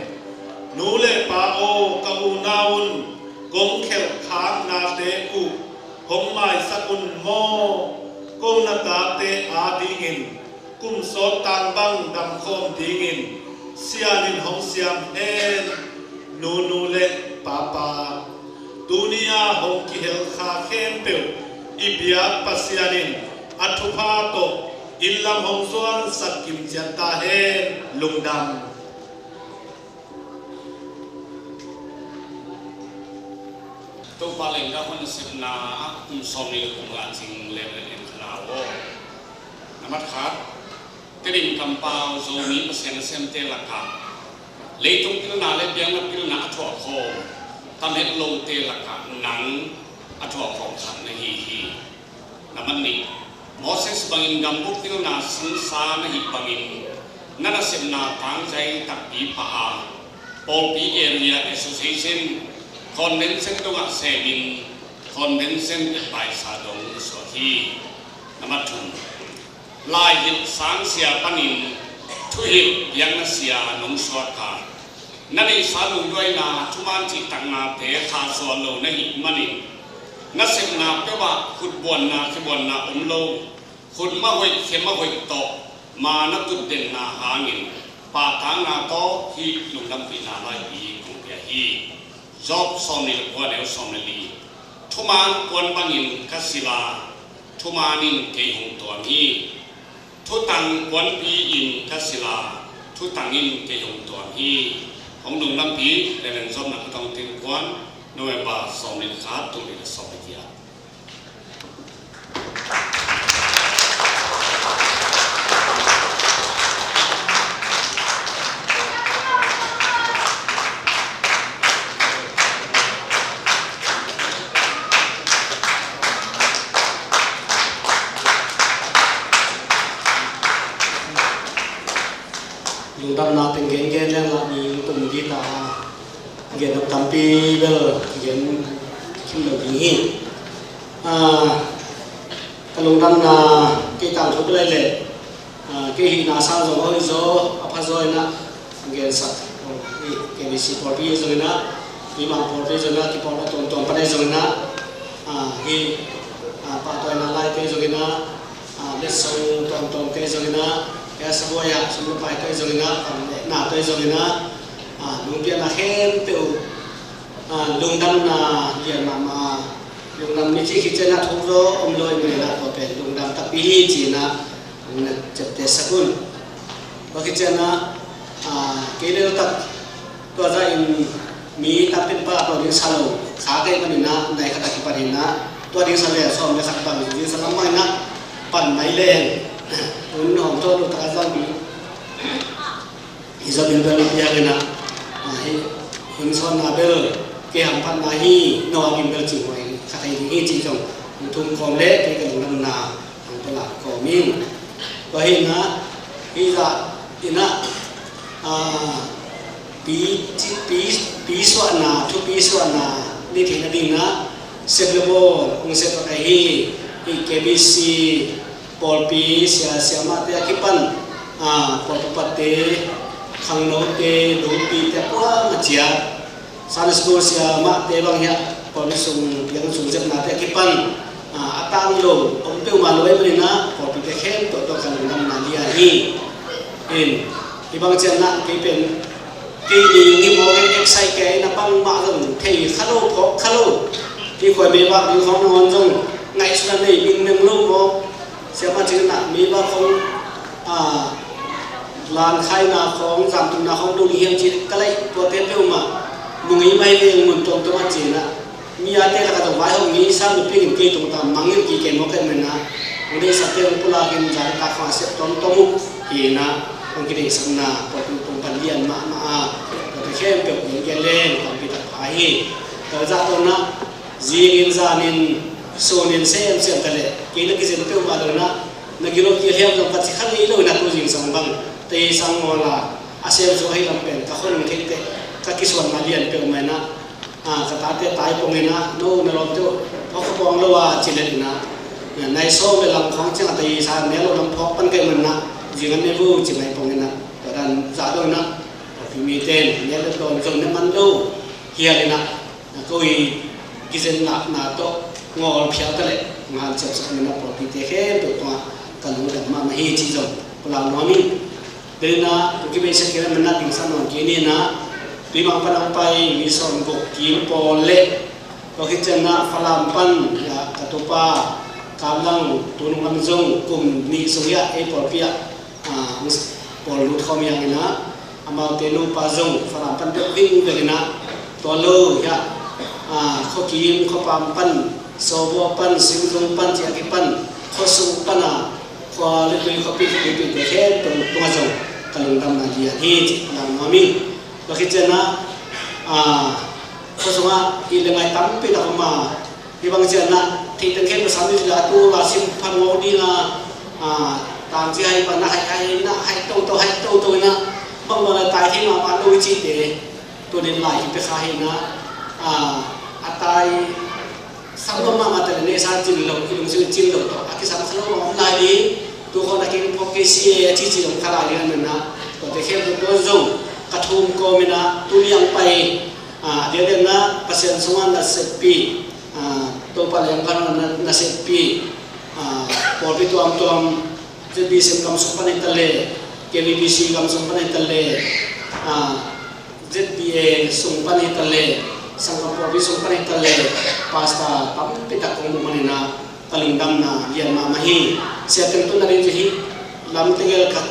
Nu le pa aw, ka unau un kong khelh khaknate uh hong maisak un maw? Ko na tate adingin kum sawt tang bang damkhawm dingin Sian in hong siam hen, nunu le papa. Tuni-a hong kihel kha khempeuh i biak Pasian in a thupha tawh inn lam hong zuansak kimciat ta hen. Lungdam. Topa lengga hun sepna ah kum sawm nih le kum nga cing leuleu in ka na aw. Na mat khat, Tedim kampau Zomi Pasian nasemte lakah leitung pilna le biakna pilna a thuak khawm, tam het lote lakah nang a thuak khawm khat na hi hi. Na mat nih, Moses bangin gambup pilna sangsa na hih bangin na nasepna tangzai takpi pah a, Pawlpi Area Association Convention dongah semin Convention advisor dong na suak hi. Na mat thum, laihilh sangsia panin thuhilh biakna sia nong suak a, na neihsa lungduaina thuman cihtaknate khahsuah lo na hih manin, na sepna peuhah khutbuanna khibuanna om lo, khutma hoih khema hoih tawh ma na tutdenna hangin pahtakna tawh hih lungdampihna laipi kong pia hi. Job sawm nih le kua, neu sawm le li. Thuman puan bangin ka silh a, thuman in kei hong tuam hi. Thutang puanpi in ka silh a, thutang in kei hong tuam hi. Hong lungdampi Reverend Job Nang Kutang Ting Kuan, November sawm nih le khat, tul nih le sawm le giat. Lungdamna teng gen gen leng lah mi kum gita gen tampi bel gen kim lo ding hi. Ah, ka lungdamna kei tangthu bel leh, ah, kei hihna sang zong a hoih zaw a pha zaw inah gensak, oh, hi K B C pawlpi zong inah, mi mang pawlpi zong inah kipawlna tuamtuam pan zong inah, ah, hi, ah, pahtawina laite zong inah, ah, letsong tuamtuamte zong inah, kei a sabuai ah sum le paite zong inah, pan le nate zong inah, ah, lungpiakna khempeuh, ah, lungdamna lian mahmah, lungdam ni ci khit cianah thuk zaw om lo i mei lah tua pen lungdam takpi hi ci inah hong na ciapteh sak un. Tua khit cianah, ah, kei le tak tua zah in mi tampi pa tua ding sa lo kha kei maninah nai khat a kipan inah tua ding sa le sawm le khat bang ding sa lam maninah pan mai leng un hawm tawh lo tak a zang ding. Hi zah bel bel piak inah, ah, hi hing sawnna bel kei hamphatna hi, no a bel cih huai kha thei ding hi cih zong hong thum kawm le kei ka lungdamna hong pia lak kawm ing. Tua hi inah, hi zah inah, ah, pi, pi, pi suahna, thupi suahna ni theihna ding inah sep le bawl hong sep tak ahi hi. K B C pawlpi sia siamahte a kipan, ah, pawlpi pate, khangnote, lungpite kuamah ciat Sunday school siamahte bang hiah pawlpi sung, biakna sung zepnate a kipan, ah, a tang lo om peuhmah lo ei maninah pawlpite khempeuh tawh ka lungdamna lian hi. In, hi bang cianah kei pen kei ni hi maw, kei excite kei na bangmah zong thei kha lo, phawk kha lo. Kei khuai meibak ding khawng nangawn zong ngaihsutna nei mingmeng lo maw. Siamah cih inah meibak khawng, ah, lankhaina khawng, zamtunna khawng do ding hiam cih ka laih tuate peuhmah mu ngei mai veng mun tuamtuam a ci inah mi ate lakah zong vaihawm ngei sam na piangin kei tungta mangngilh kik kei mawk kei maninah hong deihsakte hong pulakin zate tak khawng a sep tuamtuam uh hi inah hong kideihsakna pawlpi pumpan lian mahmah a, tuate khempeuh gen gen leng tampi tak pha hi. Tua zah tawh inah zingin zanin sunin semsem ta leh kei na kizen peuhmah lo inah na gilo kihel hiam zong ka ci kha ngei lo inah tu zingsang bang tei sang ngawl a a sem sung ahi lam pen ka khon theih teh ka kisuanna lian peuhmah inah, ah, ka tate tai pong inah no na lawmte uh phawk ka pawng lo a ci let inah nai sawm le lam khawng ciang a tei sa ne lo lam phawk pan kei man inah zingan ne bu ci mai pong inah tua dan zah lo inah a pi mite ne le dawn zong ne man lo hial inah na ko i kizen lakna tawh ngawl phial ta leh ngawn ciapsak inah pawlpite khempeuh tungah ka lungdam mahmah hi cih zong ka lau nuam ing. Dena tu kibei sia kira mena ding sa non kini na. Tui Mang pan ang pai mi son gok kim pawl le. Tua khit ciang na Falam pan ya ka tupa Kap Lang tu nung lam zong kum nih sung ya ei pawlpi ah, ah, pawl lut khawm yang ina. Amaute nupa zong Falam pan deuh ving veng ina. Tua lo ya, ah, Khuakim, Khuapam pan, Sawbua pan, Singzung pan, Ciaki pan, khuasung pan a, khua le tui khuapi khuapi te khempeuh tungah zong ka lungdamna lian hi cih ka lak nuam hi. Tua khit ciangin ah, ah, khuasungah i le ngai tampi tak om a, hi bang ciangin ah theih teng khempeuh Sami la tu la sim phan ngawh ding a, ah, tangci hai pan a hai hai na hai toto hai toto ina, bang bang la tai thei mahmah lo i cihte, tunin lai hi pia kha hi na, ah, a tai sam lo mahmah ta le neihsa cin lo, i lungsim cin lo tawh a kisam kha lo mah om lai ding. Tu khawng a keng phawk kei si e a cici om kha lai ding a nana. Tuate khempeuh tua zong ka thum kawm ina tuni ang pai, ah, a diakdiak na Pasian sungah na seppi, ah, Topa leng khan na, na seppi, ah, pawlpi tuamtuam, Z B C M gam sung pan hi ta le, K B B C gam sung pan hi ta le, ah, Z B A sung pan hi ta le, sanggam pawlpi sung pan hi ta le, pastor tampi tak kong muh manin ah ka lungdamna lian mahmah hi. Sia teng tun a ding ci hi, lam tegel ka,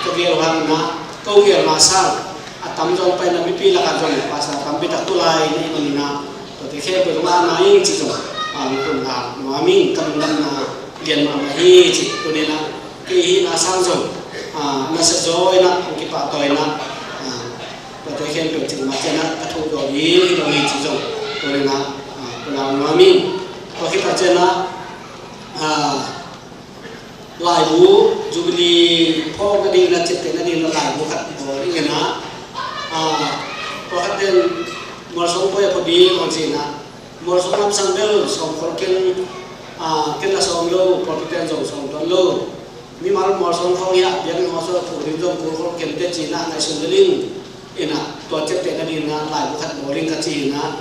ka gel hang na, ko gel mah sang, a tam zong pai na mipi lakah zong pastor tampi tak tu lai na hi manin ah, tuate khempeuh zong a na ing ci zong, ah, lungdam nuam ing, ka lungdamna lian mahmah hi ci, tunin ah, kei hi na sang zong, ah, na sa zaw ina, kong kipahtawi ina, ah, Tuate khempeuh cih mah ciangin ah ka thuh dawh ding hi lo hi cih zong tua ding ah, ah, ka lak nuam ing. Tua khit tak ciangin ah, ah, laibu Jubilee phawk nading in ah, ciapteh nading in ah laibu khat bawl ing in ah, ah, pawlkhat ten mualsawng poi a pho ding hong ci in ah, mualsawng lamsang bel sawm khol keng, ah, ken la sawm lo, pawlpi ten zong sawm tuan lo. Mimal mualsawng khawng hi a, biakinn hong sawt a phuh ding zong kul khol keng teh ci in ah ngaihsun lel ing. In ah, tua ciapteh nading in ah laibu khat bawl ing ka ci in ah,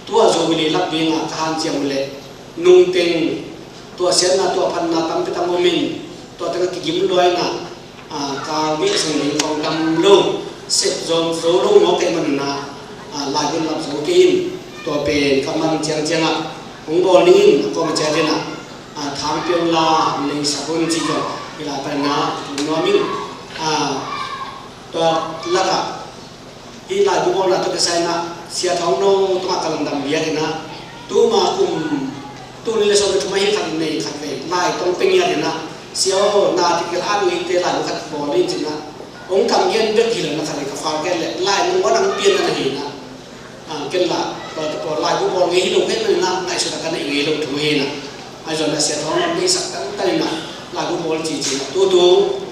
tua Jubilee lak ding ah ka hanciam uh leh, nungteng, tua siatna, tua phatna tampi tak om in, tua teng ah kigim lua in ah, ah, kal nih sung ding khawng dam lo, sep zo, zo lo mawk kei manin ah, ah, laibu lak zo kei in, tua pen ka man ciangciang ah, hong bawl ning in, a kawm a ciat in ah, ah, thang piang la, lei sak un ci zong, hi lai pan in ah, tung nuam ing, ah, tua lakah, hih laibu bawlna tawh kisai in ah, Sia Thawng No tungah ka lungdam biak in ah, tuma kum, tul nih le sawm le thum ah hih khat nei khat vei, lai tawng pia ngiat in ah, Sia aw, na article at ngeite laibu khat bawl in ci in ah, hong kam gen bek hi lo na khat vei ka far gen leh, lai nung wan ang pian na hi in ah, ah, ken la, tua te pawl laibu bawl ngei hi lo kei manin ah, ngaihsut a ka neih ngei lo thu hi in ah. Ahi zongin ah Sia Thawng No deihsak tantan in ah, laibu bawl ci ci in ah. Tutu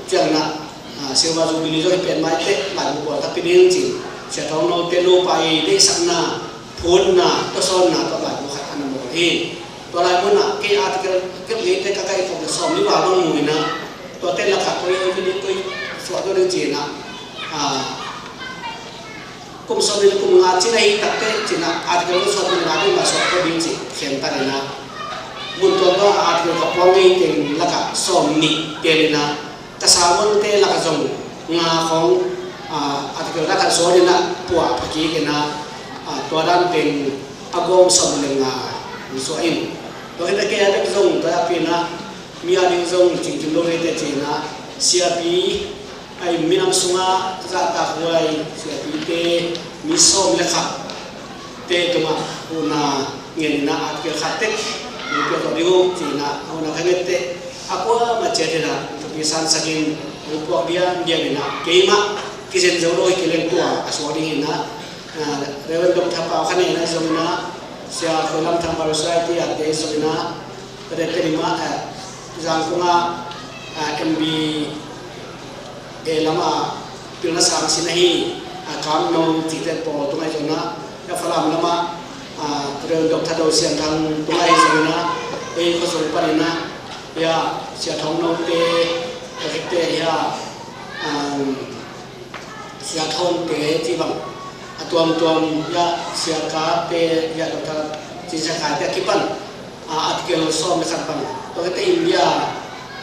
ciangin ah, ah, Silver Jubilee zong hi pen mai teh, laibu bawl ka pia ning ci in. Sia Thawng No te nupa i deihsakna, phunna, tawsawnna tawh laibu khat a na bawl hi. Tua lai mun ah, kei article kep ngei te ka kaihkhop le sawm li val bang mu in ah. Tuate lakah koi, koi, koi, suah tua ding ci in ah. Ah, kum sawm nih le kum nga cin ahi tak teh ci in ah, article kum sawm nih le nga ding mah suak ko ding ci, khen ta in ah. Mun tuamtuam ah article ka puang ngei teng lakah sawm nih tel in ah, ka sermon te lakah zong nga khawng, ah, article lakah suak in ah, puah pha kik in ah, ah, tua dan teng a gawm sawm le nga hong suak in. Tua khit teh kei a bek zong tua a pi in ah, mi a ding zong cingcing lo rei teh ci in ah, siapi, ai, minam sungah zahtakhuai siapite, mi sawm le khat te tungah huhna ngen in ah, article khat tek hong piak tawh ding uh ci in ah, huhna khat nget teh a kuamah ciat in ah, thupi sansak in hong puak diamdiam in ah, keimah kizen zo lo hi kei leng tua a suak ding in ah, ah, Reverend Doctor Pau Khan Ne in ah zong in ah, Sia Khoi Lam Thang Bible Society a te zong in ah, Red Teddy ma, eh, Zangkong ah, ah, M B A lam ah pilna sang sin ahi, ah, Kam No cihte pawl tungah hi zong in ah, ah, Falam lam ah, ah, Rev. Doctor Do Sian Thang tungah hi zong in ah, ei khuasung pan in ah, ya, Sia Thawng No te, ka khit te, ya, um, Sia Thawn te ci bang, a tuamtuam, ya, Sia Kap te, ya, Doctor Cin Sia Khai te a kipan, a, article sawm le khat bang. Tua khit teh India,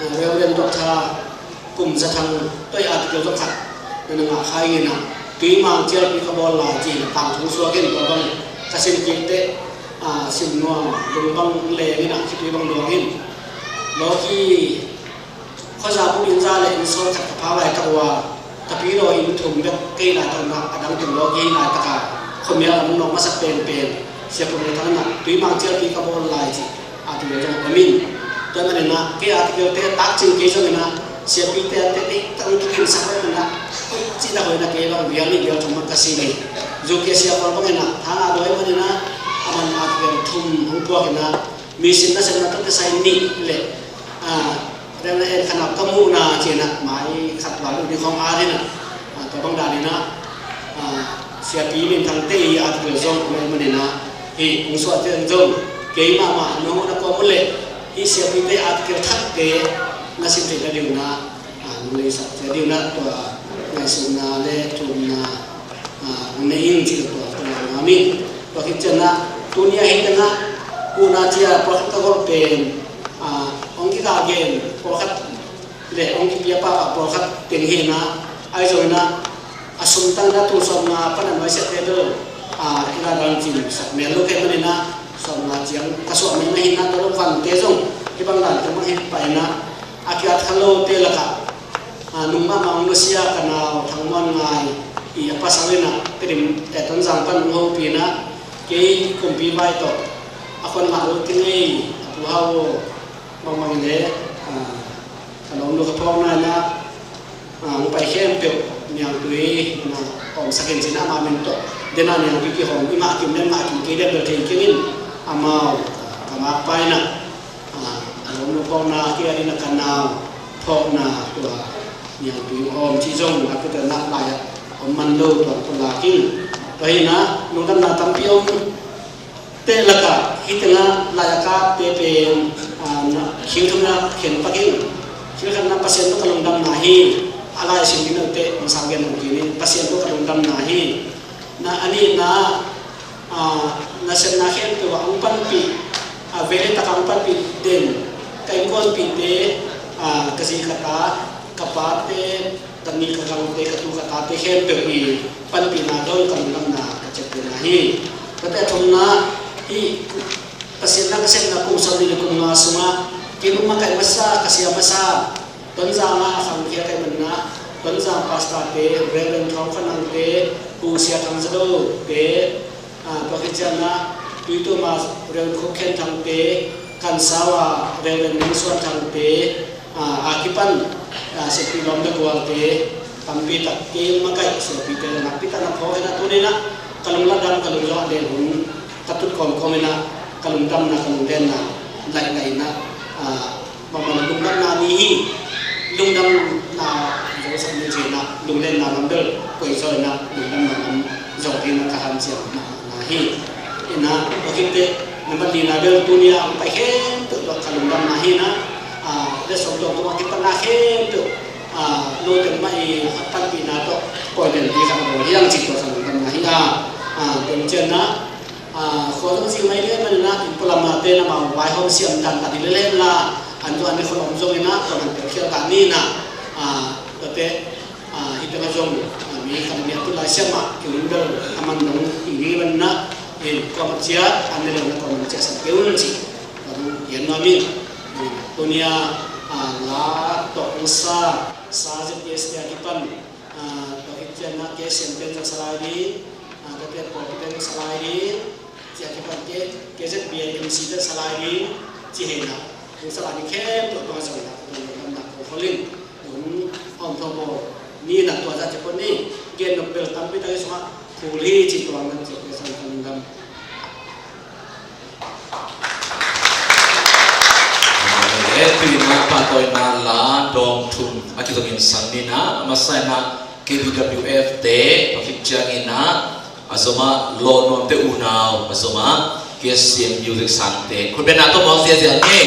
a, Reverend Doctor Kum za thang tawh i article zong khat na na ngah kha ing a, Tuimang cialpi ka bawl lai ci-in a tangthu suak in, tua bang ka sim kik teh, a, sim nuam lung bang leng in a, khitui bang luang in. Lawki khuaza bup inn za le inn sawl khat ka phak laitak uh a, Tapidaw inn thum bek kei laitak in a, a dang teng lawki laitak a, khuamial a hong nawk masak penpen Sia Pum Lei Thang in a, Tuimang cialpi ka bawl lai ci a, article zong om in. Tua manin a, kei article te takcing kei zongin a, siapite a te te tang kikin sak lai manin a, hoih cih na hoih na kei bang vial nih vial thum bang ka si ni. Zu ke sia pawl bangin a, thang a duai manin a, a man article thum hong puak in a, mi sin na sem na tawh te sai nih le, a, rem na en khanap ka muhna ci-in a, mai khat val uh ding khawng a ding a, a, tua bang dan in a, a, siapi minthangte i article zong om ahih manin a, hih hong suahte zong kei mahmah nong na kuam uh leh, hih siapite article thakte na sim theih nading un a, a, nong leisak theih nading un a, tua ngaihsutna le thumna, a, nong nei ing cih tua tua ngam ing. Tua khit ciang a, tuni a hih teng a, huhna ci a pawlkhat ka golh pen, a, hong kikah gen pawlkhat le hong kipia pahpah pawlkhat teng hi in a, ahi zongin a, a sum tang in a tul sawmnga pan a nuaisiahte bel, a, i la dan cin sak mel lo kei manin a, sawmnga ciang ka suah mel na hi in a, tua lo vante zong hih bang dan teng bang hi pah in a, a kiat kha lote lakah, a, nung mahmah hong nusia ka nau Thang Muan Ngai i a pasal in a, Tedim, eh, Tonzang pan hong hopih in a, kei kumpi vai tawh a khuan ngah lo kei ngei, a Pu Hau aw, bangmah in le, a, ka lawm lo ka phawkna in a, a, hong pai khempeuh niangtui in a, omsak in ci-in a, amah min tawh den a niangtui kihawm, i ngah kim le ngah kim kei den bel thei keng in, amau ka ngakpa in a, a, a lawm lo phawkna kei a ding a ka nau phawkna tua niangtui hong hawm cih zong a kutna lai-ah om man lo, tua ka lak ing. Tua hi in a, lungdamna tampi om teh lakah hih teng a lai a kapte pen, a, na, thil thum na khen pak ing. Thil khatna, Pasian tawh ka lungdamna hi. A lai sim ding note hong sang gen hong kinin, Pasian tawh ka lungdamna hi. Na, a nihna, a, nasepna khempeuh ah hong panpih, a, vele tak ah hong panpih den ka innkuanpihte, a, ka zi ka ta, ka pate, ka ni ka gangte, ka tu ka tate khempeuh i panpihna tawh ka lungdamna ka ciaptehna hi. Tua teh a thumna, hih Pasian na ka sepna kum sawmnih le kum nga sungah kei nong makaih masa, ka sia masa, Tonzang ah a khangkhia ka hih manin a, Tonzang pastorte, Reverend Thawng Khan Angte, Pu Sia Thang Za Dote, a, tua khit ciangin a, Tuitum a Reverend Khuk Khen Thangte, Kansau a Reverend Mung Suan Thangte, a, a kipan, a, siapi lawm le gualte, tampi tak kei makaih siapite le nakpi tak na phawk in a, tuni in a ka lungladam, ka lungzawh den hun ka tut kawmkawm in a, ka lungdamna, ka lunglenna laih laih in a, a, bangmah lungdamna ni hi. Lungdamna zosak ni ci-in a, lunglenna lam bel koih zaw in a, lungdamna lam zong ding in a ka hanciam mahmahna hi. In a, tua khit teh, nambat lina bel tuni a hong pai khempeuh tawh ka lungdamna hi in a, a, le sawm tuamtuam a kipatna khempeuh, a, lo teng mah i a panpihna tawh koih den ding khat a bawl hi hang cih tua ka lungdamna hi a, a, tua ciangin a, a, khua zong zing mai ding ahih manin a, inn pualam a te na mau vaihawm siam dan ta ding lel hen la, an zong an i khol om zongin a, tua man tel khial ta ni in a, a, tua teh, a, hih teng ah zong, a, mi khat mi a tu lai siam mah, kei un bel a man dong i ni man in a, in kuamah ciah, an ne lo na kuamah ciah san kei un ci. Tua dong i en nuam in, in tuni a, a, la tawh hong sa, sa Z P S te a kipan, a, tua khit ciangin a K S M ten zong sa lai ding, a, tua teh pawlpi ten zong sa lai ding, ci a kipan K, K Z B I M C ten sa lai ding, ci hi in a, hong sa lai ding khempeuh bang zong in a, tua lungdamna ko khol in, hong hawm tho maw, ni in a tua zah ci pon ni, gen nop bel tampi tak hi sungah, phul hi ci tuang nan ci, Pasian ka lungdam. Hehpihna pahtawina la dawng thum a kizom in sang ni in a, a masa in a K B W F te, tua khit ciangin a, a zom a lawh nuamte unau, a zom a K S M music sangte, khutbetna tawh muang ziahziah ni.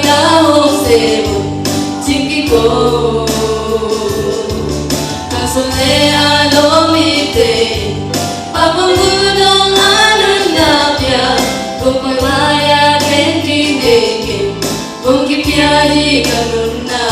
Ka hong sem uh cing kiko. Ka suan le a lawm i te, pa mong gu dong a nunna pia. Kong pai mai a ken ding e ken, kong kipia hi ka nunna.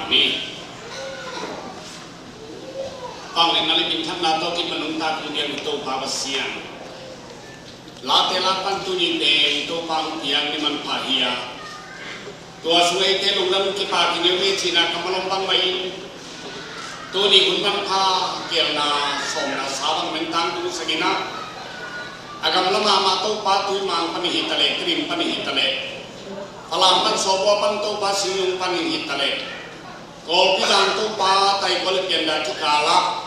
Amen. Tang le na le minthanna tawh kipan nungta kul diam i Topa Pasian. Late la pan tuni pen Topa hong piak ni manpha hi a. Tua sung eite lungdam kipak hi neu ve cihna ka malom bang mah in. Tuni hun manpha kialna sawmna sa bang mentang tung sagina, a gamla mahmah Topa Tuimang pan hi taleh, Tedim pan hi taleh, Falam pan Sawbua pan Topa Sinlung pan hi taleh, Kawlpi dan Topa Taikua le Pianda thu kala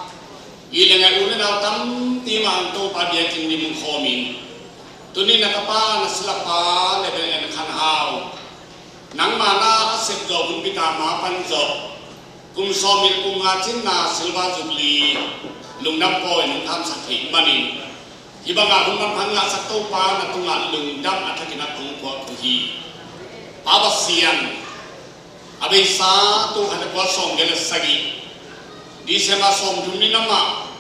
i le ngai u le nau tampi mah Topa biakinn lim khawmin, tuni na tapa na silapa le bel en khan hau, nangma na a sep zawh hun pita ma pan zawh kum sawm le kum nga cinna Silver Jubilee lungdam pawi nong thamsak theih manin, hih bangah hun manpha ngahsak Topa na tungah lungdam a thakin a kong puak uh hi. Pa Pasian, a beisa tul khat le kua sawm giat le sagih December sawm thum ni namah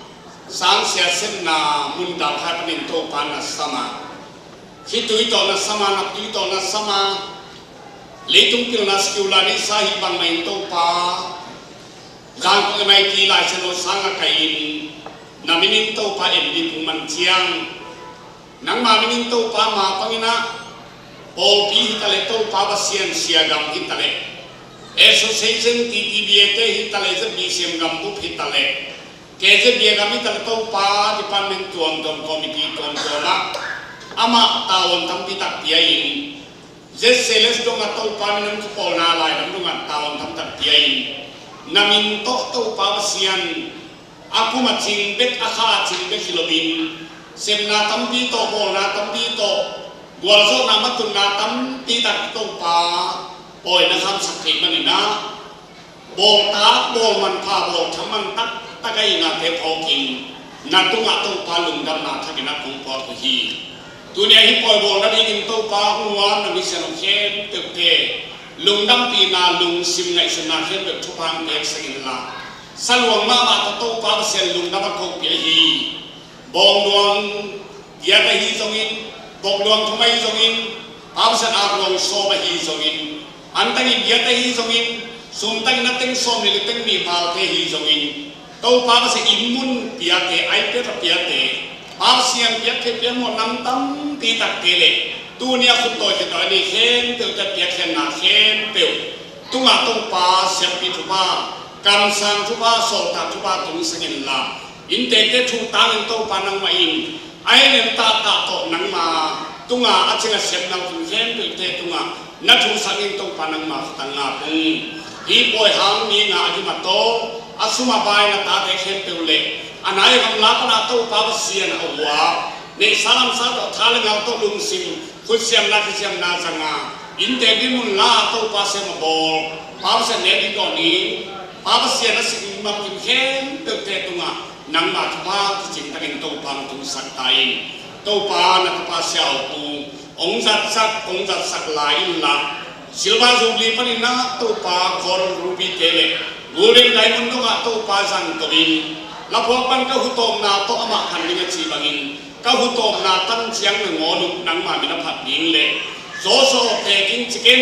sangsia sepna mun dalkhai panin Topa na sama, khitui tawh na sama, naptui tawh na sama, leitung pilna secular neihsa hi bangmah in Topa, Zangkong M I T Lai Siangtho sangah kaihin na minin Topa en ding kong man ciang, nangma minin Topa ma pangin ah pawlpi hi taleh Topa Pasian sia gam hi taleh, association T T B A te hi taleh, Z B C M gam bup hi taleh, K Z B A gam hi taleh Topa department tuamtuam, committee tuamtuam ah amah tavuan tampi tak pia in, Z C L S dongah Topa minam kipawlna lai lam dongah tavuan tampi tak pia in, na min tawh Topa Pasian, a kum a cing bek, a kha a cing bek hi loin, sepna tampi tawh, bawlna tampi tawh, gualzawhna matunna tampi tak Topa pawi na khamsak theih manin ah, bawltak, bawl manpha, bawl thaman taktak a inate phawkin na tungah Topa lungdamna thakin a kong puak uh hi. Tuni a hih pawi bawlna dingin Topa hong uam na misiangtho khempeuhte lungdampihna, lungsim ngaihsutna khempeuh thupha hong piaksak inla, saluang mahmah tawh Topa Pasian lungdam a kong pia hi. Bawng luang giat ahi zongin, bok luang thum ahi zongin, Pa Pasian, ak luang sawm ahi zongin, antangin giat ahi zongin, sumtangin a teng sawm le teng nih palte ahi zongin, Topa Pasian, inn mun piate, a iPad a piate, Pa Pasian, piak thei piak mawh nam tampi takte le tuni a khut tawi khit tawi a nei khempeuhte piakkhiatna khempeuh tungah Topa siampi thupha, kamsang thupha, sawltak thupha tungsak inla, inntekte thu tangin Topa nangmah in a en en tahtah tawh nangma tungah a cing a siamna uh khempeuhte tungah na thusak in Topa nangma khuttang ngap ung. Hih pawi hang mi nga a gim a taw, a sum a bai na tate khempeuh le a nai a gamla pana Topa Pasian a uap, neihsa lamsa tawh, tha le ngal tawh, lungsim, khutsiamna khisiamna zanga, innte dinmun la Topa sem a bawl Pa Pasian ne ding dawn in, Pa Pasian a sik bangkim khempeuhte tungah nangma thupha kicing takin Topa hong tungsak ta in. Topa, na tapa Sia Aw Pu hong zatsak, hong zatsak lai inla, Silver Jubilee panin ah Topa Coral Ruby te le Golden Diamond dongah Topa zangtawmin, laphuak pan ka hutawpna tawh amah khan ding a cih bangin, ka hutawpna tan ciang na ngawn uh nangma min a phat ding le Joshua tekin ciken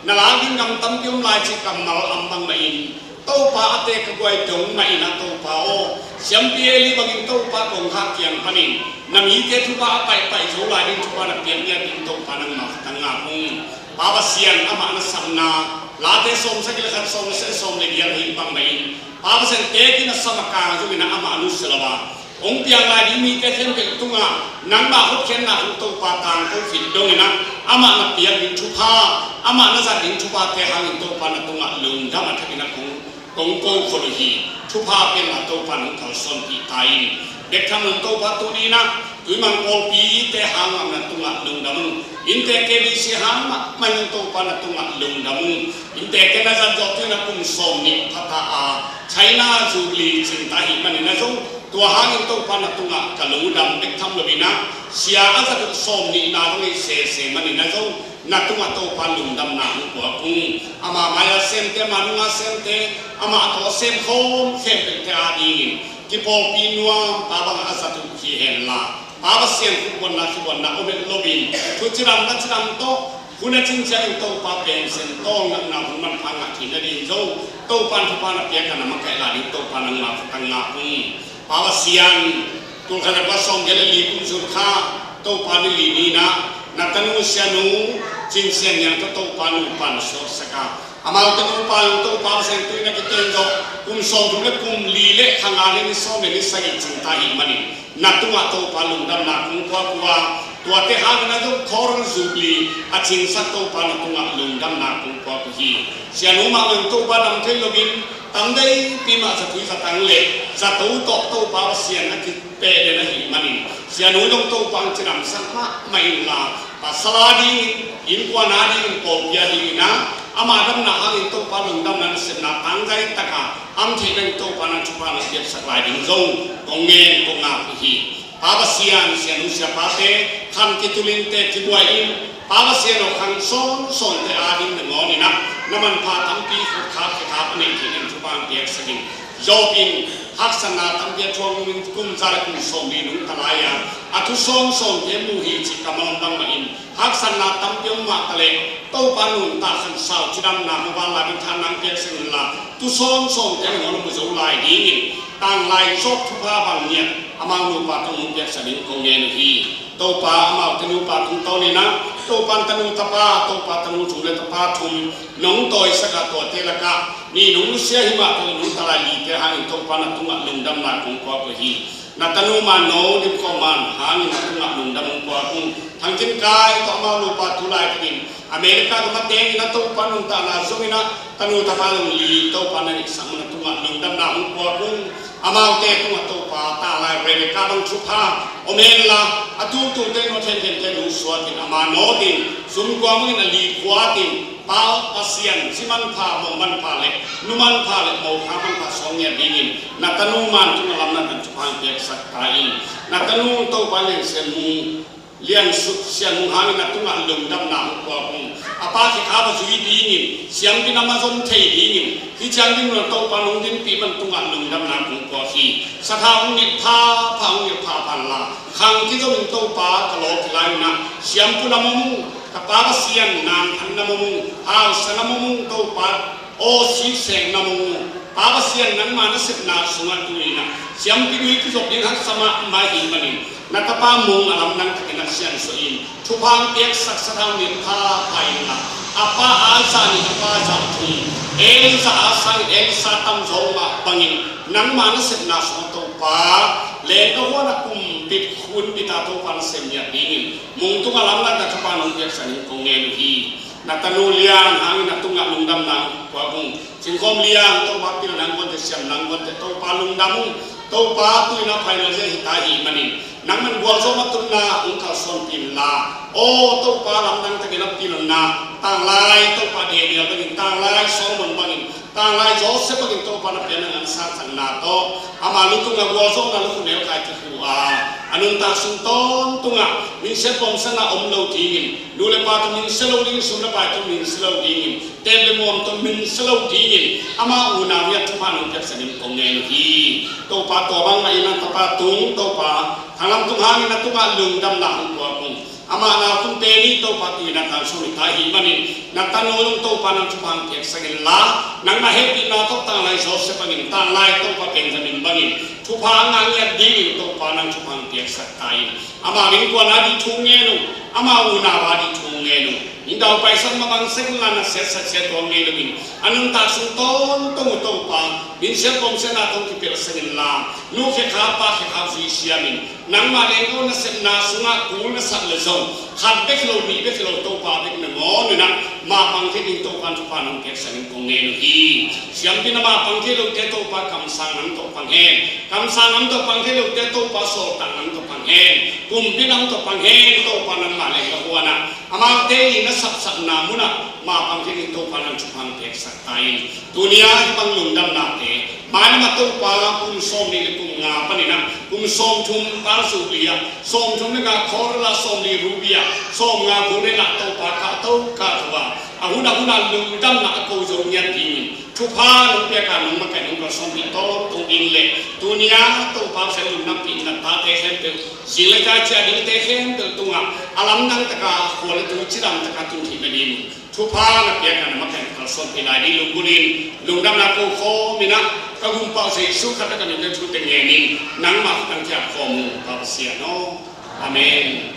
na lak ding gam tampi om lai cih kammal a om bangmah in, Topa a tek ka guai dong mah in ah Topa aw, siampi Eli bangin Topa kongkhak kiang panin na mite thupha a paihpaih zo lai ding thupha na piak ngiat ding Topa nangma khuttang ngap ung. Pa Pasian, amah na sapna Late sawm sagih le khat, sawm le sagih, sawm le giat ahi bangmah in, Pa Pasian, tekin a sam a kang zongin ah amah nusia lo a hong piang lai ding mite khempeuh tungah nangma hotkhiatna hong Topa tangko khit dongin ah amah na piak ding thupha, amah na zat ding thuphate hangin Topa na tungah lungdam a thakin a kong, kong ko khol uh hi. Thupha piakna Topa nong kalsuanpih ta in. Bek tham lo in Topa tuni in ah Tuimang pawlpite hangah na tungah lungdam ung. Innte K B C hang mahmah in Topa na tungah lungdam ung. Innte ken a zat zawh tu in ah kum sawm nih phata a China Jubilee cingta ahih manin ah zong tua hangin Topa na tungah ka lungdam bek tham lo in ah, sia a zat uh sawm nihna zong hi sese manin ah zong na tungah Topa lungdamna hong puak ung. Ama mai-a semte, ama nunga semte, amah tawh a sem khawm khempeuhte adingin kipawlpi nuam pa bangah a zat uh hi henla, Pa Pasian, khukbuanna, khubuanna om het loin, thu cidam na cidam tawh, hun a cin ciangin Topa pension tawlngatna hun manpha ngah theih nading zong Topa in thupha na piak a na makaih lai ding Topa nangma khuttang ngap ung. Pa Pasian, tul khat le kua sawm giat le li kum zun kha Topa ni li ni in ah na tanu Sia Nu Cin Sian Niang tawh Topa nupa na suaksak a, Amaute nupa in Topa Pasian tui na kiten zawh kum sawmthum le kum li le kha nga le ni sawm le ni sagih cing ta ahih manin, na tungah Topa lungdamna kong puak uh a, tuate hangin a zong Coral Jubilee a cingsak Topa na tungah lungdamna kong puak uh hi. Sianu mah in Topa dam thei loin, tam deipi mah zatui zatang le zato tawh Topa Pasian a kipehden ahih manin, sianu zong Topa ang cidamsak mahmah inla, pasal a dingin, innkuan a dingin, pawlpi a dingin ah, ama damna hangin Topa lungdamna nasepna tangzai taka am theih ding Topa nang thupha na piaksak lai ding zong kong ngen kong ngak uh hi. Pa Pasian, sianu siapate khang kitulin, teh kibuai in, Pa Pasian aw, khang sawnsawnte a ding nangawn in ah, na manpha tampi khutkhak khekha a neih theih ding thupha piaksak in. Job in haksatna tampi a thuak nungin kum za le kum sawmli nungta lai-a, a thu sawnsawnte mu hi cih ka malam bangmah in, haksatna tampi om mah taleh Topa nuntak khansau cidamna mavang lai ding tha nang piaksak inla, thu sawnsawnte nangawn mu zo lai dingin, tanglai Job thupha bang ngiat amau nupa tawh nong piaksak ding kong ngen uh hi. Topa amaute nupa tungtawn in ah, Topa tanu tapa, Topa tanu thum le tapa thum nong tawisak a, tuate lakah nih nong nusia hi mah tawh nungta lai lite hangin Topa na tungah lungdamna kong puak uh hi. Na tanu man no dim kawman hangin na tungah lungdam kong puak ung. Thang Cin Kai tawh amau nupa tu laitakin America gam a tengin a Topa nuntakna zongin ah tanu tapa zong li Topa na neihsak na tungah lungdamna kong puak ung. Amaute tungah Topa tanglai Rebecca bang thupha om henla, a tuktute in aw thenthente nong suatin, ama nawtin, sumkua mangin a li kuatin, Pa Pasian, ci manpha, mo manpha le nu manpha le mo kha manpha suang ngiat dingin, na tanu man tungah lamdang thupha piaksak ta in. Na tanu Topa Lian Sian Mung, Lian Su-, Sian Mung hangin na tungah lungdamna kong puak ung. A pa khekha va zui dingin, siampina ma zom thei dingin, hih ciang ding nuna Topa nong dinpih man tungah lungdamna kong puak hi. Sathau hong nget phapha, hong nget phapha inla, khang kizomin Topa ka lawh kilai in ah, siampuna mumung, ka Pa Pasian, nangkhanna mumung, hausana mumung Topa, aw sisengna mumung, Pa Pasian nangma nasepna sungah tu-in ah siampi dui kizop ding haksa mahmah ahih manin, na tapa mung a lamdang takin a siansuah in, thupha piaksak sathau ngen phapha inla, a pa a zah nih a pa zah thum, eng zah a sangin eng sa tamzaw mah bangin, nangma nasepna sungah Topa, lengka huan a kumbit khunbit a Topa nasem ngiat dingin, mung tungah lamdang na thupha nong piaksak ding kong ngen uh hi. Na tanu Lian hangin na tungah lungdamna kong puak ung. Cingkhawm Lian, Topa pil nang guante, siam nang guante, Topa lungdam ung. Topa tu-in a phaina zia hi ta ahih manin, nangman gualzawhna tunna hong kalsuanpih inla, aw Topa lamdang takin a pilna, tanglai Topa Daniel bangin, tanglai Solomon bangin, tanglai Joseph bangin Topa na pianna ngansang sakna tawh, ama lu tungah gualzawhna lukhu neu kai kikhu a, a nuntak sung tawntungah minsiat bawmsakna om lo dingin, nu le pa tawh minsia lo dingin, sum le pai tawh minsia lo dingin, tep le muam tawh minsia lo dingin, ama unau in thupha nong piaksak ding kong ngen uh hi. Topa tua bangmah in a tapa tung, Topa Thang Lam Tung hangin na tungah lungdamna kong puak ung. Ama nau tung pen in Topa tu-in a kalsuan hi ta ahih manin, na tanu zong Topa nang thupha piaksak inla, nangma hehpihna tawh tanglai Joseph bangin, tanglai Topa Benjamin bangin, thupha a ngah ngiat dingin Topa nang thupha piaksak ta in. Ama innkuan a ding thu ngen ung, ama unau a ding thu ngen ung. Inn dau paisan mah bang sek inla, na siatsak siat tuak ngei loin, a nuntak sung tawntung uh Topa, minsiat bawmsiatna tawh kipelhsak inla, nu khekha pa khekha zui siamin, nangma lengka nasepna sungah kul na sak le zong, khat bek hi lo, nih bek hi lo, Topa bek nangawn in ah, mapang thei ding Topa thupha nong piaksak ding kong ngen uh hi. Siampi na mapang thei lote Topa kamsang nang tawh pang hen. Kamsang nang tawh pang thei lote Topa sawltak nang tawh pang hen. Kumpi nang tawh pang hen, Topa nangma lengka huan ah. Amaute in a sapsapna munah mapang thei ding Topa nang thupha piaksak ta in. Tuni-a hih bang lungdamnate, mailam ah Topa kum sawmnih le kum nga panin ah, kum sawmthum Coral Jubilee ah, sawmthum le nga Coral ah, sawmli Ruby ah, sawmnga Golden ah Topa kahto kahto a, a hun a hun a lungdamna a ko zo ngiat dingin, thupha nong piak a nong makaih nong kalsuanpih tawntung ding le, tuni-a Topa Pasian lungdampih na tate khempeuh, zing le kai ciah dingte khempeuh tungah a lamdang taka, khua le tui cidam taka tun theih nading thupha na piak a na makaih na kalsuanpih lai ding lunggulhin, lungdamna ko khawm in ah, ka Gumpa Jesu Khrist a ka min le thute ngenin, nangmah khut tang kiap khawm ung, Pa Pasian aw. Amen.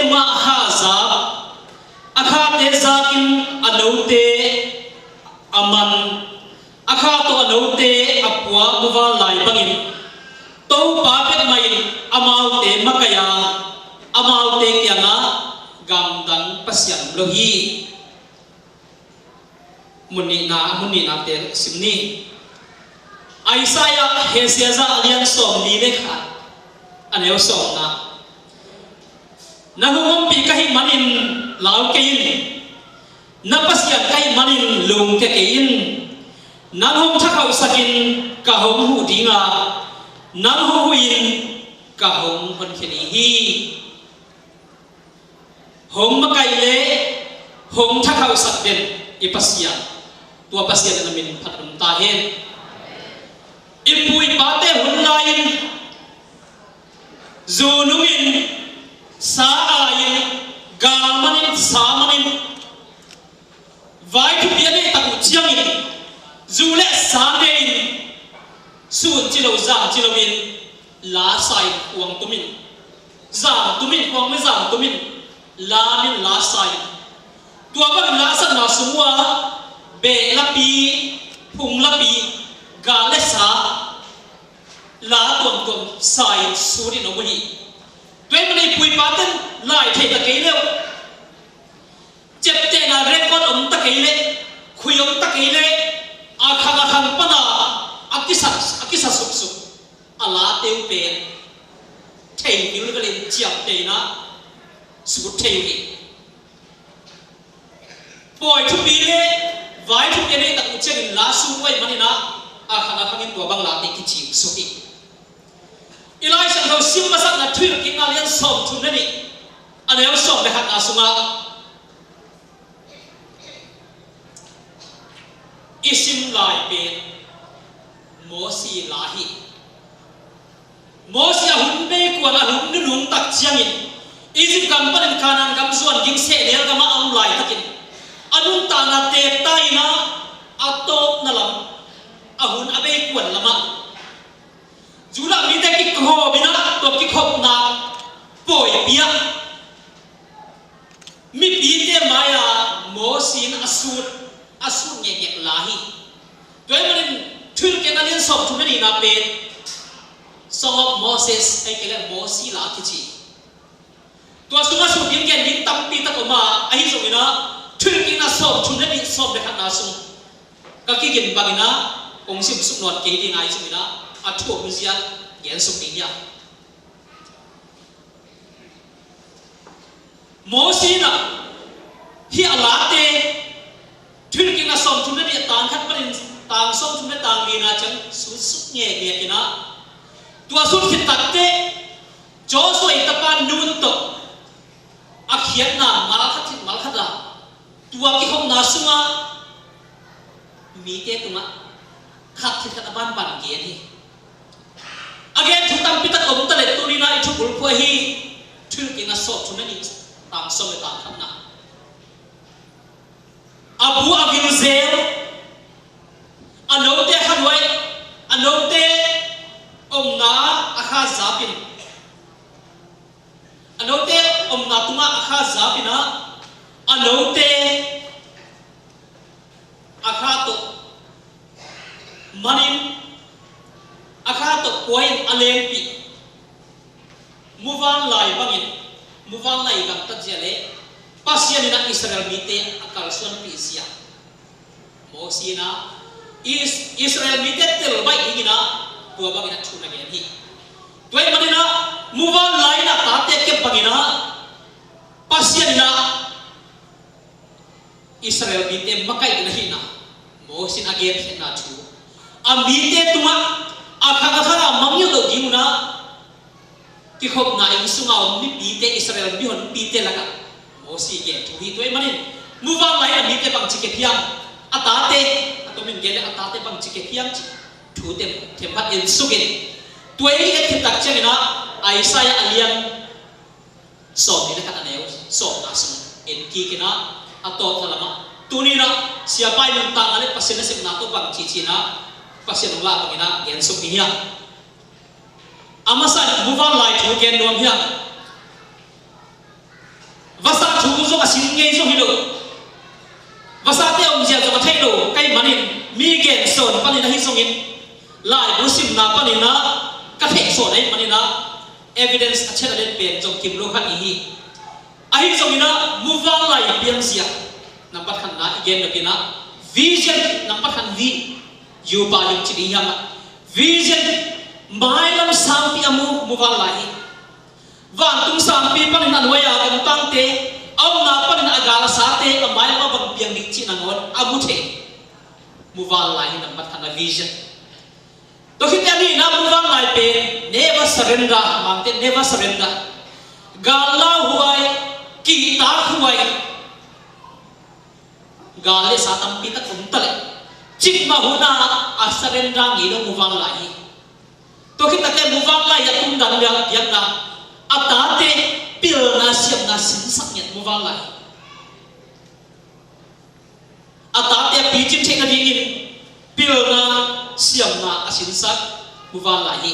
tungah a kha a zak, a khate zakin a note a man, a kha tawh a note a puak muvanlai bangin Topa bek mah in amaute makaih a, amaute kiangah gamdang pasian lo hi. Mun nihna, mun nihnate sim ni. Isaiah, Hesia za a lian sawmli le khat, a neu sawmna. Nang hong ompih ka hih manin lau kei in, na Pasian ka hih manin lungkia kei in. Nang hong thakhauhsakin ka hong huh ding a, nang hong huhin ka hong honkhia ding hi. Hong makaih le hong thakhauhsak den i Pasian, tua Pasian in a min phat um ta hen. I pu i pate hun lai-in zu nungin, sa ai-in, gal manin, sa manin, vai thupi a neih tak uh ciangin zu le sa ne-in, sun ci lo, zang ci loin, la sa-in, khuang tumin, zang tumin, khuang le zang tumin, la min la sa-in, tua bangin la satna sung uh a behlapi, phunglapi, gal le sa, la tuamtuam sa-in sut in om uh hi. Tua ahih manin i pu i paten lai thei ta kei leh, ciaptehna record om ta kei leh, khui om ta kei leh, a khang a khang pana a kisa, a kisa suksuk a late uh pen thei vilvel in ciaptehna sut thei uh hi. Pawi thupi le vai thupi a neih tak uh ciangin la sung uh ahih manin a, a khang a khangin tua bang late kici uh suk hi. I Lai Siangtho sim masakna Thuhilhkikna lian sawmthum le nih, a neu sawm le khatna sungah i sim lai pen Mosi la hi. Mosi a hun bei kuan, a hun nunung tak ciangin Egypt gam panin Kanaan gam zuan ding sehnel gamah a om laitakin a nuntakna teek ta-in a, a tawpna lam, a hun a bei kuan lamah Judah mite kikhawm in a, tua kikhopna pawipi ah mipite mai-ah Mosi in a sut, a sut ngekngek la hi. Tua ahih manin Thuhilhkikna lian sawmthum le nihna pen Song of Moses, ahih kei leh Mosi la kici. Tua sungah sut ding gen ding tampi tak om a, ahi zongin a, Thuhilhkikna sawmthum le nih, sawm le khatna sung ka kigin bangin a, kong simsuk nawn kei ding ahi zongin a, a thu om zia gen suk ding hi a. Mosi in a, hih a late, Thuhilhkikna sawmthum le nih, tang khat panin tang sawmthum le tang lina ciang sutsuk ngekngek in a, tua sut khit takteh Joshua i tapa Nun tawh a khiatna mal khat khit mal khat a, tua kikhopna sungah mite tungah khat khit khat a banban gen hi. A gen thu tampi tak om ta leh, tuni-in a i thubulphuh ahi Thuhilhkikna sawmthum le nih, tang sawm le tang khatna. A bu a vil zel, a note khanuai, a note omna a kha zap in, a note omna tungah a kha zap in a, a note a kha tawh man in, a kha tawh kuai in a lengpih. Muvanlai bangin, muvanlai gamtat zia le Pasian in a Israel mite a kalsuanpih zia, Mosi in a Is-, Israel mite tel baih dingin a, tua bangin a thu na gen hi. Tua ahih manin a, muvanlai in a tate kep bangin a, Pasian in a Israel mite makaih na hihna, Mosi in a genkhiatna thu, a mite tungah a khang a khang a mangngilh loh ding un a, kikhopna inn sunga om mipite, Israel mihonpite lakah Mosi gen thu hi. Tua ahih manin muvanlai in a mite bangci kep hiam, a tate, a tomin gen le a tate bangci kep hiam cih thu tem, themkhat en suk in. Tua i et khit tak ciangin a, Isaiah a lian sawmli le khat a neu sawmna sung en kik in a, a tawpna lamah tuni-in a siapa i nuntakna le Pasian nasepna tawh bangci ci-in a, Pasian hong lah bangin a gen suk ding hi a. A masa in muvanlai thu gen nuam hi a. zong a sin ngei zong hi lo. Vasate omzia zong a thei lo ka hih manin, mi gensawn panin ahi zongin, laibu simna panin ah ka theihsawn ahih manin ah evidence a chet a let pen zong kim lo khat i hi. Ahi zongin ah muvanlai piangzia nambat khatna i gen nopin ah vision nambat khat vi, yupa yung ci ding hiam ah, vision mailam sangpi a mu muvanlai hi. Vantung sangpi panin a nuai a gamtangte, a omna panin a gal a sate a mailam a bang piang ding cih nangawn a mu thei. Muvanlai hi nambat khatna vision. Tua khit a nihna muvanlai pen never surrender, mangte never surrender. Gal lauhuai, kihtakhuai, gal le sa tampi tak om ta leh cikmah hun ah a surrender ngei lo muvanlai hi. Tua khit takte muvanlai a tung dan liang piakna, a tate pilna siamna sinsak ngiat muvanlai hi. A tate a picin theih nadingin pilna siamna a sinsak muvanlai hi.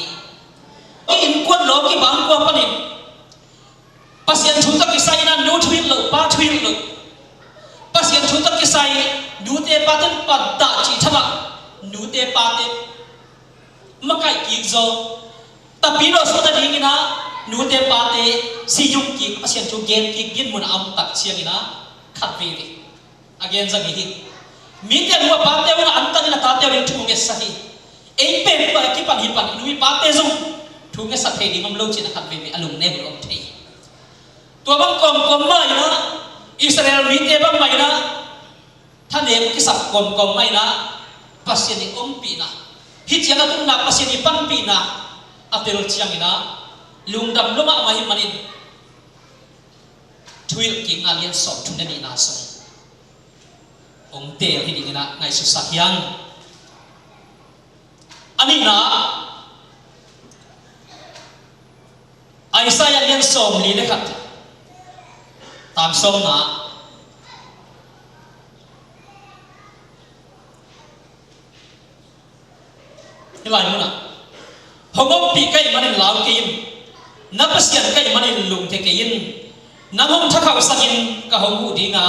Innkuan lawki bangkua panin Pasian thu tawh kisai in ah nu thuhilh lo, pa thuhilh lo. Pasian thu tawh kisai nute pate in pantah cih thamah nute pate makaih kik zaw, tapi lo suah nadingin ah nute pate siyum kik, Pasian thu gen kik dinmun a om tak ciangin ah khat veve a gen zang hi. Mite nu a pate un a antanin a tate un thu ngetsak hi. Ei pen tua kipan hi pan i nu i pate zong thu ngetsak thei ding om lo cih a khat veve a lungnem uh om thei. Tua bang kawmkawm mah in ah Israel mite bang mah in ah thanem kisap kawmkawm mah in ah Pasian i ompihna, hih ciang a tunna Pasian i panpihna a tel ciangin ah lungdam lua mahmah ahih manin thuhilh kikna lian sawmthum le nihna sung hong teel hi dingin ah ngaihsutsak hi hang. A nihna, Isaiah lian sawmli le khat, tang sawmna. Hih lai munah, hong ompih ka hih manin lau kei in, na Pasian ka hih manin lungkia kei in, nang hong thakhauhsak in ka hong huh ding a,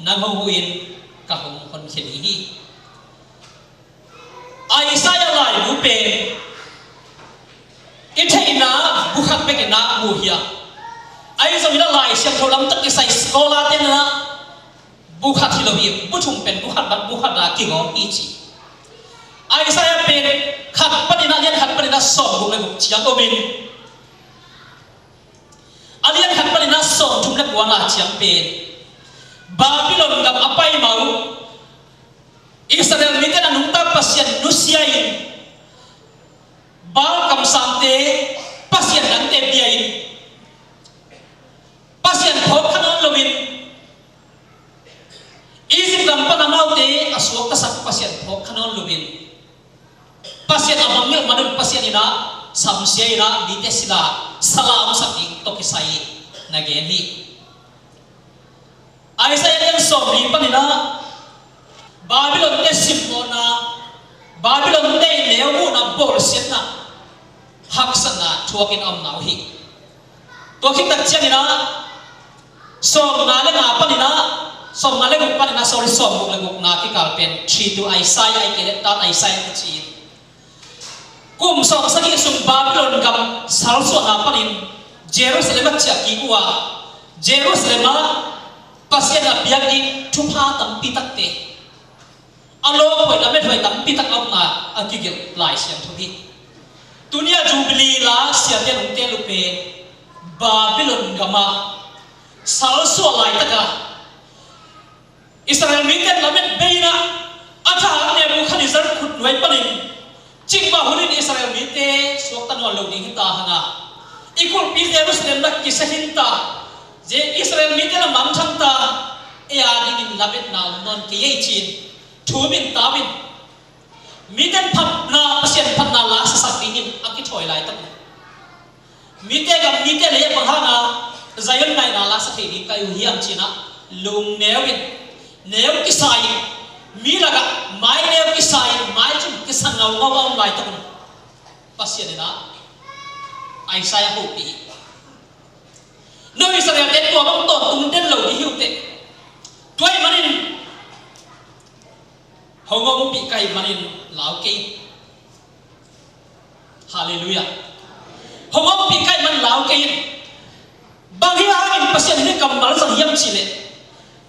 nang hong huh in ka hong honkhia ding hi. Isaiah laibu pen i theihna bu khat bekin ah mu hi a, ahi zongin a Lai Siangtho lamtak kisai scholar te'n ah bu khat hi lo hi, bu thum pen bu khat bat bu khat a kigawm hi ci. Isaiah pen khat panin ah lian khat panin ah sawmguk le guk ciang om in, a lian khat panin ah sawmthum le kuana ciang pen Babylon gam a pai ma uh Israel mite in a nungta Pasian nusia in, Baal kamsangte, pasian dangte bia in, Pasian phawk kha nawn loin, Egypt gam pan amaute a suaktasak Pasian phawk kha nawn loin, Pasian a mangngilh man un Pasian in ah samsia in ah mite sila sala omsak ding tawh kisai na gen hi. Isaiah lian sawmli panin ah Babylon te simmawhna, Babylon te i neu muhna, bawlsiatna, haksatna thuakin a omna uh hi. Tua khit tak ciangin ah sawmnga le nga panin ah, sawmnga le guk panin ah, sorry, sawmguk le gukna kikal pen three to Isaiah, ahih kei leh third Isaiah kici in, kum sawmsagih sung Babylon gam salsuahna panin Jerusalem a ciah kik uh a, Jerusalem ah Pasian a piak ding thupha tampi takte, a lawphuai lamethuai tampi tak a omna a kigelh Lai Siangtho hi. Tuni a Jubilee la siate lungte lupe Babylon gam ah salsuah laitak a Israel mite lamet bei in ah a thahak Nebuchadnezzar khutnuai panin cikmah hunin Israel mite suakta nawn lo ding hi ta hang a, i kulhpi Jerusalem na kisia khin ta, Israel mite na mangthang ta, ei a dingin lametna om nawn kei ei ci-in thum in tau in, mite in phatna, Pasian phatna la sasak dingin a kithawi laitak uh. Mite gam mite lei ah bang hanga Zion ngaihna la sa thei ding ka hi uh hiam ci-in ah lungneu in, neu kisa in, mi lakah mai neu kisa in, mai cung kisa ngaungau a om laitak un Pasian in ah Isaiah hopih hi. No Israel te tua bang tawntung den lo ding hi uh te, Hong ompih ka hih manin lau kei in. Halleluiah. Hong ompih ka hih manin lau kei in. Bang hang in Pasian in kammal zang hiam cih leh,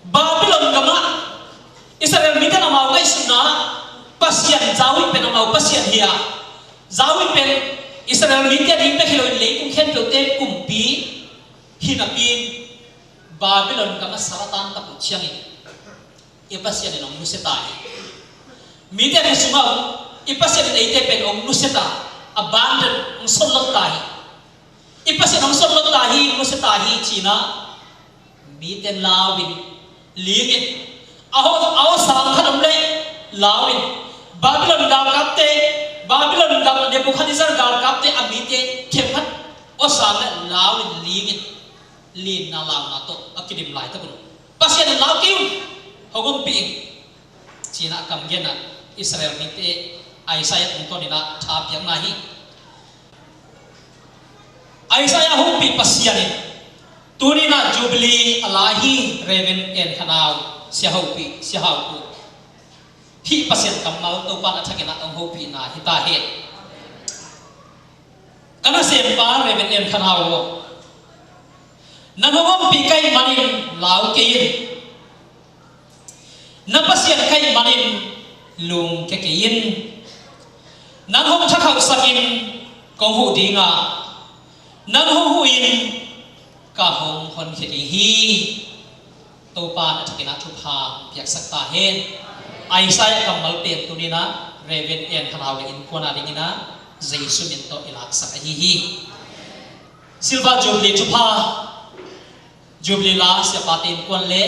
Babylon gamah Israel mite in amau ngaihsutna ah Pasian, Yahweh pen amau Pasian hi a, Yahweh pen Israel mite ading bek hi loin leitung khempeuhte kumpi hi napi in, Babylon gamah sal a tan tak uh ciangin i Pasian in hong nusia ta hi. Mite ading sungah i Pasian in eite pen hong nusia ta, abandon, hong sawtlawh ta hi. I Pasian hong sawtlawh ta hi, nusia ta hi ci-in ah mite in lau in, ling in, a aw, a aw sang khat om leh lau in, Babylon galkapte, Babylon gal, Nebuchadnezzar galkapte a mite khem khat aw sang leh lau in, ling in, linna launa tawh a kidim laitak un Pasian in lau kei un, hong ompih ing, ci-in ah kamgen ah Israel mite Isaiah tungtawnin ah tha piakna hi. Isaiah hopih Pasian in tuni-in ah Jubilee a la hi Reverend En Khan Aung, sia hopih, sia hopih. Hih Pasian kammal Topa'n a thakin ah hong hopihna hi ta hen. Ka nasempa Reverend En Khan Aung aw, nang hong ompih ka hih manin lau kei in. Na Pasian ka hih manin lungkia kei in. Nang hong thakhauhsak in kong huh ding a, nang hong huh in ka hong honkhia ding hi. Topa'n a thakin ah thupha piaksak ta hen. Isaiah kammal pen tuni-in ah Reverend En Khan Aung le innkuan a dingin ah Jesu min tawh i laksak ahi hi. Silver Jubilee thupha, Jubilee la siapate innkuan le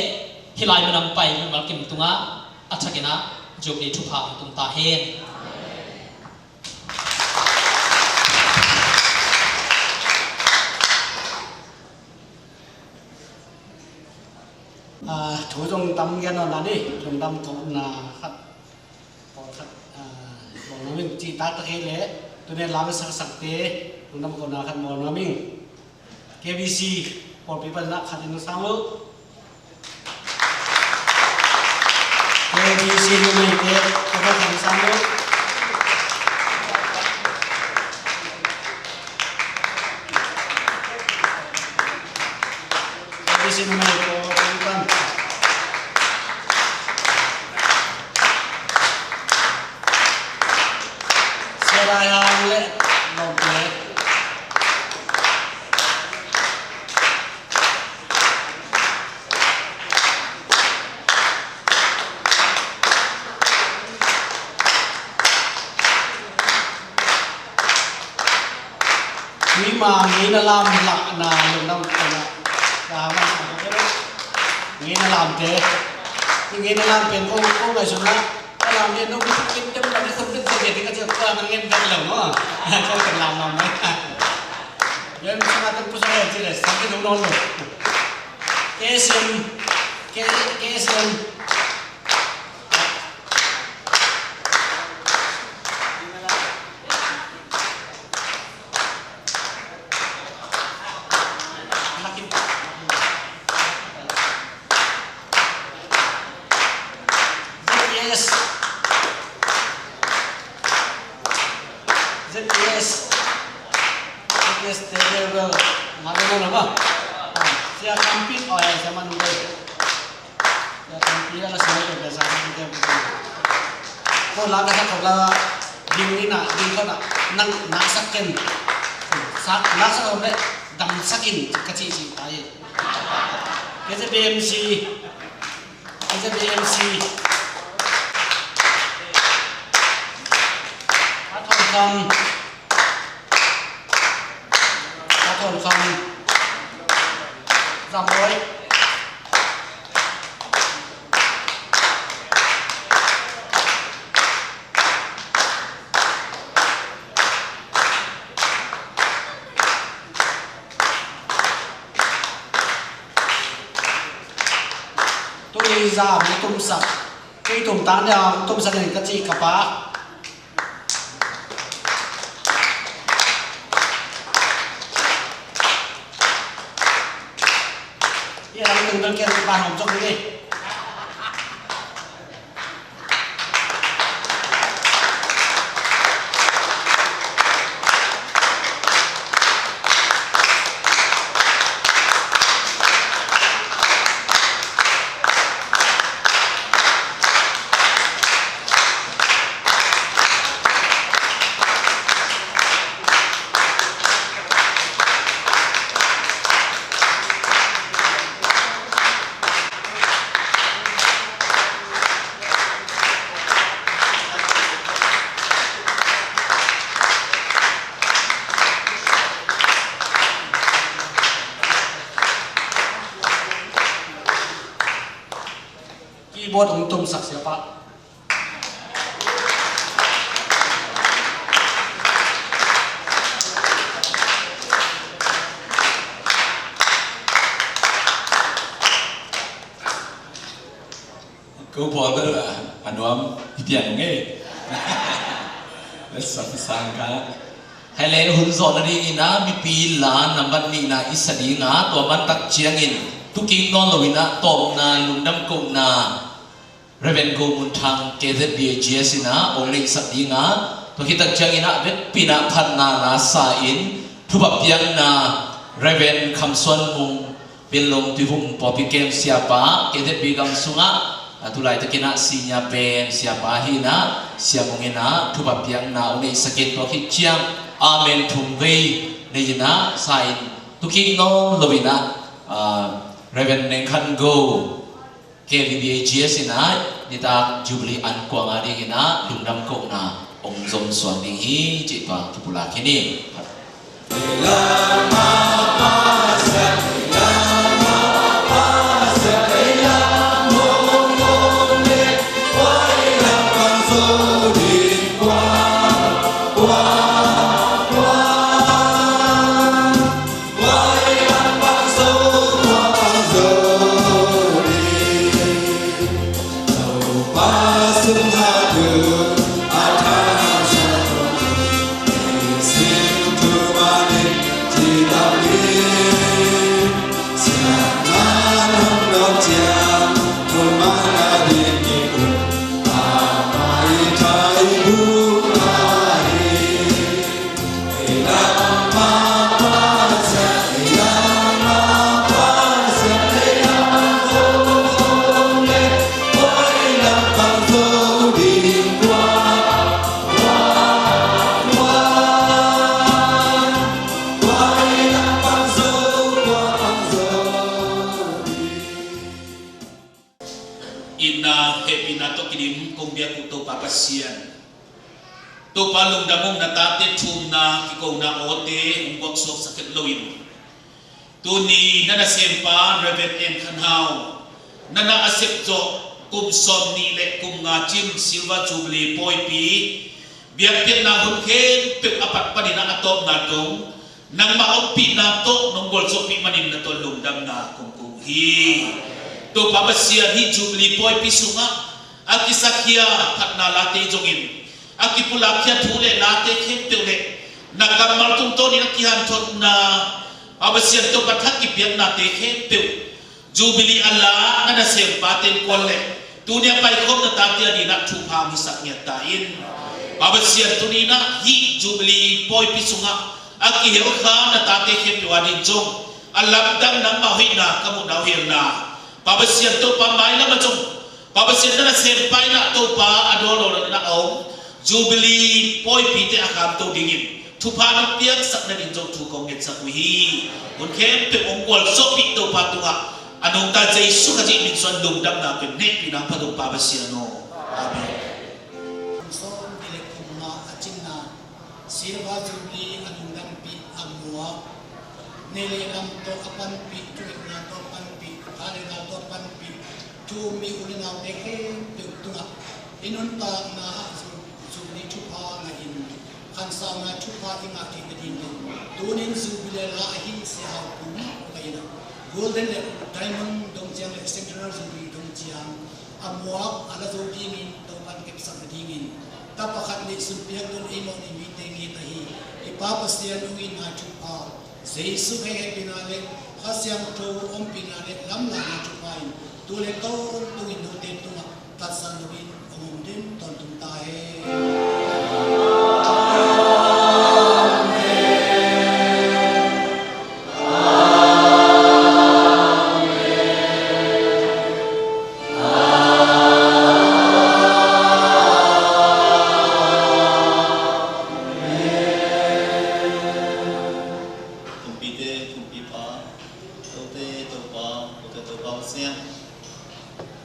hih lai mun a hong pai mimal kim tungah a thakin ah Jubilee thupha hong tung ta hen. Ah, thu zong tam gen nawn la ni, lungdam kohna khat, pawlkhat, ah, bawl nuam ing, cih taktak hi leh, tuni a la saksakte lungdam kohna khat bawl nuam ing. K B C pawlpi panin ah khat in sang uh. K B C numeite, khat in sang uh. K B C numei pawlpi pan. Sia Dai Hang le lawmte. Tuima ngeina lam lahna lungdam kohna. Ngeina lamte. Ngeina lam pen ko, ko ngaihsutna. Ka lam pen no, ko pen tem lam pen tem tem ka ci a, ko lam ngen vet lo maw. Ko pen lam lam mai. Yun sa ating puso ngayon, sige, sige, no, no, no. K S M, K-, K S M. Z P S. Z P S. Z P S te level. Mah level lo ba. Sia Kampi, oh ya, sia Manung. Sia Kampi la sia level sa. Ko la ka sa ko la ding ni na, ding ko na, nang na sa ken. Sa, na sa ko le, dam sa kin, ka ci ci pa ye. Ke se B M C. K Z B M C. A Thawngkham. A Thawngkham. Zamboi. Tuni zam na tumsak, kei tumtang dia tumsak in ka ci ka pa. Ia lang tung bel kian pa hom cok ni. Keyboard hong tumsak siapa. Ko pawl bel a nuam hi pian ung ei. Let's sang ka. Hai le hun zawh nadingin ah mipi la nambat nihna i sa ding a, tua mantak ciangin tukik nawn loin ah tawpna lungdam kohna Reverend Go Mun Thang K Z B A G S in ah ong neihsak ding a, tua khit tak ciangin ah vekpi in ah phatna la sa in thupha piakna Reverend Kham Suan Mung Pinlong Tuivung Pawlpi Kem siapa, K Z B gam sungah a tu laitakin ah senior pen siapa hi in ah, Sia Mung in ah thupha piakna ong neihsak in, tua khit ciang amen thum vei nei in ah sa in, tukik nawn loin ah, ah, Reverend Neng Khan Go K B B A G S in ah nitak Jubilee an kuang a dingin ah lungdam kohna ong zom suan ding hi cih pa kipulak hi ni. Itna hehpihna tawh kidim kong biak uh Topa Pasian, Topa lungdam ung, na tate thumna kikona awte hong buaksuak sak het loin, tuni na nasempa Reverend En Khan Hau, na na a sep zawh kum sawm nih le kum nga cin Silver Jubilee pawipi biakpiakna hun khempeuh a pat panin a tawpna dong nangmah ompihna tawh nong gualzawhpih manin na tawh lungdamna kong ko uh hi. Topa Pasian, hih Jubilee pawipi sungah a kisakhia phatna late zongin, a kipulakkhia thu le late khempeuh le na kammal tungtawnin a kihanthotna, Pa Pasian, Topa thak kipiaknate khempeuh Jubilee a la na nasempa ten kuan le tuni a paikhawm na tate a dinah thupha hong hisak ngiat ta in. Pa Pasian, tuni inah hih Jubilee pawipi sungah a kihel kha na tate khempeuh a din zong a lamdang nangmah hoihna ka muhna uh hi na. Pa Pasian, Topa mailam a zong Pa Pasian, na nasempa inah Topa a dawlawlna a om Jubilee pawipite a khamto dingin thupha nong piaksak nading zong thu kong ngetsak uh hi. Hun khempeuh hong gualzawhpih Topa tungah a nungta Jesu Khazih min suang lungdamna pen hehpihna hong phat ung Pa Pasian aw. Amen. Sawm nih le kum nga a cinna Silver Jubilee a lungdampih a muak, nei le lam tawh a panpih, thu le na tawh a panpih, tha le na tawh a panpih, thu um mi u le naute khempeuh tungah i nuntakna ah Ju-, Jubilee thupha ngahin khansauna thupha i ngah theih nadingin tunin Jubilee la ahi Sia Hau Pum Paina Golden le Diamond dong ciang le Centenary Jubilee dong ciang a muak a la zo dingin Topan kepsak nadingin tapa khat neihsun piak dong ei mawhni mite nget ahi i Pa Pasian hong itna thupha, Jesu Khazih hehpihna le Kha Siangtho ompihna le lamlahna thupha in tu le tawntungin note tungah tatsat loin hong om den tawntung ta hen. Thumpite Thumpipa, Tote Topa, Tote Topa Pasian,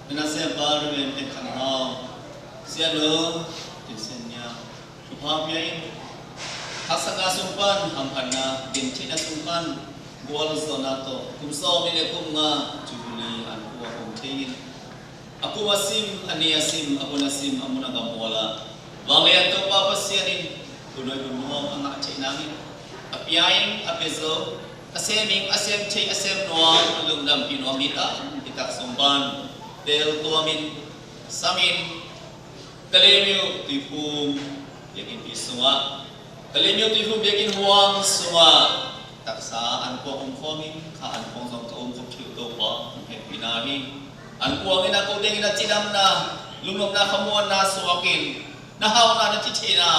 na nasempa Reverend En Khan Hau, Sianu Tin Sen Ngiang, thupha pia in. Haksatna sung pan hamphatna, gentheihna sung pan gualzawhna tawh kum sawm nih le kum nga Jubilee an kuang hong thei in. A kum a sim, a ni a sim, a hun a sim, a mun a gam ual ah vanglian Topa Pasian in hun hoih hun nuam a ngah theih nangin a pia in, a pia zo, a sem in, a sem theih, a sem nuam, a lungdampih nuam hi ta. Hitak sung pan tel tuamin, samin, Kalaymyo Tuiphum biakinnpi sungah, Kalaymyo Tuiphum biakinn huang sungah taksa ankuang om khawm in, kha ankuang zong ka om khop thei uh Topa, hong hehpihna hi. Ankuang in a ko teng in a cidamna, lungnopna, khamuanna suak in, na hauhna, na citheihna,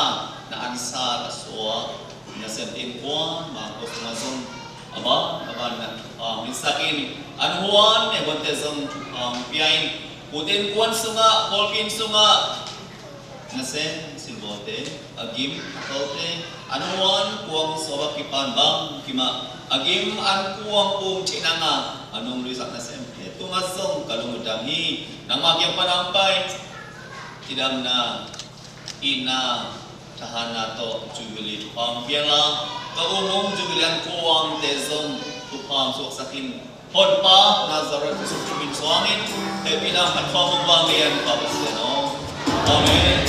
na ansat a suak nasem innkuan Mangkok sungah zong a ban a ban in thupha hong sak in, an huan ne huante zong thupha hong pia in, pute innkuan sungah, pawlpi inn sungah nasem silvawte, a gim a kote, an huan kuang suabak kipan bang kimah a gim an kuang pum thih nanga a nungluisak nasem te tungah zong ka lung uh dam hi. Nangmah kiang pan a hong pai cidamna, itna, thahatna tawh Jubilee thupha hong pia in la, ka um hong Jubilee an kuangte zong thupha hong suaksak in. Honpa Nazareth Jesuh min suangin hehpihna khat khawng hong vanglian Pa Pasian aw. Amen.